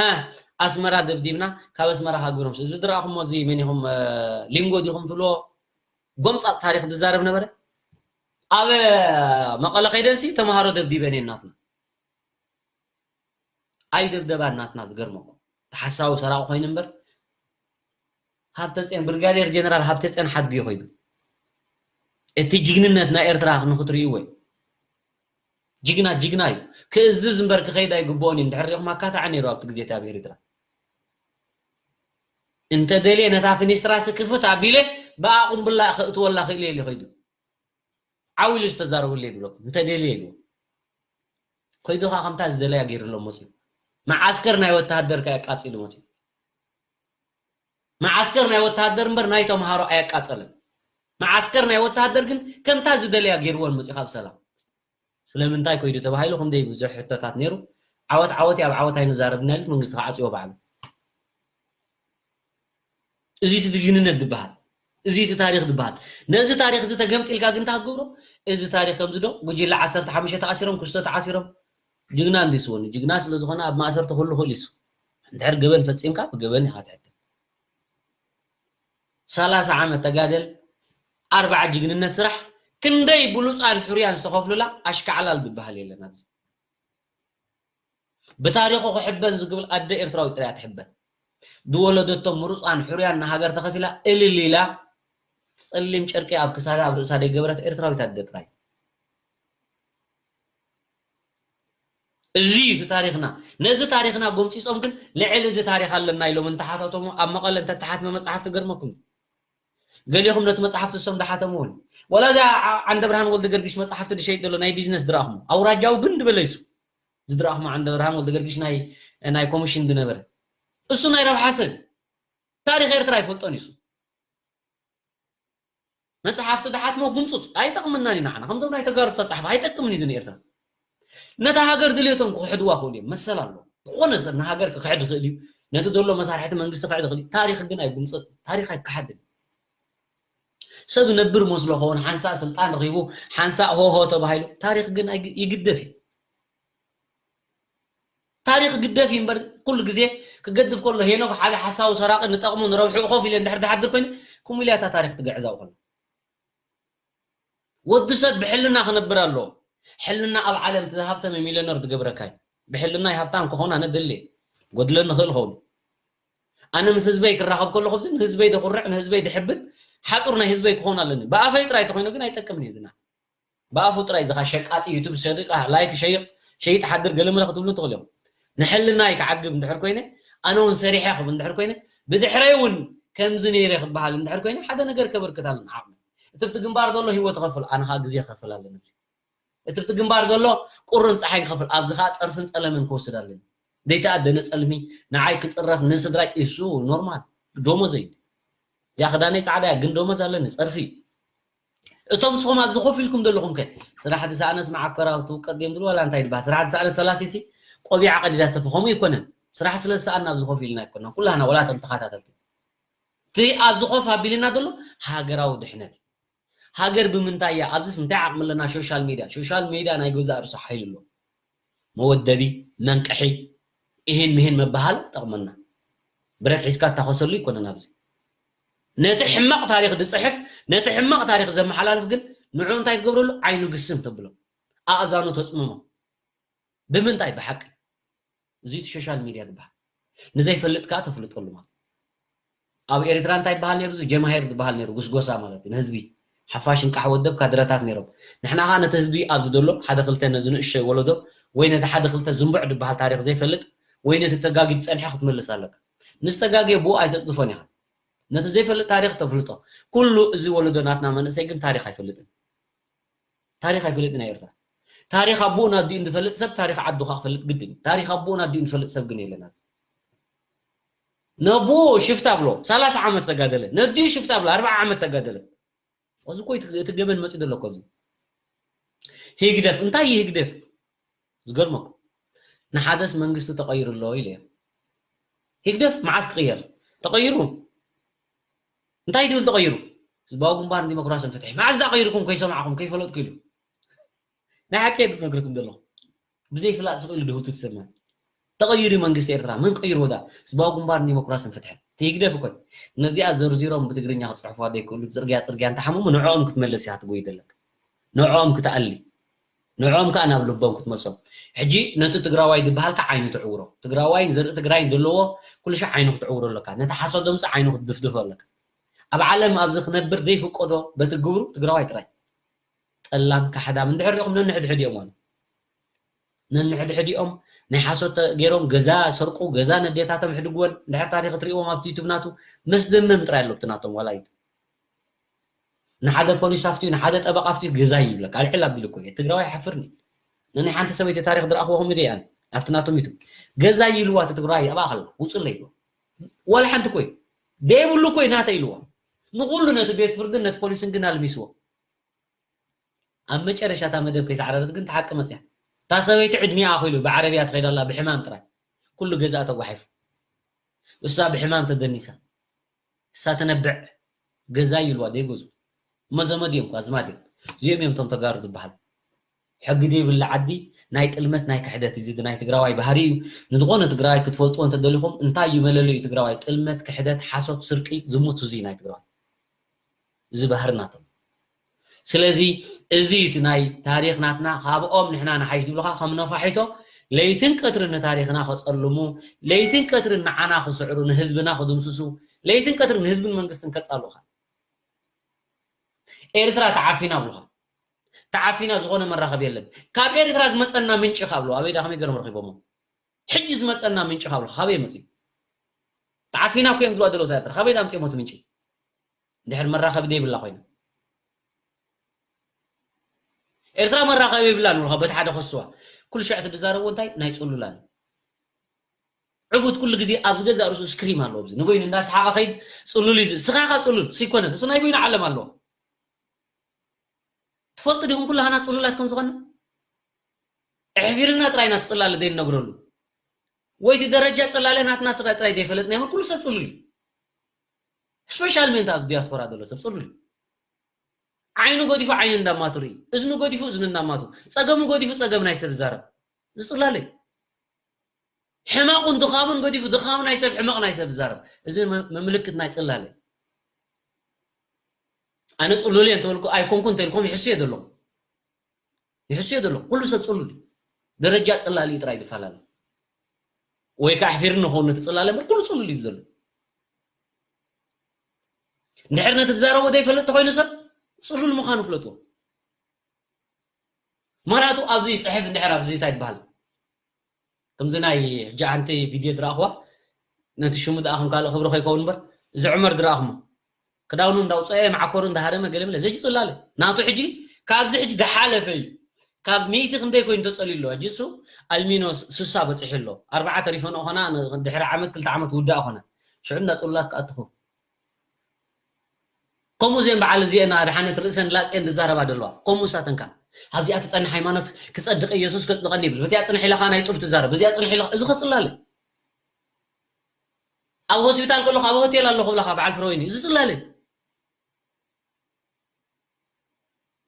ኣስመራ ደብዲብና፣ ካብ ኣስመራ ካግብሮም። እዚ ዝረኣኹሞ እዚ መን ኢኹም፣ እ፣ ሊንጎ ዲኹም ትብልዎ? ጎምጻጽ ታሪኽ ዝዛረብ ነበረ። ኣብ መቐለ ከይደንሲ ተምሃሮ ደብዲበን እየን ናትና። ኣይደብደባን ናትና። ዝገርመኩም፣ እቲ ሓሳዊ ሰራቂ ኮይኑ እምበር፣ ሃብተፅዮን፣ ብርጋዴር ጀነራል ሃብተፅዮን ሓድጉ እዩ ኮይኑ። እቲ ጅግንነት ናይ ኤርትራ ንክትርእይዎ እዩ። ጅግና ጅግና እዩ። ክእዝዝ እምበር ክኸይድ ኣይግብኦን እዩ። እንድሕር ሪኢኹም ኣካታዐ ነይሩ ኣብቲ ግዜ እቲ ኣብ ኤርትራ። እንተ ደልየ ነታ ፊኒስትራስ ክፍት ኣቢለ ብኣ ቁምብላ ከእትወላ ክእል እየ ኢሉ ከይዱ። ዓው ኢሉ ዝተዛረበሉ የብሎም። እንተ ደልየ ኢሉ ከይዱ ከዓ ከምታ ዝደለያ ገይሩሎም መፅዩ። መዓስከር ናይ ወተሃደር ከዓ ኣቃፂሉ መፅዩ። መዓስከር ናይ ወተሃደር እምበር ናይ ተምሃሮ ኣየቃፀለን። መዓስከር ናይ ወተሃደር ግን ከምታ ዝደለያ ገይርዎን መፅዩ ካብ ሰላም። ስለምንታይ ኮይዱ ተባሂሉ ክንደይ ብዙሕ ሕቶታት ነይሩ። ዓወት ዓወት እዩ፣ ኣብ ዓወት ኣይንዛረብን ኢሉት መንግስቲ ክዓፅዎ ባዕሉ። እዚ እቲ ጅግንነት ዝበሃል፣ እዚ እቲ ታሪኽ ዝበሃል። ነዚ ታሪኽ እዚ ተገምጢልካ ግን እንታይ ክትገብሮ? እዚ ታሪኽ ከምዚ ዶ ጉጅለ ዓሰርተ ሓሙሽተ ተኣሲሮም፣ ክስቶ ተዓሲሮም፣ ጅግና እንዲስወኒ፣ ጅግና ስለ ዝኾነ ኣብ ማእሰርቲ ኩሉ ክእል ይሱ። እንድሕር ገበን ፈጺምካ ብገበን ኢኻ ትሕተት። ሰላሳ ዓመት ተጋደል፣ ኣርባዓ ጅግንነት ስራሕ፣ ክንደይ ብሉጻን ሕሩያን ዝተኸፍሉላ ኣሽካዕላል ዝበሃል የለን ኣብዚ። ብታሪኹ ክሕበን ዝግብል ኣደ ኤርትራዊት ጥራይ እያ ትሕበን። ዝወለደቶም ምሩፃን ሕሩያን ንሃገር ተኸፊላ እልል ኢላ ጸሊም ጨርቂ ኣብ ክሳዳ ኣብ ርእሳ ዘይገበረት ኤርትራዊት ኣደ ጥራይ። እዚ እዩ እቲ ታሪኽና። ነዚ ታሪኽና ጎምፂፆም ግን ልዕሊ እዚ ታሪኽ ኣለና ኢሎም እንተሓተቶም ኣብ መቐለ እንተተሓትመ መፅሓፍ ትገርመኩም። ገሊኹም ነቲ መፅሓፍቲ እሶም ዝሓተምዎ እዩ። ዋላ እዛ ዓ-፣ ዓንደ ብርሃን ወልደ ገርግሽ መፅሓፍቲ ዝሸይጥ ዘሎ ናይ ቢዝነስ ዝረኣኹም ኣውራጃዊ ግን ዝበለ ይሱ ዝድረኣኹም ዓንደ ብርሃን ወልደ ገርግሽ ናይ፣ ናይ ኮሚሽን ዝነበረ እሱ ናይ ረብሓ ሰብ ታሪኽ ኤርትራ ኣይፈልጦን ይሱ። መፅሓፍቲ ዝሓትሞ ጉምፁፅ ኣይጠቕምናን እዩ ንዓና። ከምዞም ናይ ተጋሩ ተፃሕፈ ኣይጠቅምን እዩ እዚ ንኤርትራ። ነታ ሃገር ድልየቶም ክኽሕድዋ ክእሉ እዮም። መሰል ኣለዎም። ዝኾነ ሰብ ንሃገር ክኽሕድ ይኽእል እዩ። ነቲ ዘሎ መሳርሕቲ መንግስቲ ክኽሕድ ይኽእል እዩ። ታሪኽ ግን ኣይጉምፀፅ። ታሪኽ ኣይከሓድን። ሰብ ነብር መስሎ ኸውን ሓንሳእ ስልጣን ረኺቡ ሓንሳእ ሆሆ ተባሂሉ ታሪኽ ግን ኣይግ-፣ ይግደፍ እዩ። ታሪኽ ግደፍ እዩ እምበር ኩሉ ግዜ ክገድፍ ከሎ ሄኖክ ሓደ ሓሳዊ ሰራቂ ንጠቕሙ ንረብሕኡ ኮፍ ኢለ እንድሕር ዝሓድር ኮይኑ ከምኡ ኢላ እታ ታሪኽ ትግዕዛው ከሎ ወዲ ሰብ ብሕልና ክነብር ኣለዎ። ሕልና ኣብ ዓለም እቲ ዝሃብተመ ሚልዮነር ዝገብረካ እዩ። ብሕልና ሃብታም ክኸውን ኣነ ደልየ ጎድለኒ ክእል ኸውን። ኣነ ምስ ህዝበይ ክራኸብ ከለኹ፣ እዚ ንህዝበይ ደኹርዕ፣ ንህዝበይ ድሕብን፣ ሓፁር ናይ ህዝበይ ክኸውን ኣለኒ። ብኣፈይ ጥራይ ተኾይኑ ግን ኣይጠቅምን እዩ ዝና። ብኣፉ ጥራይ ዝኻ ሸቃጢ ዩቱብ ሸድቃ ላይክ ሸይቕ ሸይጥ ሓድር ገለመለ ክትብሉ ትኽእሉ እዮም። ንሕልናይ ክዓግብ እንድሕር ኮይነ፣ ኣነ እውን ሰሪሐ ክብል እንድሕር ኮይነ፣ ብድሕረይ እውን ከምዚ ነይረ ክበሃል እንድሕር ኮይነ፣ ሓደ ነገር ከበርክት ኣለኒ ዓቕሚ። እቲ ብቲ ግንባር ዘሎ ህይወት ይኸፍል፣ ኣነ ኸዓ ግዜ ክኸፍል ኣለኒ። እቲ ብቲ ግንባር ዘሎ ቁርን ፀሓይ ክኸፍል፣ ኣብዚ ኸዓ ፀርፍን ፀለምን ክወስድ ኣለኒ። ዘይተኣደነ ፀልሚ ንዓይ ክፅረፍ ንስድራይ እሱ ኖርማል ደሞዘይ። እዚኣ ክዳነይ ፃዕዳ እያ፣ ግን ደሞዝ ኣለኒ፣ ፀርፊ። እቶም ንስኹም ኣብዚ ኮፍ ኢልኩም ዘለኹም ከ ስራሕ ዝሰኣነስ መዓከራዊ ትውቀጥ ድዮም ዝብሉ ዋላ እንታይ ድበሃል? ስራሕ ዝሰኣነት ፈላሲሲ ቆቢዓ ቀዲዳ ትሰፊ፣ ከምኡ ይኮነን። ስራሕ ስለ ዝሰኣና ኣብዚ ኮፍ ኢልና ኣይኮና ኩላህና ዋላ እቶም ተኸታተልቲ። እቲ ኣብዚ ኮፍ ኣቢልና ዘሎ ሃገራዊ ድሕነት እዩ። ሃገር ብምንታይ እያ? ኣብዚስ እንታይ ዓቕሚ ኣለና? ሶሻል ሜድያ፣ ሶሻል ሜድያ ናይ ገዛእ ርእሱ ሓይሊ ኣሎ። መወደቢ፣ መንቅሒ፣ ኢሂን ምሂን መበሃል ጠቕመና። ብረት ሒዝካ እታኸሰሉ ይኮነን ኣብዚ። ነቲ ሕማቕ ታሪኽ ዝፅሕፍ፣ ነቲ ሕማቕ ታሪኽ ዘመሓላልፍ ግን ንዑ እንታይ ትገብረሉ? ዓይኑ ግስም ተብሎ። ኣእዛኑ ተፅምሞ። ብምንታይ? ብሓቂ። እዚ እቲ ሶሻል ሜድያ ዝበሃል። ንዘይፈልጥ ከኣ ተፍልጠሉ ማለት። ኣብ ኤርትራ እንታይ ይበሃል ነይሩ? እዚ ጀማሂር ዝበሃል ነይሩ፣ ጉስጎሳ ማለት እዩ። ንህዝቢ ሓፋሽ እንቃሕ ወደብ ካድረታት ነይሮም። ንሕና ከኣ ነቲ ህዝቢ ኣብዚ ዘሎ ሓደ ክልተ ነዚ ንእሽቶይ ወለዶ ወይ ነቲ ሓደ ክልተ ዝንቡዕ ዝበሃል ታሪኽ ዘይፈልጥ ወይ ነቲ ተጋጊ ዝጸንሐ ክትመልስ ኣለካ። ምስ ተጋግየ ብኡ ኣይተጽድፎን ኢኻ። ነቲ ዘይፈልጥ ታሪኽ ተፍልጦ። ኩሉ እዚ ወለዶ ናትና መንእሰይ ግን ታሪኽ ኣይፈልጥን። ታሪኽ ኣይፈልጥን ናይ ኤርትራ። ታሪኽ ኣቦኡን ኣዲኡን ዝፈልጥ ሰብ ታሪኽ ዓዱ ከኣ ክፈልጥ ግድን እዩ። ታሪኽ ኣቦኡን ኣዲኡን ዝፈልጥ ሰብ ግን የለን ኣብዚ። ነቦኡ ሽፍታ ብሎ ሰላሳ ዓመት ተጋደለ። ነዲኡ ሽፍታ ብሎ ኣርብዓ ዓመት ተጋደለ። እዚ እኮ እቲ፣ እቲ ገበን መጺኡ ዘሎ እኮ ኣብዚ። ህግደፍ፣ እንታይ እዩ ህግደፍ? ዝገርመኩም። ንሓደስ መንግስቲ ተቐይሩ ኣሎ ኢለ እየ። ህግደፍ መዓስ ክቕየር? ተቐይሩ። እንታይ ድብል ተቐይሩ? ህዝባዊ ግንባር ንዲሞክራስን ፍትሒ። መዓስ ዳ ቀይርኩም ከይሰማዕኩም፣ ከይፈለጥኩ ኢሉ። ናይ ሓቂ እየ ዝነግረኩም ዘለኹ። ብዘይ ፍላጥ ስቕ ኢሉ ድህውቱ ትሰምዕ። ተቐይሩ መንግስቲ ኤርትራ። መን ቀይርዎ ዳ? ህዝባዊ ግንባር ንዲሞክራስን ፍትሕን። እቲ ህግደፍ እኮ እዩ። ነዚኣ ዘርዚሮም ብትግርኛ ክጽሕፉዋ ዘይክእሉ ጽርግያ ጽርግያ እንተሓመሙ ንዕኦም ክትመልስ እያ ትጎይ ዘለካ። ንዕኦም ክትኣሊ። ንዕኦም ከኣ ናብ ልቦም ክትመልሶም። ሕጂ ነቲ ትግራዋይ ዝበሃል ከኣ ዓይኑ ትዕውሮ። ትግራዋይን ዘርኢ ትግራይን ዘለዎ ኩሉ ሻዕ ዓይኑ ክትዕውሮ ኣለካ። ነቲ ሓሶት ደምፂ ዓይኑ ክትድፍድፎ ኣለካ። ኣብ ዓለም ኣብዚ ክነብር ዘይፍቀዶ በቲ ግብሩ ትግራዋይ ጥራይ። ጠላም ካሕዳም እንድሕር ሪኦም ነንሕድሕድ እዮም ማለት። ነንሕድሕድ እዮም ናይ ሓሶት ተ-፣ ገይሮም ገዛ ሰርቁ፣ ገዛ ነዴታቶም ሕድግወን። እንድሕር ታሪኽ ትሪእዎም ኣብቲ ዩቱብ ናቱ መስደመም ጥራይ ኣሎ ኣብቲ ናቶም ዋላ ዩቱብ። ንሓደ ፖሊስ ኣፍትዩ፣ ንሓደ ጠበቃ ኣፍትዩ ገዛ ይብለካ። ኣልዕል ኣቢሉ እኮ እዩ። ትግራዋይ ይሓፍርኒ። ንናይ ሓንቲ ሰበይቲ ታሪኽ ዝረኣኽዎ ከምኡ ድየ ኣነ? ኣብቲ ናቶም ዩቱብ። ገዛ ይልዋ እቲ ትግራዋይ ኣብኣ ከላ፣ ውፁለይ ይልዋ። ዋላ ሓንቲ እኮ እዩ። ዘይብሉ እኮ እዩ ናተይ ይልዋ። ንኹሉ ነቲ ቤት ፍርድን ነቲ ፖሊስን ግን ኣልሚስዎ። ኣብ መጨረሻ እታ መደብ ከይሰዕረረት ግን እቲ ሓቂ መፅያ። እታ ሰበይቲ ዕድሚኣ ኣኺሉ ብዓረብያ ትኸይድ ኣላ ብሕማም ጥራይ። ኩሉ ገዛኣ ተጓሒፉ። እሳ ብሕማም ተደኒሳ። እሳ ትነብዕ። ገዛ ይልዋ ዘይገዝኡ። እሞ ዘመድ እዮም እኮ፣ ኣዝማድ እዮም። እዚኦም እዮም እቶም ተጋሩ ዝበሃሉ። ሕጊ ዘይብሉ ዓዲ ናይ ጥልመት ናይ ክሕደት፣ እዚ ናይ ትግራዋይ ባህሪ እዩ። ንዝኾነ ትግራዋይ ክትፈልጥዎ እንተደሊኹም፣ እንታይ እዩ መለለዩ ትግራዋይ? ጥልመት፣ ክሕደት፣ ሓሶት፣ ስርቂ፣ ዝሙት፣ እዚ ናይ ትግራዋይ። እዚ ባህሪ ናቶም። ስለዚ እዚ እቲ ናይ ታሪኽ ናትና ካብኦም ንሕና ንሓይሽ ዝብሉኻ ከም ነፋሒቶ ለይትን ቀትርን ንታሪኽና ከጸልሙ፣ ለይትን ቀትርን ንዓና ክስዕሩ፣ ንህዝብና ክድምስሱ፣ ለይትን ቀትርን ንህዝብን መንግስትን ከጻልኡኻ። ኤርትራ ተዓፊና ብሉኻ። ተዓፊና ዝኾነ መራኸቢ የለን። ካብ ኤርትራ ዝመጸና ምንጪ ካብ ኣለዉ፣ ኣበይ ዳ ከመይ ገይሮም ረኺቦሞ? ሕጂ ዝመጸና ምንጪ ካብ ኣለዉ፣ ካበይ መጺኡ? ተዓፊና እኮ እዮም ዝብሉ ዘለዉ፣ እታ ኤርትራ። ካበይ ዳ ኣምጺኦሞ እቲ ምንጪ? ድሕር መራኸቢ ዘይብላ ኮይና። ኤርትራ መራኸቢ የብላን፣ ወላ በቲ ሓደ ከስዋ። ኩሉ ሻዕ እቲ ዝዛረብዎ እንታይ? ናይ ጽሉላን። ዕቡድ ኩሉ ግዜ ኣብ ዝገዛእ ርእሱ ስክሪም ኣለዎ። ኣብዚ ንበይኑ እንዳሰሓቐ ከይድ ጽሉል እዩ። ስኻ ኢኻ ጽሉል፣ እሱ ኣይኮነን። እሱ ናይ በይኑ ዓለም ኣለዎ። ትፈልጡ ዲኹም ኩላህና ጽሉላት ከም ዝኾነ? ኣሕፊርና ጥራይ ኢና እቲ ጽላለ ዘይንነግረሉ። ወይ እቲ ደረጃ ጽላለ ናትና ስረ ጥራይ ዘይፈለጥና ይኹን፣ ኩሉ ሰብ ጽሉል እዩ። ስፔሻል ሜንት ኣብ ዲያስፖራ ዘሎ ሰብ ጽሉል እዩ። ዓይኑ ገዲፉ ዓይኑ እንዳማቱ ርኢ፣ እዝኑ ገዲፉ እዝኑ እንዳማቱ፣ ጸገሙ ገዲፉ ጸገም ናይ ሰብ ዝዛረብ። እዚ ጽላለ እዩ። ሕመቑን ድኻሙን ገዲፉ ድኻሙ ናይ ሰብ ሕመቕ ናይ ሰብ ዝዛረብ። እዚ መ-፣ ምልክት ናይ ጽላለ እዩ። ኣነ ጽሉል እየ እንተበልኩ ኣይኮንኩ እንተልኩም ይሕሱ እየ ዘለኹ። ይሕስዮ ዘሎ። ኩሉ ሰብ ጽሉል እዩ። ደረጃ ጽላሊ ጥራይ ዝፈላለ። ወይ ከዓ ኣሕፊርኒ ክኸውን ነቲ ጽላለ እምበር ኩሉ ጽሉል እዩ ዘሎ። እንድሕር ነቲ ትዛረቦ ዘይፈልጥ ተኾይኑ ሰብ ጽሉል ምዃኑ ፍለጥዎ። ምኽንያቱ ኣብዚ ይጽሕፍ እንድሕር ኣብዚ እንታይ ይበሃል? ከምዚ ናይ ሕጂ ሓንቲ ቪድዮ ዝረኣኽዋ፣ ነቲ ሽሙ ደኣ ከም ካልእ ክብሪ ከይከውን እምበር፣ እዚ ዑመር ዝረኣኽሞ፣ ክዳውኑ እንዳውፀአ፣ መዓኮሩ እንዳሃረመ፣ ገለ መለ፣ ዘጂ ጽላለ። ናቱ ሕጂ፣ ካብዚ ሕጂ ዝሓለፈ እዩ። ካብ ሚእቲ ክንደይ ኮይኑ ተጸልዩ ኣሎ? ሕጂ እሱ ኣልሚኖ ስሳ በጺሑ ኣሎ። ኣርባዓ ተሪፈንኦ ኾና፣ ን-፣ ድሕሪ ዓመት፣ ክልተ ዓመት ውዳእ ኾነ። ሽዑ እንዳ ጽሉላት ክኣትኹ። ከምኡ እዚአን በዓል እዚአን ኣድሓነት ርእሰን ላፅየን ዝዛረባ ዘለዋ። ከምኡ እሳተንካ። ኣብዚኣ ትጸንሕ ሃይማኖት ክጸድቕ ኢየሱስ ከጽድቐኒ ይብል። በዚኣ ጽንሕ ኢለኻ ናይ ጡብ ትዛረብ። በዚኣ ጽንሕ ኢለኻ፣ እዚ ከጽላለ። ኣብ ሆስፒታል ከለኹ፣ ኣብ ሆቴል ኣለኹ ብለኻ በዓል ፍረወይኒ። እዚ ጽላለ።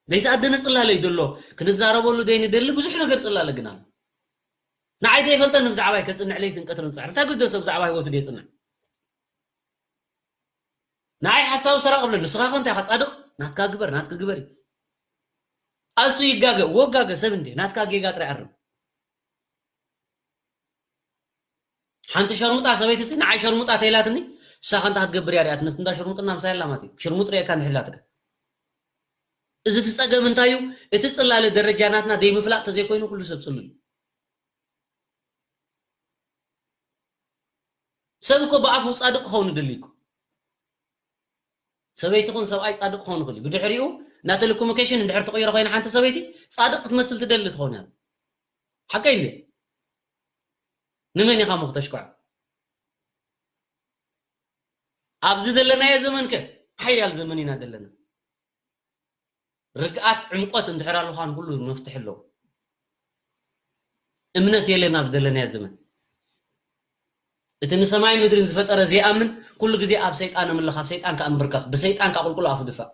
ዘይተኣደነ ጽላለ እዩ ዘሎ። ክንዛረበሉ ዘይንደሊ ብዙሕ ነገር ጽላለ ግን ኣሎ። ንዓይ ዘይፈልጠኒ ብዛዕባይ ከጽንዕ ለይትን ቀትርን ጸዕሪ። እንታይ ግዶ ሰብ ብዛዕባ ህይወቱ ደየጽንዕ? ንዓይ ሓሳዊ ሰራቕ እብለኒ። ንስኻ ከ እንታይ ኢኻ ጻድቕ? ናትካ ግበር፣ ናትካ ግበሪ። ኣሱ ይጋገ፣ ወጋገ ሰብ እንዴ? ናትካ ጌጋ ጥራይ ኣርም። ሓንቲ ሸርሙጣ ሰበይቲ ሲ ንዓይ ሸርሙጣ ተይላትኒ፣ ንሳ ከ እንታይ ክትገብር እያ ሪኣት? ነቲ እንዳ ሸርሙጥና ምሳይ ኣላ ማለት እዩ። ሽርሙጥ ሪእካ እንድሕር ኢላትካ። እዚ እቲ ጸገም እንታይ እዩ? እቲ ጽላለ ደረጃ ናትና ዘይምፍላጥ ተዘይኮይኑ ኩሉ ሰብ ጽሉል እዩ። ሰብ እኮ ብኣፉ ጻድቕ ክኸውን ይደሊ እኮ። ሰበይቲ ኹን ሰብኣይ ጻድቕ ክኸውን ይኽእል እዩ። ብድሕሪኡ፣ ናብ ቴሌኮሙኒኬሽን እንድሕር ትቕይሮ ኮይና ሓንቲ ሰበይቲ፣ ጻድቕ ክትመስል ትደሊ ትኸውን እያ። ሓቀይ እንድየ? ንመን ኢኻ እሞ ክተሽክዖ? ኣብዚ ዘለናዮ ዘመን ከ፣ ሓያል ዘመን ኢና ዘለና። ርግኣት፣ ዕምቆት እንድሕር ኣልኻ ንኹሉ መፍትሒ ኣለዎ። እምነት የለን ኣብ ዘለናዮ ዘመን። እቲ ንሰማይን ምድርን ዝፈጠረ ዘይኣምን፣ ኩሉ ግዜ ኣብ ሰይጣን ኣምልኽ፣ ኣብ ሰይጣን ከኣንብርከኽ፣ ብሰይጣን ከኣ ቁልቁል ኣፉ ድፋእ።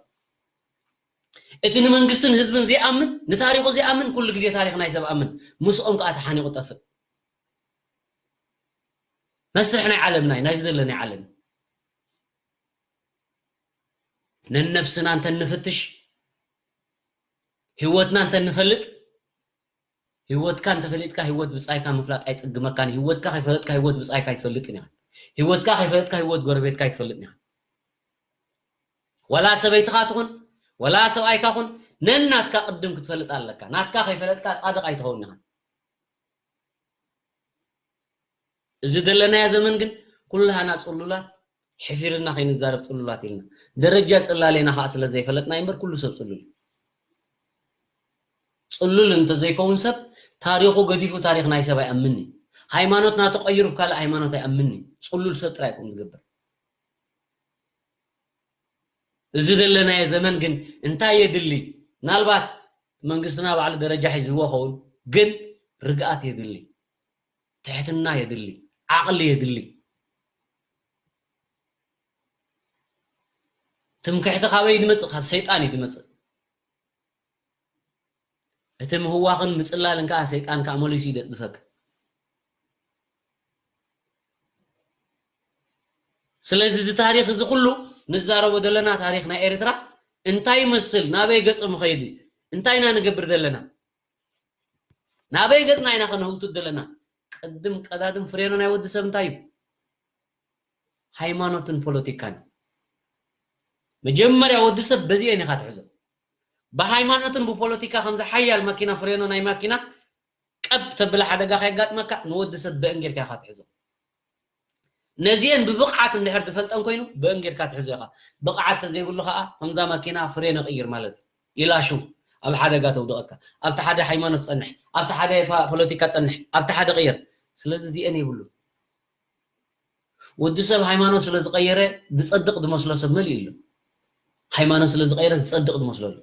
እቲ ንመንግስትን ህዝብን ዘይኣምን፣ ንታሪኹ ዘይኣምን፣ ኩሉ ግዜ ታሪኽ ናይ ሰብ ኣምን፣ ምስኦም ከኣ ተሓኒቑ ጠፍእ። መስርሕ ናይ ዓለምና እዩ፣ ናይዚ ዘለናዮ ዓለም። ነነብስና እንተንፍትሽ፣ ህይወትና እንተንፈልጥ፣ ህይወትካ እንተፈሊጥካ ህይወት ብጻይካ ምፍላጥ ኣይጽግመካን። ህይወትካ ከይፈለጥካ ህይወት ብጻይካ ኣይትፈልጥን ኢኻ። ህይወትካ ከይፈለጥካ ህይወት ጎረቤትካ ኣይትፈልጥን ኢኻ። ወላ ሰበይትኻ ትኹን፣ ወላ ሰብኣይካ ኩን፣ ነናትካ ቅድም ክትፈልጥ ኣለካ። ናትካ ከይፈለጥካ ጻድቕ ኣይትኸውን ኢኻ። እዚ ዘለናዮ ዘመን ግን ኩላህና ጽሉላት፣ ሕፊርና ከይንዛረብ ጽሉላት ኢልና። ደረጃ ጽላሌና ከኣ ስለ ዘይፈለጥና እምበር ኩሉ ሰብ ጽሉል እዩ። ጽሉል እንተዘይከውን ሰብ ታሪኹ ገዲፉ ታሪኽ ናይ ሰብ ኣይኣምን እዩ። ሃይማኖትና ተቐይሩ ካልእ ሃይማኖት ኣይኣምን እዩ። ጽሉል ሰብ ጥራይ ይኹን ዝገብር። እዚ ዘለናዮ ዘመን ግን እንታይ የድሊ? ምናልባት መንግስትና ባዕሉ ደረጃ ሒዝዎ ኸውን፣ ግን ርግኣት የድሊ፣ ትሕትና የድሊ፣ ዓቕሊ የድሊ። ትምክሕቲ ካበይ እዩ ዝመጽእ? ካብ ሰይጣን እዩ ዝመጽእ። እቲ ምህዋኽን ምጽላልን ከኣ ሰይጣን ከኣ መሊሱ እዩ ዘጽድፈካ። ስለዚ እዚ ታሪኽ እዚ ኩሉ ንዛረቦ ዘለና ታሪኽ ናይ ኤርትራ እንታይ ይመስል? ናበይ ገጹ ምኸይድ? እንታይ ኢና ንገብር ዘለና? ናበይ ገጽና ኢና ከነህውትት ዘለና? ቅድም ቀዳድም ፍሬኖ ናይ ወዲ ሰብ እንታይ እዩ? ሃይማኖትን ፖለቲካን። መጀመርያ ወዲ ሰብ በዚኤን ኢኻ ትሕዞ። ብሃይማኖትን ብፖለቲካ ከምዚ ሓያል ማኪና ፍሬኖ ናይ ማኪና ቀብ ተብለ ሓደጋ ከየጋጥመካ ንወዲ ሰብ ብአን ጌርካ ኢኻ ትሕዞ። ነዚአን ብብቕዓት እንድሕር ትፈልጠን ኮይኑ ብአን ጌርካ ትሕዞ ኢኻ። ብቕዓት ተዘይብሉ ኸዓ ከምዛ ማኪና ፍሬኖ ቅይር ማለት እዩ። ኢላሹ ኣብ ሓደጋ ተውድቐካ። ኣብቲ ሓደ ሃይማኖት ጸንሕ፣ ኣብቲ ሓደ ፓ-፣ ፖለቲካ ጸንሕ፣ ኣብቲ ሓደ ቅየር። ስለዚ እዚአን የብሉ። ወዲ ሰብ ሃይማኖት ስለ ዝቐየረ ዝጸድቕ ዝመስሎ ሰብ መሊኡ ኣሎ። ሃይማኖት ስለ ዝቐየረ ዝጸድቕ ዝመስሎ ኣሎ።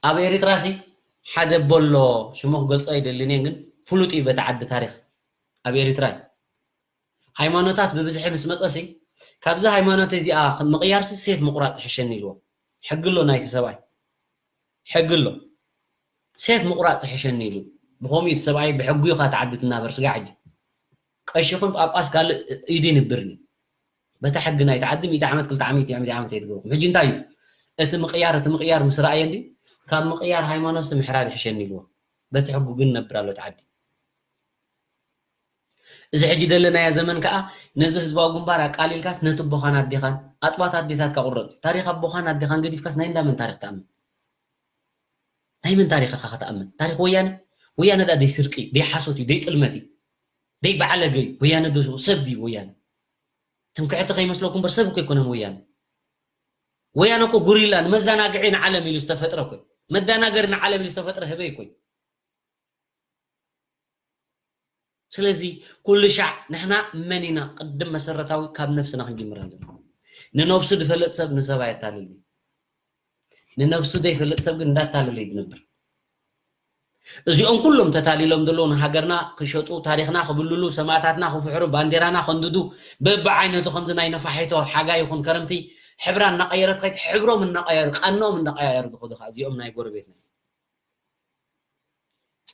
ኣብ ኤሪትራ ሲ ሓደ ቦሎ ሽሙ ክገልጾ ኣይደልን እየ፣ ግን ፍሉጥ እዩ በቲ ዓዲ ታሪኽ ኣብ ኤሪትራ እዩ። ሃይማኖታት ብብዝሒ ምስ መጸ ሲ ካብዚ ሃይማኖት እዚኣ ምቕያር ሲ ሴፍ ምቑራጽ ትሕሸኒ ኢልዎ። ሕጊ ኣሎ ናይቲ ሰብኣይ። ሕጊ ኣሎ። ሴፍ ምቑራጽ ትሕሸኒ ኢሉ። ብኸምኡ እቲ ሰብኣይ ብሕጉ እዩ ካብ ተዓዲ ትናበር ስጋዕ ሕጂ። ቀሺ ይኹን ጳጳስ ካልእ ኢዱ ይንብርኒ። በታ ሕጊ ናይቲ ዓዲ ሚእቲ ዓመት፣ ክልተ ሚእቲ ዓመት፣ ሚእቲ ዓመት የድግርኩም። ሕጂ እንታይ እዩ? እቲ ምቕያር እቲ ምቕያር ምስ ረኣየ እንዲ ካብ ምቕያር ሃይማኖት ምሕራድ ይሕሸኒ ኢልዎ። በቲ ሕጉ ግን ነብር ኣሎ እቲ ዓዲ። እዚ ሕጂ ዘለናዮ ዘመን ከዓ ነዚ ህዝባዊ ግንባር ኣቃሊልካስ ነቲ ኣቦኻን ኣዴኻን ኣጥባት ኣዴታትካ ቁረፅ። ታሪኽ ኣቦኻን ኣዴኻን ገዲፍካስ ናይ እንዳመን ታሪኽ ትኣምን? ናይ መን ታሪኽ ኢኻ ክትኣምን? ታሪኽ ወያነ? ወያነ ዳ ደይ ስርቂ፣ ደይ ሓሶት እዩ፣ ደይ ጥልመት እዩ፣ ደይ በዓለገ እዩ። ወያነ ዶ ሰብ ድዩ ወያነ? ትምክሕቲ ከይመስለኩም በር ሰብ እኮ ኣይኮነን ወያነ። ወያነ እኮ ጉሪላ ንመዘናግዒ ንዓለም ኢሉ ዝተፈጥረ እኮ እዩ። መደናገሪ ንዓለም ኢሉ ዝተፈጥረ ህበይ እኮ እዩ። ስለዚ ኩሉ ሻዕ ንሕና መን ኢና ቅድም መሰረታዊ ካብ ነብስና ክንጅምር ኣለና። ንነብሱ ዝፈልጥ ሰብ ንሰብ ኣየታልል እዩ። ንነብሱ ዘይፈልጥ ሰብ ግን እንዳታለለ እዩ ዝነብር። እዚኦም ኩሎም ተታሊሎም ዘለዉ ንሃገርና ክሸጡ፣ ታሪኽና ክብልሉ፣ ሰማእታትና ክፍሕሩ፣ ባንዴራና ከንድዱ፣ በብዓይነቱ ከምዚ ናይ ነፋሒቶ ሓጋይ ይኹን ከረምቲ ሕብራ እናቐየረት ከይድ፣ ሕብሮም እናቐያየሩ፣ ቃኖም እናቐያየሩ ዝኸዱ ከዓ እዚኦም ናይ ጎረቤትና።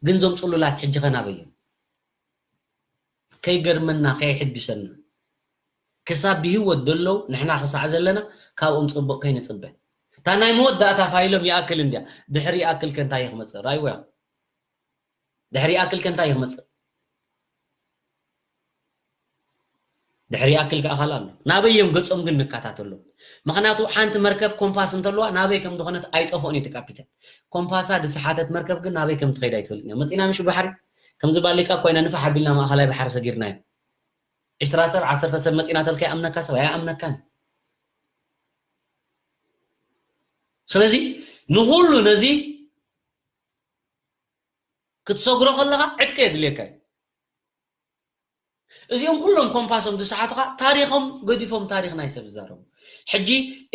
ግን ዞም ጽሉላት ሕጂ ኸ ናበይ እዮም? ከይገርመና፣ ከይሕድሰና። ክሳብ ብህይወት ዘለዉ ንሕና ክሳዕ ዘለና ካብኦም ጽቡቕ ከይንጽበ። እታ ናይ መወዳእታ ፋይሎም ይኣክል እንድያ። ድሕሪ ይኣክል ከ እንታይ እዩ ክመጽእ? ራይዋ። ድሕሪ ይኣክል ከ እንታይ እዩ ክመጽእ? ድሕሪ ይኣክል ከኣ ካልእ ኣሎ። ናበይ እዮም ገጾም ግን ንከታተሎም። ምኽንያቱ ሓንቲ መርከብ ኮምፓስ እንተለዋ ናበይ ከም ዝኾነት ኣይጠፍኦን እዩ እቲ ካፒተን። ኮምፓሳ ዝሰሓተት መርከብ ግን ናበይ ከም ትኸይድ ኣይትፈልጥን እያ። መጺና ምሽ ባሕሪ ከምዚ ባሊካ ኮይና ንፋሕ ኣቢልና ማእኸላይ ባሕሪ ሰጊርናዮ። ዕስራ ሰብ፣ ዓሰርተ ሰብ መጺና ተልካ ይኣምነካ ሰብ ኣይኣምነካን። ስለዚ ንኹሉ ነዚ ክትሰግሮ ከለኻ ዕጥቂ የድልየካ እዩ። እዚኦም ኩሎም ኮምፓሶም ዝሰሓቱኻ ታሪኾም ገዲፎም ታሪኽ ናይ ሰብ ዝዛረቡ። ሕጂ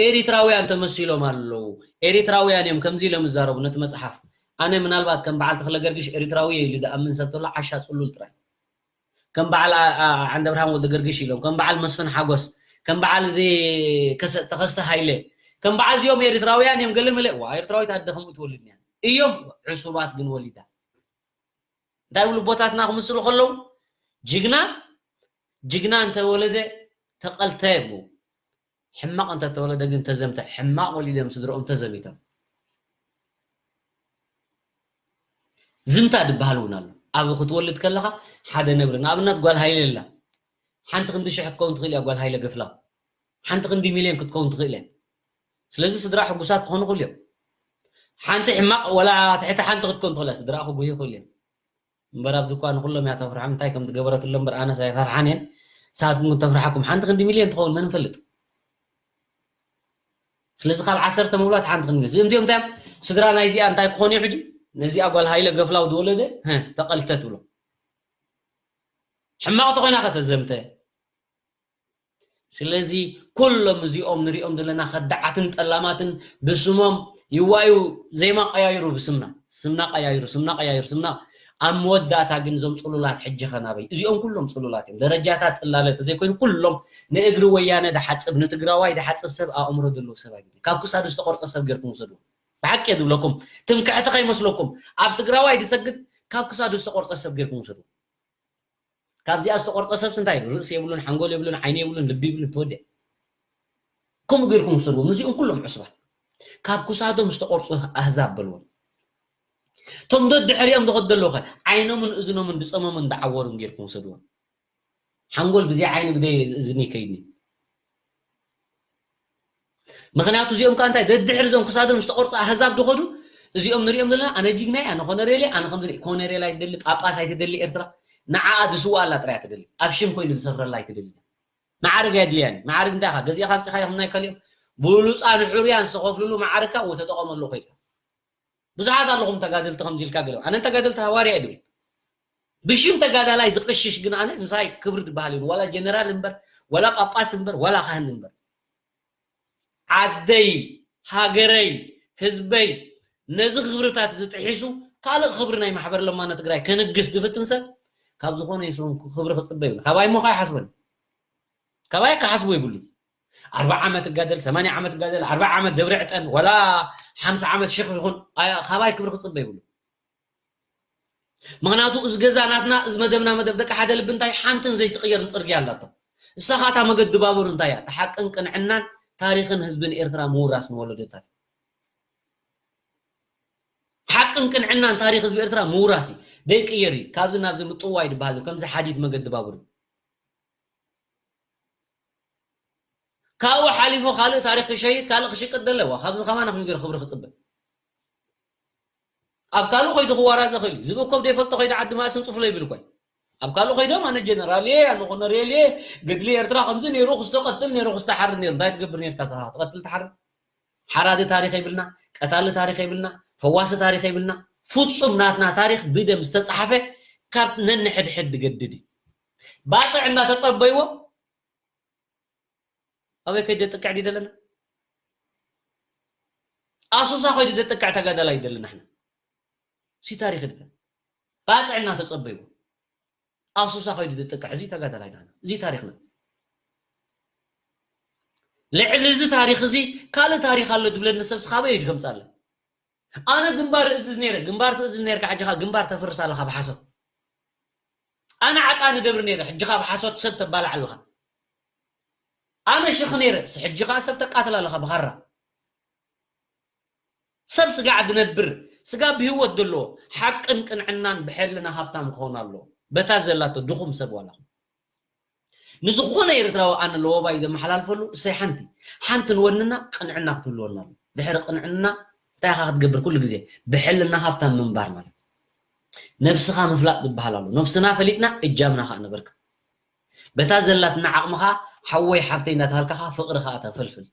ኤሪትራውያን ተመሲሎም ኣለዉ። ኤሪትራውያን እዮም ከምዚ ኢሎም ዝዛረቡ ነቲ መጽሓፍ። ኣነ ምናልባት ከም በዓል ተኽለ ገርግሽ ኤሪትራዊ እየ ኢሉ ዝኣምን ሰብ ተሎ ዓሻ ጽሉል ጥራይ። ከም በዓል ኣ-፣ ኣ-፣ ዓንደብርሃም ወልደ ገርግሽ ኢሎም፣ ከም በዓል መስፍን ሓጎስ፣ ከም በዓል እዚ ከሰ-፣ ተኸስተ ሃይለ፣ ከም በዓል እዚኦም ኤሪትራውያን እዮም ገለ መለ። ዋ፣ ኤሪትራዊት ኣደ ከምኡ ትወልድ እያ። እዮም ዕሱባት ግን ወሊዳ። እንታይ ይብሉ ኣቦታትና ክምስሉ ከለዉ? ጅግና፣ ጅግና እንተወለደ ተቐልተ ይብሉ። ሕማቕ እንተተወለደ ግን ተዘምተ። ሕማቕ ወሊዶም ስድርኦም ተዘሚቶም። ዝምታ ዝበሃል እውን ኣሎ። ኣብ ክትወልድ ከለኻ ሓደ ነብሪ፣ ንኣብነት ጓል ሃይለ ኣላ። ሓንቲ ክንዲ ሽሕ ክትከውን ትኽእል እያ ጓል ሃይለ ገፍላው። ሓንቲ ክንዲ ሚልዮን ክትከውን ትኽእል እያ። ስለዚ ስድራ ሕጉሳት ክኾኑ ይኽእሉ እዮም። ሓንቲ ሕማቕ ወላ ትሕቲ ሓንቲ ክትከውን ትኽእል እያ፣ ስድራ ክጉሂ ይኽእሉ እዮም። እምበር ኣብዚ እኳ ንኹሎም እያ ተፍርሖም፣ እንታይ ከም ዝገበረትሎም እምበር ኣነስ ኣይፈርሓን እየን። ንስኻትኩም ግን ተፍርሓኩም። ሓንቲ ክንዲ ሚልዮን ትኸውን መን ይፈልጥ? ስለዚ ካብ ዓሰርተ ምውላት ሓንቲ ክንዲ ሚልዮን። እዚኦም እንታይ እዮም? ስድራ ናይዚኣ እንታይ ክኾኑ እዩ ሕጂ? ነዚኣ ጓል ሃይለ ገፍላው ዝወለደ፣ ሀ፣ ተቐልተ ትብሎ። ሕማቕ ተኾይና ከተዘምተ። ስለዚ ኩሎም እዚኦም ንሪኦም ዘለና ከዳዓትን ጠላማትን ብስሞም ይዋዩ፣ ዜማ ቀያይሩ ብስምና፣ ስምና ቀያይሩ፣ ስምና ቀያይሩ፣ ስምና። ኣብ መወዳእታ ግን እዞም ጽሉላት ሕጂ ኸ ናበይ? እዚኦም ኩሎም ጽሉላት እዮም። ደረጃታት ጽላለ ተዘይኮይኑ ኩሎም ንእግሪ ወያነ ድሓጽብ፣ ንትግራዋይ ድሓጽብ ሰብ ኣእምሮ ዘለዎ ሰብ ኣይብሉን። ካብ ክሳዱ ዝተቆርጸ ሰብ ጌርኩም ውሰድዎ። ብሓቂ እየ ዝብለኩም፣ ትምክሕቲ ከይመስለኩም። ኣብ ትግራዋይ ድሰግድ ካብ ክሳዱ ዝተቆርጸ ሰብ ጌርኩም ውሰድዎ። ካብዚኣ ዝተቆርጸ ሰብስ እንታይ እዩ? ርእሲ የብሉን፣ ሓንጎል የብሉን፣ ዓይኒ የብሉን፣ ልቢ የብሉን፣ ተወዲኣ። ከምኡ ጌርኩም ውሰድዎም። እዚኦም ኩሎም ዕሱባት። ካብ ክሳዶም ዝተቆርጹ ኣህዛብ በልዎም። እቶም ደድሕሪኦም ዝኸዱ ዘለዉ ኸ ዓይኖምን እዝኖምን ዝጸመሙን ዝዓወሩን ጌርኩም ውሰድዎም። ሓንጎል ብዘይ ዓይኒ ብዘይ እዝኒ ይከይድኒ። ምኽንያቱ እዚኦም ከኣ እንታይ ደድሕሪ እዞም ክሳዶም ዝተቆርጹ ኣህዛብ ዝኸዱ እዚኦም ንሪኦም ዘለና ኣነ ጅግና እየ፣ ኣነ ኮነሬል እየ፣ ኣነ ከምዚ እየ። ኮነሬል ኣይትደሊ፣ ጳጳስ ኣይትደሊ ኤርትራ። ንዓኣ ዝስዋኣላ ጥራይ እያ ትደሊ። ኣብ ሽም ኮይኑ ዝሰፍረላ ኣይትደሊ። መዓርግ ኣየድልያን። መዓርግ እንታይ ኢኻ? ገዚእኻ ኣምጺእኻዮ ከም ናይ ካልኦም። ብሉጻን ሕሩያን ዝተኸፍልሉ መዓርግካ ወተጠቐመሉ ኮይድካ። ብዙሓት ኣለኹም ተጋደልቲ ከምዚ ኢልካ ገለ። ኣነ ተጋደልቲ ሃዋርያ እየ ድብል። ብሽም ተጋዳላይ ዝቕሽሽ ግን ኣነ ምሳይ ክብሪ ዝበሃል የብሉን። ዋላ ጀነራል እምበር፣ ዋላ ጳጳስ እምበር፣ ዋላ ካህን እምበር። ዓደይ፣ ሃገረይ፣ ህዝበይ፣ ነዚ ክብርታት እዚ ጥሒሱ ካልእ ክብሪ ናይ ማሕበር ለማኖ ትግራይ ከንግስ ዝፍትን ሰብ ካብ ዝኾነ ይኹን ክብሪ ክጽበ ይብሉ። ካባይ እሞ ከይሓስበኒ። ካባይ ክሓስቦ ይብሉ። ኣርብዓ ዓመት እጋደል፣ ሰማንያ ዓመት እጋደል፣ ኣርብዓ ዓመት ደብረ ዕጠን፣ ዋላ ሓምሳ ዓመት ሽኽ ይኹን፣ ኣያ-፣ ካባይ ክብሪ ክጽበ ይብሉ። ምኽንያቱ እዚ ገዛ ናትና፣ እዚ መደብና መደብ ደቂ ሓደ ልቢ እንታይ ሓንትን ዘይትቕየርን ጽርግያ ኣላቶ። እሳ ኸኣ እታ መገዲ ባቡር እንታይ እያ? እታ ሓቅን ቅንዕናን ታሪኽን ህዝብን ኤርትራ ምውራስ ንወለዶታት። ሓቅን ቅንዕናን ታሪኽ ህዝቢ ኤርትራ ምውራስ እዩ። ደይቅየር እዩ። ካብዚ ናብዚ ምጥዋይ ዝበሃል ከምዚ ሓዲድ መገዲ ባቡር እዩ። ካብኡ ሓሊፉ ካልእ ታሪኽ ክሸይጥ፣ ካልእ ክሽቅጥ ደለዋ። ካብዚ ከማን ከመይ ገይሩ ክብሪ ክጽበ? ኣብ ካልእ ኮይዱ ክዋራዘ ክእል እዩ። ዝብእኮ ዘይፈልጦ ኮይዱ ዓዲ ማእስን ጽፍሎ ይብል እኮ እዩ። ኣብ ካልእ ኮይዶም ኣነ ጀነራል እየ፣ ኣነ ኮነሬል እየ፣ ገድሊ ኤርትራ ከምዚ ነይሩ፣ ክስቶ ቀትል ነይሩ፣ ክስቶ ሓርድ ነይሩ። እንታይ ትገብር ነርካ ንስኻ? ትቐትል ትሓርድ? ሓራዲ ታሪኽ የብልና፣ ቀታሊ ታሪኽ የብልና፣ ፈዋሲ ታሪኽ የብልና። ፍጹም ናትና ታሪኽ ብደም ዝተጻሕፈ ካብ ነንሕድሕድ ዝገድድ እዩ። ባጽዕ እናተጸበይዎ ኣበይ ከይዱ ዘጥቅዕ ድዩ ደለና? ኣሱሳ ከይዱ ዘጥቅዕ ተጋዳላይ ይደለና ንሕና። እዚ ታሪኽ ድፈን። ባጽዕ እናተጸበይዎ ኣሱሳ ከይዱ ዘጥቅዕ እዚ ተጋዳላይ ናና። እዚ ታሪኽና። ልዕሊ እዚ ታሪኽ እዚ ካልእ ታሪኽ ኣሎ ዝብለኒ ሰብ ስኻበይ እዩ ከምጻለ። ኣነ ግንባር እዝዝ ነይረ፣ ግንባር ትእዝዝ ነይርካ፣ ሕጂ ኸኣ ግንባር ተፍርስ ኣለኻ ብሓሶት። ኣነ ዓጣ ንገብር ነይረ፣ ሕጂ ኸኣ ብሓሶት ሰብ ተባላዕ ኣለኻ። ኣነ ሽኽ ነይረ፣ ሕጂ ኸኣ ሰብ ተቃትል ኣለኻ ብኻራ። ሰብ ስጋዕ ዝነብር፣ ስጋ ብህይወት ዘለዎ፣ ሓቅን ቅንዕናን ብሕልና ሃብታም ክኸውን ኣለዎ። በታ ዘላቶ ድኹም ሰብ ዋላ ንዝኾነ ኤርትራዊ ኣነ ለወባይ ዘመሓላልፈሉ እሰይ ሓንቲ፣ ሓንቲ ንወንና ቅንዕና ክትህልወና ኣሎ። ድሕሪ ቅንዕና እንታይ ኢኻ ክትገብር? ኩሉ ግዜ ብሕልና ሃብታም ምንባር ማለት ነብስኻ ምፍላጥ ዝበሃል ኣሎ። ነብስና ፈሊጥና እጃምና ኸኣ ነበርክት። በታ ዘላትና ዓቕምኻ ሓወይ ሓብተይ እናተባልካ ኸኣ ፍቕሪ ኸኣ ተፈልፍል።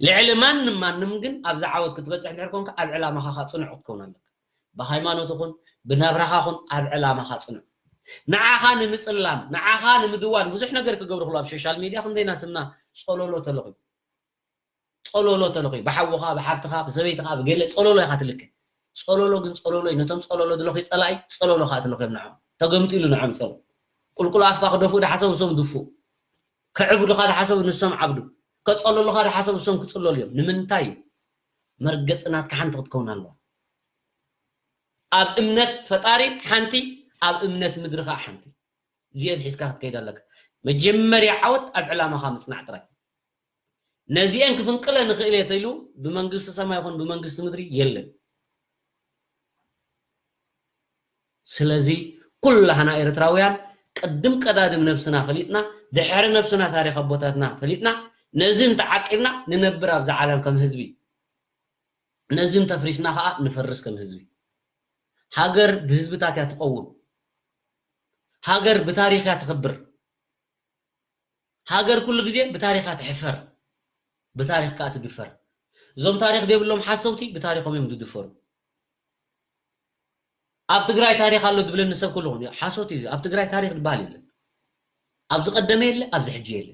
ልዕሊ ማንም ማንም ግን ኣብዚ ዓወት ክትበጽሕ እንድሕር ኮንካ ኣብ ዕላማኻ ኸኣ ጽኑዕ ክትከውን ኣለካ። ብሃይማኖት ኹን ብናብራኻ ኹን ኣብ ዕላማኻ ጽኑዕ። ንዓኻ ንምጽላም ንዓኻ ንምድዋን ብዙሕ ነገር ክገብሩ ክሉ ኣብ ሶሻል ሚድያ ክንደይና ስምና ጸሎሎ ተለኺቡ ጸሎሎ ተለኺቡ ብሓውኻ ብሓብትኻ ብሰበይትኻ ብገለ ጸሎሎ ኢኻ ትልከ። ጸሎሎ ግን ጸሎሎ እዩ። ነቶም ጸሎሎ ዝለኺ ጸላኢ ጸሎሎ ኸኣ ትለኺዮም ንዖም ተገምጢሉ ንዖም ጸሎ ቁልቁል ኣፍካ ክደፍኡ ድሓሰቡ ንሶም ድፉእ ከዕብዱኻ ድሓሰቡ ንሶም ዓብዱ ከጸልሉኻ ድሓሰቡ ንሶም ክጽለሉ እዮም። ንምንታይ እዩ? መርገጺ ናትካ ሓንቲ ክትከውን ኣለዋ። ኣብ እምነት ፈጣሪ ሓንቲ፣ ኣብ እምነት ምድሪ ኸኣ ሓንቲ። እዚአን ሒዝካ ክትከይድ ኣለካ። መጀመርያ ዓወት ኣብ ዕላማኻ ምጽናዕ ጥራይ። ነዚአን ክፍንቅለ ንኽእል እየ ተኢሉ ብመንግስቲ ሰማይ ይኹን ብመንግስቲ ምድሪ የለን። ስለዚ ኩላህና ኤርትራውያን ቅድም ቀዳድም ነብስና ፈሊጥና ድሕሪ ነብስና ታሪኽ ኣቦታትና ፈሊጥና ነዚ እንተዓቂብና ንነብር ኣብዛ ዓለም ከም ህዝቢ። ነዚ እንተፍሪስና ኸኣ ንፈርስ ከም ህዝቢ። ሃገር ብህዝብታት እያ ትቐውም። ሃገር ብታሪኽ እያ ትኽብር። ሃገር ኩሉ ግዜ ብታሪኻ ትሕፈር፣ ብታሪኽ ከኣ ትድፈር። እዞም ታሪኽ ዘይብሎም ሓሰውቲ ብታሪኾም እዮም ዝድፈሩ። ኣብ ትግራይ ታሪኽ ኣሎ ዝብለኒ ሰብ ኩሉ ይኹን ሓሶት እዩ። ኣብ ትግራይ ታሪኽ ዝበሃል የለን። ኣብዚ ቀደመ የለ፣ ኣብዚ ሕጂ የለ።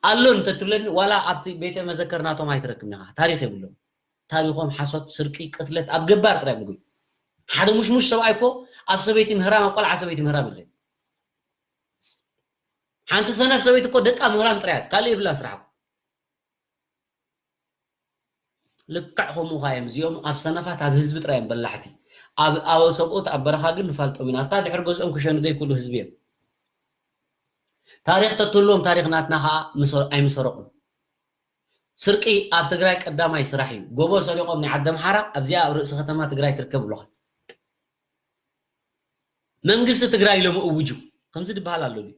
ኣሎ እንተትብለኒ ዋላ ኣብቲ ቤተ መዘከር ናቶም ኣይትረክብን ኢኻ። ታሪኽ የብሎም። ታሪኾም ሓሶት፣ ስርቂ፣ ቅትለት ኣብ ገባር ጥራይ ምግብ። ሓደ ሙሽሙሽ ሰብኣይ እኮ ኣብ ሰበይቲ ምህራም ኣብ ቆልዓ ሰበይቲ ምህራም ይኽእል። ሓንቲ ሰነፍ ሰበይቲ እኮ ደቃ ምህራም ጥራይ እያ። ካልእ የብላን ስራሕ እኮ። ልክዕ ከምኡ ኸዓ እዮም እዚኦም ኣብ ሰነፋት ኣብ ህዝቢ ጥራይ እዮም በላሕቲ። ኣብ ኣብ ሰብኡት ኣብ በረኻ ግን ንፋልጦም ኢና። ኣብታ ድሕሪ ገዝኦም ክሸኑ ዘይክእሉ ህዝቢ እዮም። ታሪኽ ተትህልዎም ታሪኽ ናትና ኸዓ ምሰ- ኣይምሰረቑን። ስርቂ ኣብ ትግራይ ቀዳማይ ስራሕ እዩ። ጎቦ ሰሪቖም ናይ ዓዲ ኣምሓራ ኣብዚኣ ኣብ ርእሲ ከተማ ትግራይ ትርከብ ኣለኻ። መንግስቲ ትግራይ ኢሎም እውጁ ከምዚ ዝበሃል ኣሎ ድዩ?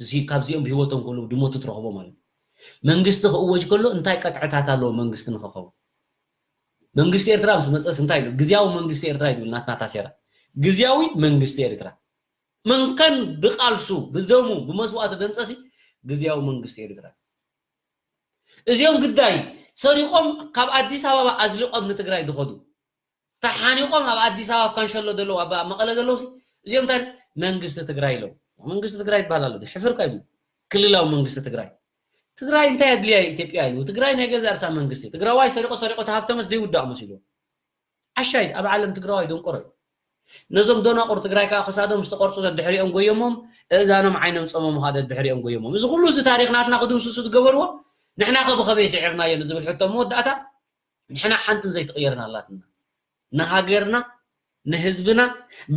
እዚ ካብዚኦም ብህይወቶም ከለዉ ድሞቱ ትረኽቦ ማለት እዩ። መንግስቲ ክእወጅ ከሎ እንታይ ቀጥዕታት ኣለዎ መንግስቲ ንክኸውን? መንግስቲ ኤርትራ ምስ መፀስ እንታይ ኢሉ? ግዝያዊ መንግስቲ ኤርትራ ይብል ናትና ታሴራ። ግዝያዊ መንግስቲ ኤርትራ መንከን ብቃልሱ ብደሙ ብመስዋእቱ ደምፀሲ ግዝያዊ መንግስቲ ኤርትራ። እዚኦም ግዳይ ሰሪቆም ካብ ኣዲስ ኣበባ ኣዝሊቆም ንትግራይ ዝኸዱ ተሓኒቆም ኣብ ኣዲስ ኣበባ ኣብ ካንሸሎ ዘለዉ ኣብ መቐለ ዘለዉ ሲ እዚኦም እንታይ መንግስቲ ትግራይ ኢሎም መንግስቲ ትግራይ ይበሃል ኣሎ ሕፍር ካብ ክልላዊ መንግስቲ ትግራይ ትግራይ እንታይ ኣድልያ ኢትዮጵያ ኢሉ ትግራይ ናይ ገዛ እርሳ መንግስቲ ትግራዋይ ሰሪቆ ሰሪቆ ተሃብተመስ ዘይውዳእ መሲሉ ዓሻይት ኣብ ዓለም ትግራዋይ ደንቆሮ እዩ ነዞም ደናቁር ትግራይ ከዓ ክሳዶም ዝተቆርፁ ደድሕሪኦም ጎየሞም እእዛኖም ዓይኖም ፀሞም ከዓ ደድሕሪኦም ጎየሞም እዚ ኩሉ እዚ ታሪክ ናትና ክድምስሱ ዝገበርዎ ንሕና ከ ብኸመይ ስዒርናዮ ንዝብል ሕቶ መወዳእታ ንሕና ሓንትን ዘይትቕየርን ኣላትና ንሃገርና ንህዝብና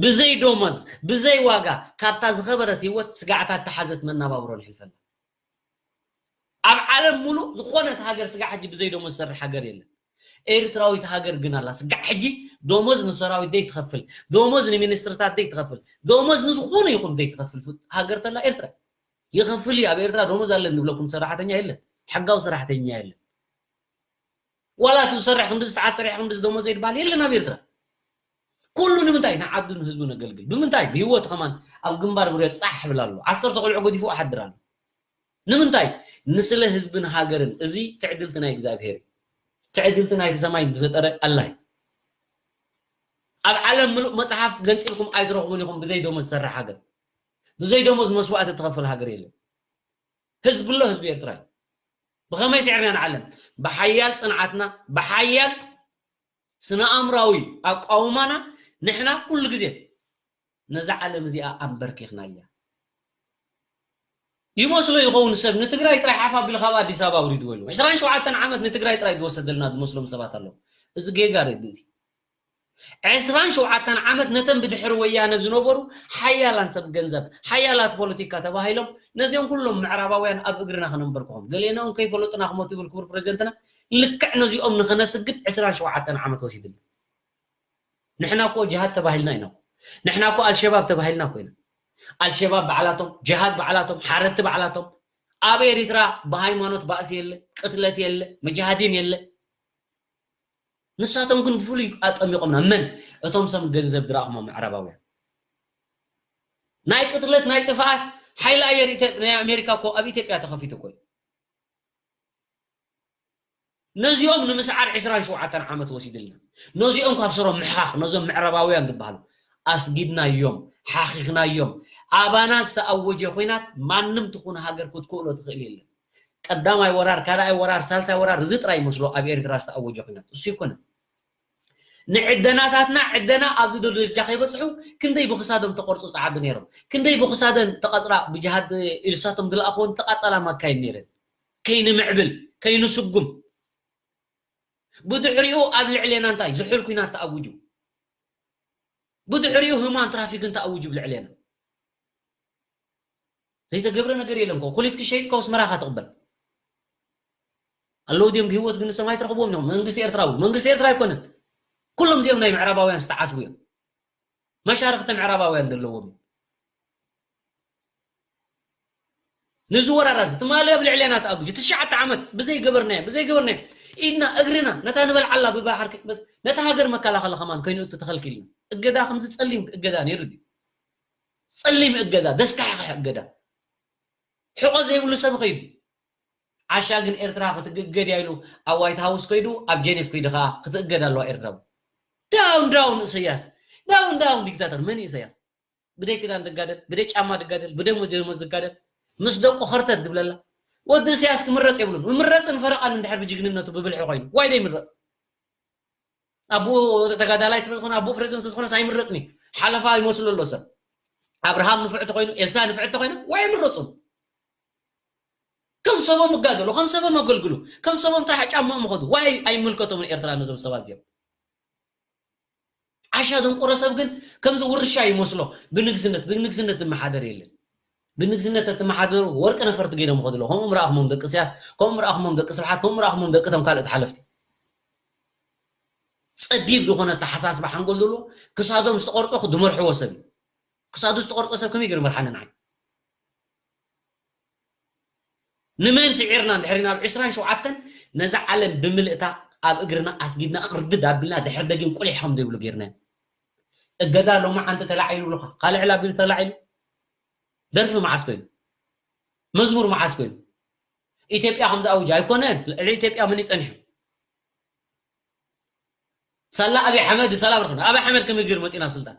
ብዘይ ዶመዝ ብዘይ ዋጋ ካብታ ዝኸበረት ህይወት ስጋዕታ እተሓዘት መናባብሮ ንሕልፈላ ኣብ ዓለም ሙሉእ ዝኾነት ሃገር ስጋዕ ሕጂ ብዘይ ደሞዝ ዝሰርሕ ሃገር የለን። ኤርትራዊት ሃገር ግን ኣላ። ስጋዕ ሕጂ ደሞዝ ንሰራዊት ደይ ትኸፍል፣ ደሞዝ ንሚኒስትርታት ደይ ትኸፍል፣ ደሞዝ ንዝኾነ ይኹን ደይ ትኸፍል ሃገር ተላ ኤርትራ። ይኸፍል እዩ። ኣብ ኤርትራ ደሞዝ ኣለን ዝብለኩም ሰራሕተኛ የለን፣ ሕጋዊ ሰራሕተኛ የለን። ዋላ እቲ ዝሰርሕ ክንዲ ዝተዓሰርሕ ክንዲ ደሞዝ ዘይትበሃል የለን ኣብ ኤርትራ። ኩሉ ንምንታይ? ንዓዱ ንህዝቡ ነገልግል። ብምንታይ? ብህይወት ከማን ኣብ ግንባር ብሬ ጻሕ ይብል ኣሎ። ዓሰርተ ቆልዑ ገዲፉ ኣሓድር ኣሎ። ንምንታይ? ንስለ ህዝብን ሃገርን። እዚ ትዕድልቲ ናይ እግዚኣብሔር እዩ። ትዕድልቲ ናይቲ ሰማይ ዝፈጠረ ኣላህ እዩ። ኣብ ዓለም ምሉእ መጽሓፍ ገንጺልኩም ኣይትረኽቡን ኢኹም ብዘይ ደሞዝ ዝሰርሕ ሃገር። ብዘይ ደሞዝ መስዋእቲ ትኸፍል ሃገር የለን። ህዝቢ ኣሎ፣ ህዝቢ ኤርትራ እዩ። ብኸመይ ስዒርና ንዓለም? ብሓያል ጽንዓትና፣ ብሓያል ስነ ኣእምራዊ ኣቋውማና ንሕና ኩሉ ግዜ ነዛ ዓለም እዚኣ ኣንበርኪኽናያ። ይመስሎ ይኸውን ሰብ ንትግራይ ጥራይ ሓፍ ኣቢሉ ካብ ኣዲስ ኣበባ ኣውሪድዎ ኢሉ። ዕስራን ሸውዓተን ዓመት ንትግራይ ጥራይ ዝወሰደልና ዝመስሎም ሰባት ኣለዉ። እዚ ጌጋ ርድእቲ። ዕስራን ሸውዓተን ዓመት ነተን ብድሕሪ ወያነ ዝነበሩ ሓያላን ሰብ ገንዘብ፣ ሓያላት ፖለቲካ ተባሂሎም ነዚኦም ኩሎም ምዕራባውያን ኣብ እግርና ከነንበርክኾም። ገሌና እውን ከይፈለጡና ክሞቱ ይብል ክቡር ፕሬዚደንትና። ልክዕ ነዚኦም ንኸነስግድ ዕስራን ሸውዓተን ዓመት ወሲድልና። ንሕና እኮ ጅሃድ ተባሂልና ኢና እኮ። ንሕና እኮ ኣልሸባብ ተባሂልና እኮ ኢና። ኣልሸባብ ባዕላቶም፣ ጅሃድ ባዕላቶም፣ ሓረድቲ ባዕላቶም። ኣብ ኤሪትራ ብሃይማኖት ባእሲ የለ፣ ቅትለት የለ፣ መጃሃዲን የለ። ንሳቶም ግን ብፍሉይ ኣጠሚቖምና። መን? እቶም ሰብ ገንዘብ ዝረኣኹሞ ምዕራባውያን። ናይ ቅትለት፣ ናይ ጥፍኣት ሓይሊ ኣየር ኢትዮ-፣ ናይ ኣሜሪካ እኮ ኣብ ኢትዮጵያ ተኸፊቱ እኮ እዩ። ነዚኦም ንምስዓር ዕስራን ሸውዓተን ዓመት ወሲድልና። ነዚኦም ካብ ስሮም ምሕኻኽ፣ ነዞም ምዕራባውያን ዝበሃሉ ኣስጊድናዮም፣ ሓኺኽናዮም። ኣባና ዝተኣወጀ ኹናት ማንም ትኹን ሃገር ክትክእሎ ትኽእል የለን። ቀዳማይ ወራር፣ ካልኣይ ወራር፣ ሳልሳይ ወራር፣ እዚ ጥራይ ይመስሎ ኣብ ኤርትራ ዝተኣወጀ ኹናት። እሱ ይኮነ። ንዕደናታትና ዕደና ኣብዚ ደረጃ ከይበጽሑ ክንደይ ብክሳዶም ተቆርጹ ጸዓዱ ነይሮም። ክንደይ ብክሳደን ተቐጽራ ብጅሃድ ኢልሳቶም ዝለኣኽወን ተቓጸላ ማካይን ነይረን። ከይንምዕብል፣ ከይንስጉም። ብድሕሪኡ ኣብ ልዕሌና እንታይ? ዝሑል ኲናት ተኣዊጁ። ብድሕሪኡ ህማን ትራፊክን ተኣዊጁ ብልዕሌና። ዘይተገብረ ነገር የለን። ኮ-፣ ኩሊት ክሸይጥ ከውስ መራኻ ትቕበል። ኣለዉ ድዮም ብህይወት ግን ንሶም ኣይትረኽብዎም እዮም። መንግስቲ ኤርትራ እውን። መንግስቲ ኤርትራ ኣይኮነን። ኩሎም እዚኦም ናይ ምዕራባውያን ዝተዓስቡ እዮም። መሻርኽቲ ምዕራባውያን ዘለዎም እዮም። ንዚ ወራራት ትማሊ ኣብ ልዕሌና ተኣጉጂ ትሽዓተ ዓመት ብዘይ ገበርናዮ፣ ብዘይ ገበርናዮ ኢድና እግርና ነታ ንበልዓላ ብባሕር ክትመት-፣ ነታ ሃገር መከላኸሊ ከማን ከይንእቱ ተኸልኪልና። እገዳ ከምዚ ጸሊም እገዳ ነይሩ ድዩ? ጸሊም እገዳ፣ ደስካሕክሕ እገዳ። ሕቆ ዘይብሉ ሰብ ኸይዱ። ዓሻ ግን ኤርትራ ክትእገድ እያ ኢሉ ኣብ ዋይት ሃውስ ከይዱ፣ ኣብ ጄኔቭ ከይዱ ኸኣ ክትእገድ ኣለዋ ኤርትራ። ዳውን ዳውን ኢሰያስ። ዳውን ዳውን ዲክታተር። መን እዩ ኢሰያስ? ብደይ ክዳን ዝጋደል፣ ብደይ ጫማ ዝጋደል፣ ብደይ ደሞዝ ዝጋደል፣ ምስ ደቁ ኸርተት ዝብለላ። ወዲ ኢሰያስ ክምረጽ የብሉን። ምምረጽን ፈረቓን እንድሕር ብጅግንነቱ ብብልሒ ኮይኑ። ዋይ ደይ ምረጽ? ኣቦ ተጋዳላይ ስለ ዝኾነ፣ ኣቦ ፕሬዚደንት ስለ ዝኾነ ኣይምረጽን እዩ። ሓለፋ ይመስሎ ኣሎ ሰብ። ኣብርሃም ንፉዕ ተኾይኑ፣ ኤልሳ ንፍዕቲ ተኾይኑ፣ ዋይ ኣይምረጹን። ከም ሰቦም ይጋደሉ፣ ከም ሰቦም ኣገልግሉ፣ ከም ሰቦም ጥራሕ ጫማኦም ይኸዱ። ዋይ ኣይምልከቶምን ኤርትራ ነዞም ሰባት እዚኦም። ዓሻ ደንቆሮ ሰብ ግን ከምዚ ውርሻ ይመስሎ። ብንግስነት፣ ብንግስነት ዝመሓደር የለን። ብንግስነት ተትመሓደሩ ወርቂ ነፈርቲ ገይሮም ይኸዱ ኣለዉ። ከምኦም ረኣኹሞም ደቂ ኢሰያስ፣ ከምኦም ረኣኹሞም ደቂ ስብሓት፣ ከምኦም ረኣኹሞም ደቂ እቶም ካልኦት ሓለፍቲ። ጸቢብ ዝኾነ ኣተሓሳስባ ሓንጎል ዘለዎ፣ ክሳዶም ዝተቖርጾ ዝመርሕዎ ሰብ እዩ። ክሳዱ ዝተቖርጸ ሰብ ከመይ ገይሩ መርሓኒ ንዓይ? ንመን ስዒርና እንድሕር ናብ ዕስራን ሸውዓተን ነዛ ዓለም ብምልእታ ኣብ እግርና ኣስጊድና ቅርድድ ኣቢልና ድሕር ደጊም ቁሊሕ ከም ዘይብሉ ገይርና። እገዳ ሎማዓንቲ ተላዒሉ ብሉኻ። ካልእ ዕላቢሉ ተላዒሉ። ደርፊ መዓስ ኮይኑ? መዝሙር መዓስ ኮይኑ? ኢትዮጵያ ከም ዝኣውጅ ኣይኮነን። ልዕሊ ኢትዮጵያ መን እዩ ጸኒሑ? ሳላ ኣብይ ኣሕመድ ሰላም ረኽብና። ኣብይ ኣሕመድ ከመይ ገይሩ መጺኡ ናብ ስልጣን?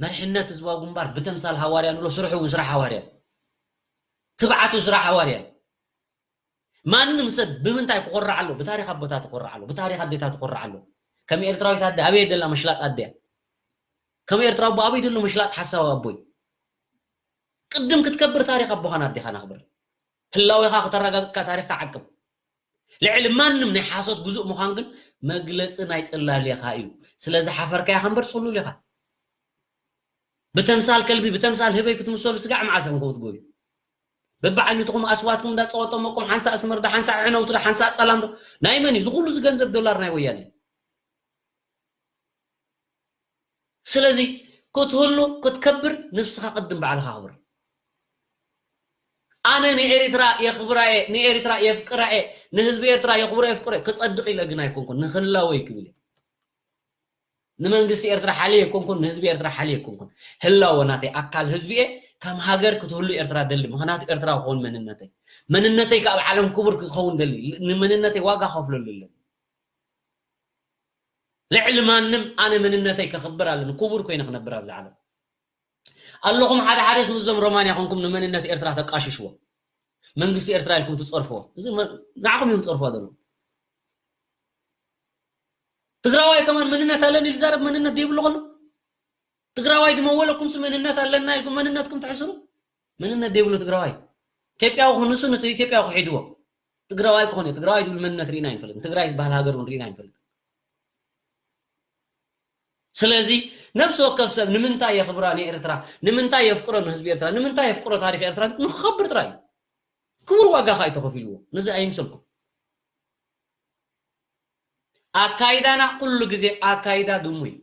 መሪሕነት ህዝባዊ ግንባር ብተምሳል ሃዋርያ ንብሎ፣ ስርሑ እውን ስራሕ ሃዋርያ። ትብዓቱ ስራሕ ሃዋርያ። ማንም ሰብ ብምንታይ ክኾርዕ ኣሎ? ብታሪኽ ኣቦታቱ ክኾርዕ ኣሎ። ብታሪኽ ኣዴታቱ ክኾርዕ ኣሎ። ከም ኤርትራዊት ኣደ ኣበይ ደላ ምሽላጥ ኣደያ? ከም ኤርትራዊ ኣቦ ኣበይ ደሎ ምሽላጥ ሓሳዊ ኣቦይ? ቅድም ክትከብር ታሪኽ ኣቦኻን ኣዴኻን ኣኽብር። ህላዌኻ ከተረጋግጽካ ታሪኽካ ዓቅብ። ልዕሊ ማንም ናይ ሓሶት ግዙእ ምዃን ግን መግለጺ ናይ ጽላሌኻ እዩ። ስለ ዝሓፈርካያ ከንበር ጽሉል ኢኻ። ብተምሳል ከልቢ፣ ብተምሳል ህበይ ክትምሰሉ ስጋዕ መዓስ ኢኹም ከምኡ ትገብሩ? በብዓይነትኩም ኣስዋትኩም እንዳጸወጠመኩም ሓንሳእ ስምርዳ ሓንሳእ ዕነውትዳ ሓንሳእ ጸላምዶ ናይ መን እዩ ዝኩሉ ዝገንዘብ ዶላር ናይ ወያነ። ስለዚ ክትህሉ ክትከብር ንስኻ ቅድም ባዕልኻ ክብር። ኣነ ንኤሪትራ የኽብራየ ንኤሪትራ የፍቅራየ ንህዝቢ ኤርትራ የኽብሮ የፍቅሮ ክጸድቕ ኢለ ግን ኣይኮንኩን ንክላወይ ክብል እየ። ንመንግስቲ ኤርትራ ሓልየ ኣይኮንኩን ንህዝቢ ኤርትራ ሓልየ ኣይኮንኩን። ህላወ ናተይ ኣካል ህዝቢ እየ። ከም ሃገር ክትህሉ ኤርትራ ደሊ ምኽንያቱ ኤርትራ ክኸውን መንነተይ መንነተይ ካብ ዓለም ክቡር ክኸውን ደሊ። ንመንነተይ ዋጋ ከፍለሉ ኣለኒ። ልዕሊ ማንም ኣነ መንነተይ ከኽብር ኣለኒ ክቡር ኮይነ ክነብር ኣብዚ ዓለም። ኣለኹም ሓደ ሓደ ስምዞም ሮማንያ ኮንኩም ንመንነት ኤርትራ ተቃሽሽዎ መንግስቲ ኤርትራ ኢልኩም ትጸርፍዎ እዚ ንዓኹም እዮም ዝጸርፍዋ ዘለዉ። ትግራዋይ ከማን መንነት ኣለኒ ዝዛረብ መንነት ዘይብሉ ከሎ ትግራዋይ ድመወለኩም ስ መንነት ኣለና ኢልኩም መንነትኩም ትሕስሩ። መንነት ዘይብሉ ትግራዋይ ኢትዮጵያዊ ክንሱ ነቲ ኢትዮጵያዊ ክሒድዎ ትግራዋይ ክኾን እዩ ትግራዋይ ዝብል መንነት ርኢና ይንፈልጥ ትግራይ ዝበሃል ሃገር እውን ርኢና ይንፈልጥ። ስለዚ ነፍሲ ወከፍ ሰብ ንምንታይ የኽብራ ንኤርትራ ንምንታይ የፍቅሮ ንህዝቢ ኤርትራ ንምንታይ የፍቅሮ ታሪክ ኤርትራ ንክኸብር ጥራይ እዩ። ክቡር ዋጋ ከዓ ተኸፊልዎ ነዚ ኣይምሰልኩም። ኣካይዳና ኩሉ ግዜ ኣካይዳ ድሙ እዩ።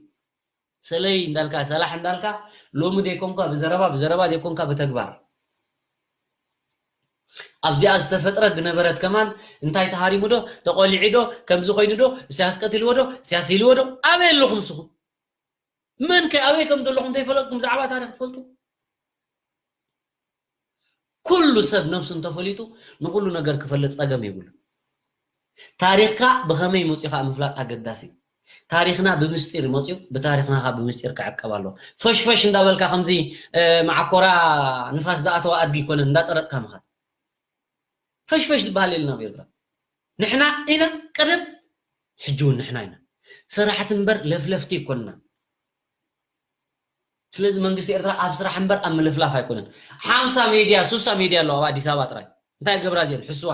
ሰለይ እንዳልካ ሰላሕ እንዳልካ ሎሚ ዘይኮንካ ብዘረባ ብዘረባ ዘይኮንካ ብተግባር ኣብዚኣ ዝተፈጥረት ዝነበረት ከማን እንታይ ተሃሪሙ ዶ ተቆሊዑ ዶ ከምዚ ኮይኑ ዶ እስያስ ቀትልዎ ዶ እስያስ ኢልዎ ዶ ኣበይ ኣለኹም ንስኹም? መን ከ ኣበይ ከም ዘለኹም ዘይፈለጥኩም ብዛዕባ ታሪክ ትፈልጡ? ኩሉ ሰብ ነብሱ እንተፈሊጡ ንኩሉ ነገር ክፈልጥ ጸገም የብሉ። ታሪኽካ ብኸመይ መፂኡ ከዓ ምፍላጥ ኣገዳሲ እዩ። ታሪኽና ብምስጢር መፂኡ ብታሪኽና ከዓ ብምስጢር ክዕቀብ ኣለዎ። ፈሽፈሽ እንዳበልካ ከምዚ መዓኮራ ንፋስ ዝኣተዋ ኣድጊ ይኮነን እንዳጠረጥካ ምኻድ። ፈሽፈሽ ዝበሃል የለን ኣብ ኤርትራ። ንሕና ኢና ቀደም ሕጂ እውን ንሕና ኢና። ሰራሕቲ እምበር ለፍለፍቲ ይኮንና። ስለዚ መንግስቲ ኤርትራ ኣብ ስራሕ እምበር ኣብ ምልፍላፍ ኣይኮነን። ሓምሳ ሜድያ ሱሳ ሜድያ ኣለዋ ኣብ ኣዲስ ኣበባ ጥራይ እንታይ ገብራ እዚአን ሕስዋ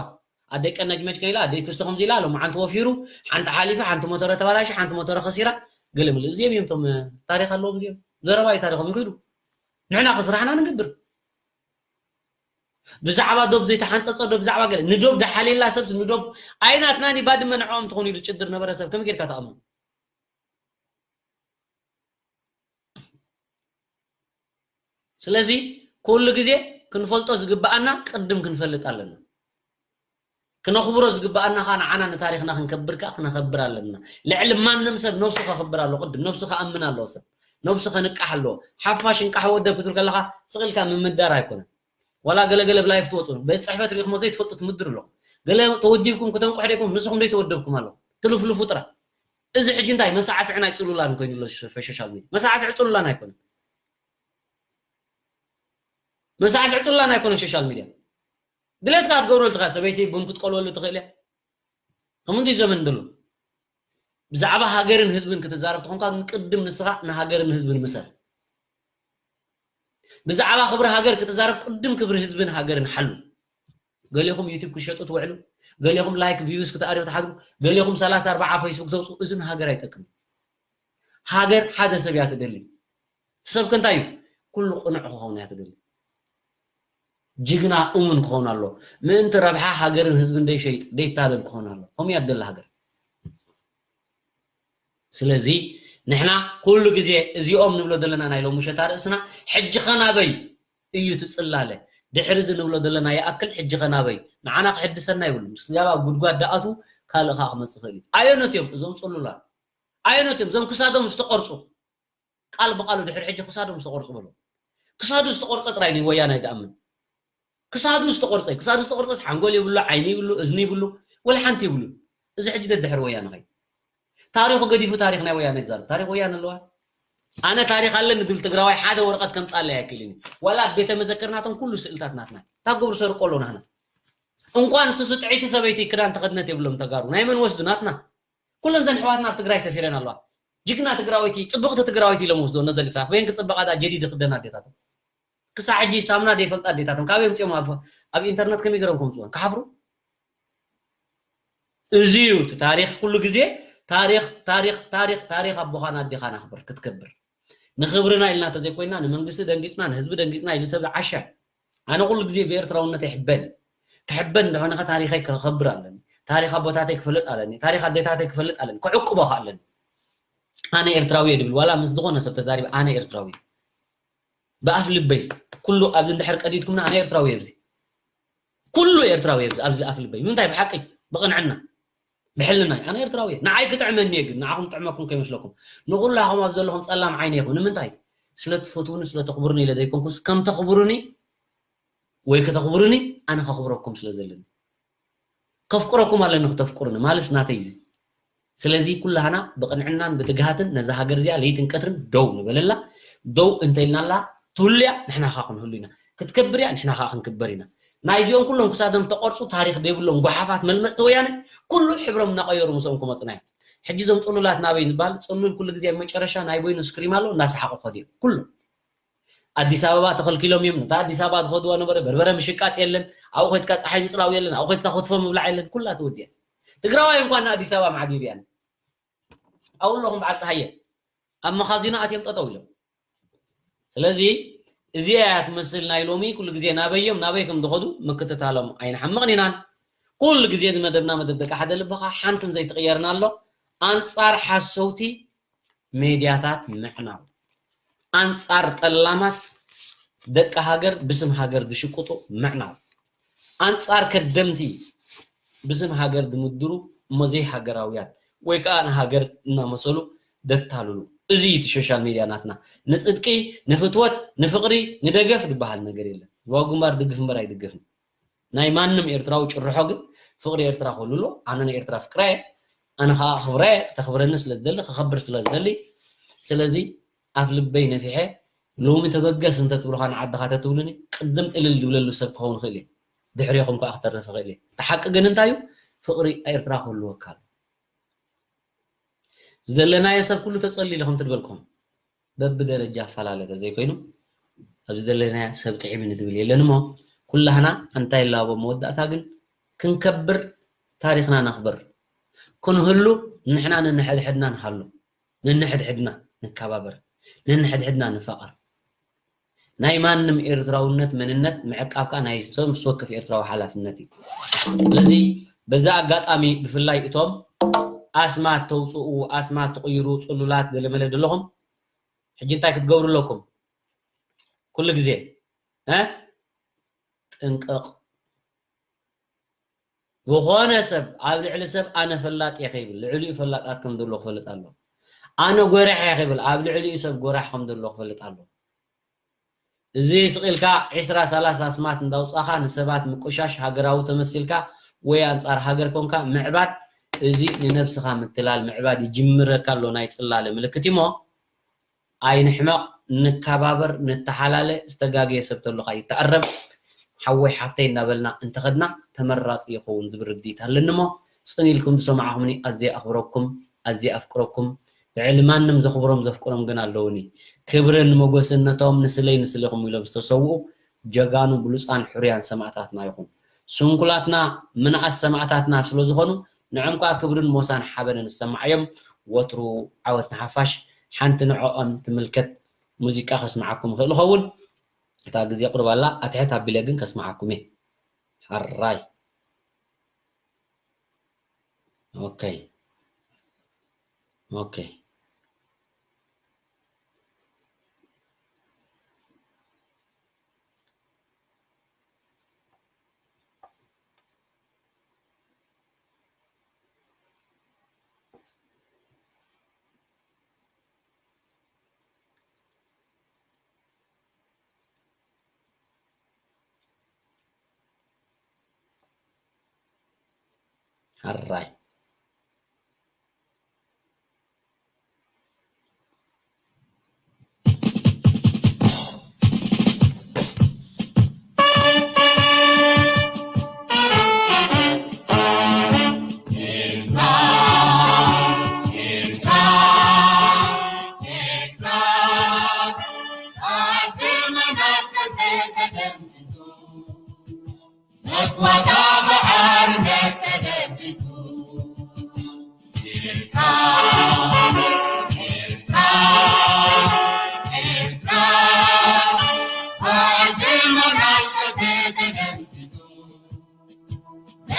ኣደይ ቀነጅ መጅ ከይላ ኣደይ ክስቶ ከምዚ ኢላ ሎም ሓንቲ ወፊሩ ሓንቲ ሓሊፋ ሓንቲ ሞተረ ተባላሽ ሓንቲ ሞተረ ከሲራ ገለ ምልእ እዚኦም እዮም ቶም ታሪክ ኣለዎም እዚኦም ዘረባ እዩ ታሪኮም ይክዱ ንሕና ከስራሕና ንገብር ብዛዕባ ዶብ ዘይተሓንፀፀ ዶ ብዛዕባ ገለ ንዶብ ደሓሌላ ሰብስ ንዶብ ኣይናትናኒ ባድመ ንዕኦም ትኾኑ ኢሉ ጭድር ነበረ ሰብ ከመይ ጌርካ ተኣምኑ ስለዚ ኩሉ ግዜ ክንፈልጦ ዝግብኣና ቅድም ክንፈልጥ ኣለና። ክነኽብሮ ዝግብኣና ከዓ ንዓና ንታሪኽና ክንከብር ከዓ ክነኸብር ኣለና። ልዕሊ ማንም ሰብ ነብሱ ከኽብር ኣለዎ። ቅድም ነብሱ ከኣምን ኣለዎ። ሰብ ነብሱ ከንቃሕ ኣለዎ። ሓፋሽ እንቃሕ ወደብ ክትብል ከለኻ ስቕ ኢልካ ምምዳር ኣይኮነን። ዋላ ገለገለ ብላይፍ ትወፁ ቤት ፅሕፈት ሪኢኹሞ ዘይትፈልጡ ትምድሩ ኣለኹም። ገለ ተወዲብኩም ክተንቁሕ ደይኩም ንስኹም ዘይተወደብኩም ኣለኹም። ትልፍልፉ ጥራሕ። እዚ ሕጂ እንታይ መሳዕስዒ ናይ ፅሉላን ኮይኑ ኣሎ ሶሻል ሚድያ መሳዕስዒ ፅሉላን ኣይኮነን መሳዕስዒ ፅሉላን ኣይኮነን ሶሻል ሚድያ ድሌትካ ክትገብረሉ ትኽእል ሰበይቲ ቡን ክትቆልወሉ ትኽእል እያ ከምኡ እንዲ ዘመን ዘሎ ብዛዕባ ሃገርን ህዝብን ክትዛረብ ተኾንካ ግን ቅድም ንስኻ ንሃገርን ህዝብን ምሰል ብዛዕባ ክብሪ ሃገር ክትዛረብ ቅድም ክብሪ ህዝብን ሃገርን ሓሉ ገሌኹም ዩቱብ ክሸጡ ትውዕሉ ገሌኹም ላይክ ቪውስ ክትኣርዩ ትሓድሩ ገሌኹም ሰላሳ ኣርባዓ ፌስቡክ ተውፅኡ እዚ ንሃገር ኣይጠቅም ሃገር ሓደ ሰብ እያ ትደሊ ሰብ ከንታይ እዩ ኩሉ ቅኑዕ ክኸውን እያ ትደሊ ጅግና እሙን ክኸውን ኣሎ ምእንቲ ረብሓ ሃገርን ህዝብን ደይሸይጥ ደይታለል ክኸውን ኣሎ ከምኡ እያ ትደሊ ሃገር ስለዚ ንሕና ኩሉ ግዜ እዚኦም ንብሎ ዘለና ናይ ሎሚ ሸታ ርእስና ሕጂ ኸናበይ እዩ ትጽላለ ድሕሪ እዚ ንብሎ ዘለና ይኣክል ሕጂ ኸናበይ ንዓና ክሕድሰና ይብሉ ስጋብ ኣብ ጉድጓድ ደኣቱ ካልእ ኸዓ ክመጽእ ይኽእል እዩ ኣየኖት እዮም እዞም ጽሉላት ኣየኖት እዮም እዞም ክሳዶም ዝተቆርጹ ቃል ብቃሉ ድሕሪ ሕጂ ክሳዶም ዝተቆርጹ በሉ ክሳዱ ዝተቆርጸ ጥራይ እዩ ወያናይ ድኣምን ክሳዱ ዝተቆርጸ ክሳዱ ዝተቆርጸስ ሓንጎል ይብሉ ዓይኒ ይብሉ እዝኒ ይብሉ ወላ ሓንቲ ይብሉ እዚ ሕጂ ደድሕሪ ወያነ ኸይ ታሪኹ ገዲፉ ታሪኽ ናይ ወያነ ይዛረብ ታሪኽ ወያነ ኣለዋ ኣነ ታሪኽ ኣለኒ ዝብል ትግራዋይ ሓደ ወረቐት ከምጻለይ ኣይክእልን እዩ ዋላ ኣብ ቤተ መዘክር ናቶም ኩሉ ስእልታት ናትና ታብ ገብሩ ሰርቆ ኣሎ ናህና እንኳን ስሱ ጥዕይቲ ሰበይቲ ክዳን ተኸድነት የብሎም ተጋሩ ናይ መን ወስዱ ናትና ኩለን ዘን ኣሕዋትና ኣብ ትግራይ ሰፊረን ኣለዋ ጅግና ትግራወይቲ ፅብቕቲ ትግራወይቲ ኢሎም ወስዶ ነዘን ኤርትራ በየን ክፅበቓ ዳ ጀዲድ ክደን ኣዴታቶም ክሳዕ ሕጂ ሳምና ዘይፈልጣ ኣዴታቶም ካበይ ምፅኦም ኣብ ኣብ ኢንተርነት ከመይ ገይሮም ከምፅወን ክሓፍሩ እዚ እዩ እቲ ታሪክ ኩሉ ግዜ ታሪክ ታሪክ ታሪክ ታሪክ ኣቦኻን ኣዴኻን ኣኽብር ክትከብር ንኽብርና ኢልና ተዘይኮይና ንመንግስቲ ደንጊፅና ንህዝቢ ደንጊፅና ኢሉ ሰብ ዓሻ ኣነ ኩሉ ግዜ ብኤርትራውነት ይሕበን። ክሕበን እንደኾነ ከ ታሪኸይ ከኸብር ኣለኒ። ታሪኽ ኣቦታተይ ክፈልጥ ኣለኒ። ታሪኽ ኣዴታተይ ክፈልጥ ኣለኒ። ክዕቅቦ ከ ኣለኒ። ኣነ ኤርትራዊ እየ ድብል ዋላ ምስ ዝኾነ ሰብ ተዛሪበ ኣነ ኤርትራዊ እየ። ብኣፍ ልበይ ኩሉ ኣብዚ እንድሕር ቀዲድኩምና ኣነ ኤርትራዊ እየ ኣብዚ። ኩሉ ኤርትራዊ እየ ኣብዚ ኣፍ ልበይ። ምንታይ ብሓቂ ብቕንዕና ብሕልናይ ኣነ ኤርትራዊ እየ። ንዓይ ክጥዕመኒ እየ ግን ንዓኹም ጥዕመኩም ከይመስለኩም። ንኹላኹም ኣብ ዘለኹም ጸላም ዓይነ ይኹን። ንምንታይ? ስለ ትፈትውኒ ስለ ተኽብሩኒ ኢለ ዘይኮንኩስ ከም ተኽብሩኒ ወይ ከተኽብሩኒ ኣነ ከኽብረኩም ስለ ዘለኒ። ከፍቅረኩም ኣለኒ ክተፍቅሩኒ ማለት ናተይ እዩ። ስለዚ ኩላህና ብቕንዕናን ብትግሃትን ነዛ ሃገር እዚኣ ለይትን ቀትርን ደው ንበለላ። ደው እንተኢልናላ ትህሉ እያ፣ ንሕና ኸዓ ክንህሉ ኢና። ክትከብር እያ፣ ንሕና ኸዓ ክንክበር ኢና። ናይዚኦም ኩሎም ክሳዶም ተቆርጹ ታሪኽ ዘይብሎም ጓሓፋት መልመጽቲ ወያነ ኩሉ ሕብሮም እናቐየሩ ምስኦም ክመጹና እዮም። ሕጂ እዞም ጽሉላት ናበይ ዝበሃል ጽሉል ኩሉ ግዜ ኣብ መጨረሻ ናይ በይኑ ስክሪም ኣሎ እናሰሓቑ ክኸዱ እዮም ኩሉ። ኣዲስ ኣበባ ተኸልኪሎም እዮም። ነታ ኣዲስ ኣበባ ዝኸድዋ ነበረ በርበረ ምሽቃጥ የለን። ኣብኡ ከድካ ፀሓይ ምፅላው የለን። ኣብኡ ከድካ ክትፎ ምብላዕ የለን። ኩላ ተወዲያ። ትግራዋይ እንኳን ንኣዲስ ኣበባ መዓጊብ እያን። ኣብኡ ኣለኹም በዓል ፀሃየ ኣብ መኻዚኖ ኣትዮም ጠጠው ኢሎም። ስለዚ እዚኣ እያ ትመስል ናይ ሎሚ። ኩሉ ግዜ ናበዮም ናበይ ከም ዝኸዱ ምክትታሎም ኣይንሓምቕን ኢናን። ኩሉ ግዜ ዝመደብና መደብ ደቂ ሓደ ልብኻ ሓንትን ዘይትቕየርና ኣሎ። ኣንፃር ሓሰውቲ ሜድያታት ምዕናው፣ ኣንፃር ጠላማት ደቂ ሃገር ብስም ሃገር ዝሽቅጡ ምዕናው፣ ኣንፃር ከደምቲ ብስም ሃገር ዝምድሩ እሞ ዘይሃገራውያን ወይ ከዓ ንሃገር እናመሰሉ ዘታልሉ። እዚ እዩ እቲ ሶሻል ሜድያ ናትና። ንፅድቂ፣ ንፍትወት፣ ንፍቕሪ፣ ንደገፍ ዝበሃል ነገር የለን። ዋጉምባር ድግፍ እምበር ኣይድገፍን። ናይ ማንም ኤርትራዊ ጭርሖ ግን ፍቕሪ ኤርትራ ክህሉ ኣሎ። ኣነ ንኤርትራ ፍቅራ እየ። ኣነ ከዓ ክብራ እየ። ክተኽብረኒ ስለ ዝደሊ፣ ክኸብር ስለ ዝደሊ። ስለዚ ኣፍ ልበይ ነፊሐ ሎሚ ተበገስ እንተትብሉኻ ንዓድኻ ተትብሉኒ ቅድም እልል ዝብለሉ ሰብ ክኸውን ይኽእል እየ። ድሕሬኹም ከዓ ክተርፍ ይኽእል እየ። እቲ ሓቂ ግን እንታይ እዩ? ፍቕሪ ኤርትራ ክህልወካ ኣሎ። ዝደለናዮ ሰብ ኩሉ ተጸሊሉ ከምቲ ዝበልኩም በብደረጃ ኣፈላለ ተዘይኮይኑ ኣብ ዝደለናዮ ሰብ ጥዒምኒ ዝብል የለን እሞ ኩላህና ኣንታ ይላቦ መወዳእታ ግን ክንከብር ታሪኽና ነኽብር ክንህሉ ንሕና ነንሕድሕድና ንሃሉ ነንሕድሕድና ንከባበር ነንሕድሕድና ንፋቐር ናይ ማንም ኤርትራውነት መንነት ምዕቃብ ከዓ ናይ ነፍሲ ወከፍ ኤርትራዊ ሓላፍነት እዩ። ስለዚ በዛ ኣጋጣሚ ብፍላይ እቶም ኣስማት ተውፅኡ ኣስማት ትቕይሩ ፅሉላት ገለመለ ዘለኹም ሕጂ እንታይ ክትገብሩ ኣለኩም? ኩሉ ግዜ እ ጥንቅቕ ዝኾነ ሰብ ኣብ ልዕሊ ሰብ ኣነ ፈላጥ እየ ከይብል ልዕሊኡ ፈላጣት ከም ዘሎ ክፈልጥ ኣሎ። ኣነ ጎራሕ እየ ከይብል ኣብ ልዕሊኡ ሰብ ጎራሕ ከም ዘሎ ክፈልጥ ኣሎ። እዚ ስቕ ኢልካ ዒስራ ሰላሳ ኣስማት እንዳውፃኻ ንሰባት ምቁሻሽ ሃገራዊ ተመሲልካ ወይ ኣንፃር ሃገር ኮንካ ምዕባድ እዚ ንነብስኻ ምትላል ምዕባድ ይጅምረካ ኣሎ ናይ ፅላለ ምልክት እሞ ኣይንሕመቕ፣ ንከባበር፣ ንተሓላለ፣ ዝተጋገየ ሰብ ተሎ ከዓ ይተኣረም፣ ሓወይ ሓፍተይ እናበልና እንተኸድና ተመራፂ ይኸውን ዝብል ርድኢት ኣለኒ እሞ ፅን ኢልኩም ዝሰማዕኹምኒ ኣዝየ ኣኽብረኩም፣ ኣዝየ ኣፍቅረኩም፣ ልዕሊ ማንም ዘኽብሮም ዘፍቅሮም ግን ኣለውኒ። ክብርን ሞገስን ነቶም ንስለይ ንስለኹም ኢሎም ዝተሰውኡ ጀጋኑ ብሉፃን ሕሩያን ሰማእታትና ይኹን። ስንኩላትና ምንኣስ ሰማእታትና ስለ ዝኾኑ ንዖም ከዓ ክብርን ሞሳን ሓበንን ዝሰማዓዮም ወትሩ ዓወት ንሓፋሽ ሓንቲ ንዕኦም ትምልከት ሙዚቃ ከስምዓኩም ይኽእል ይኸውን እታ ግዜ ቁርብ ኣላ ኣትሕት ኣቢለ ግን ከስምዓኩም እየ ሓራይ ኦከይ ኦከይ ሕራይ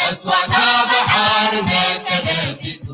መስዋእታ ብሓርነት ተደቂሱ።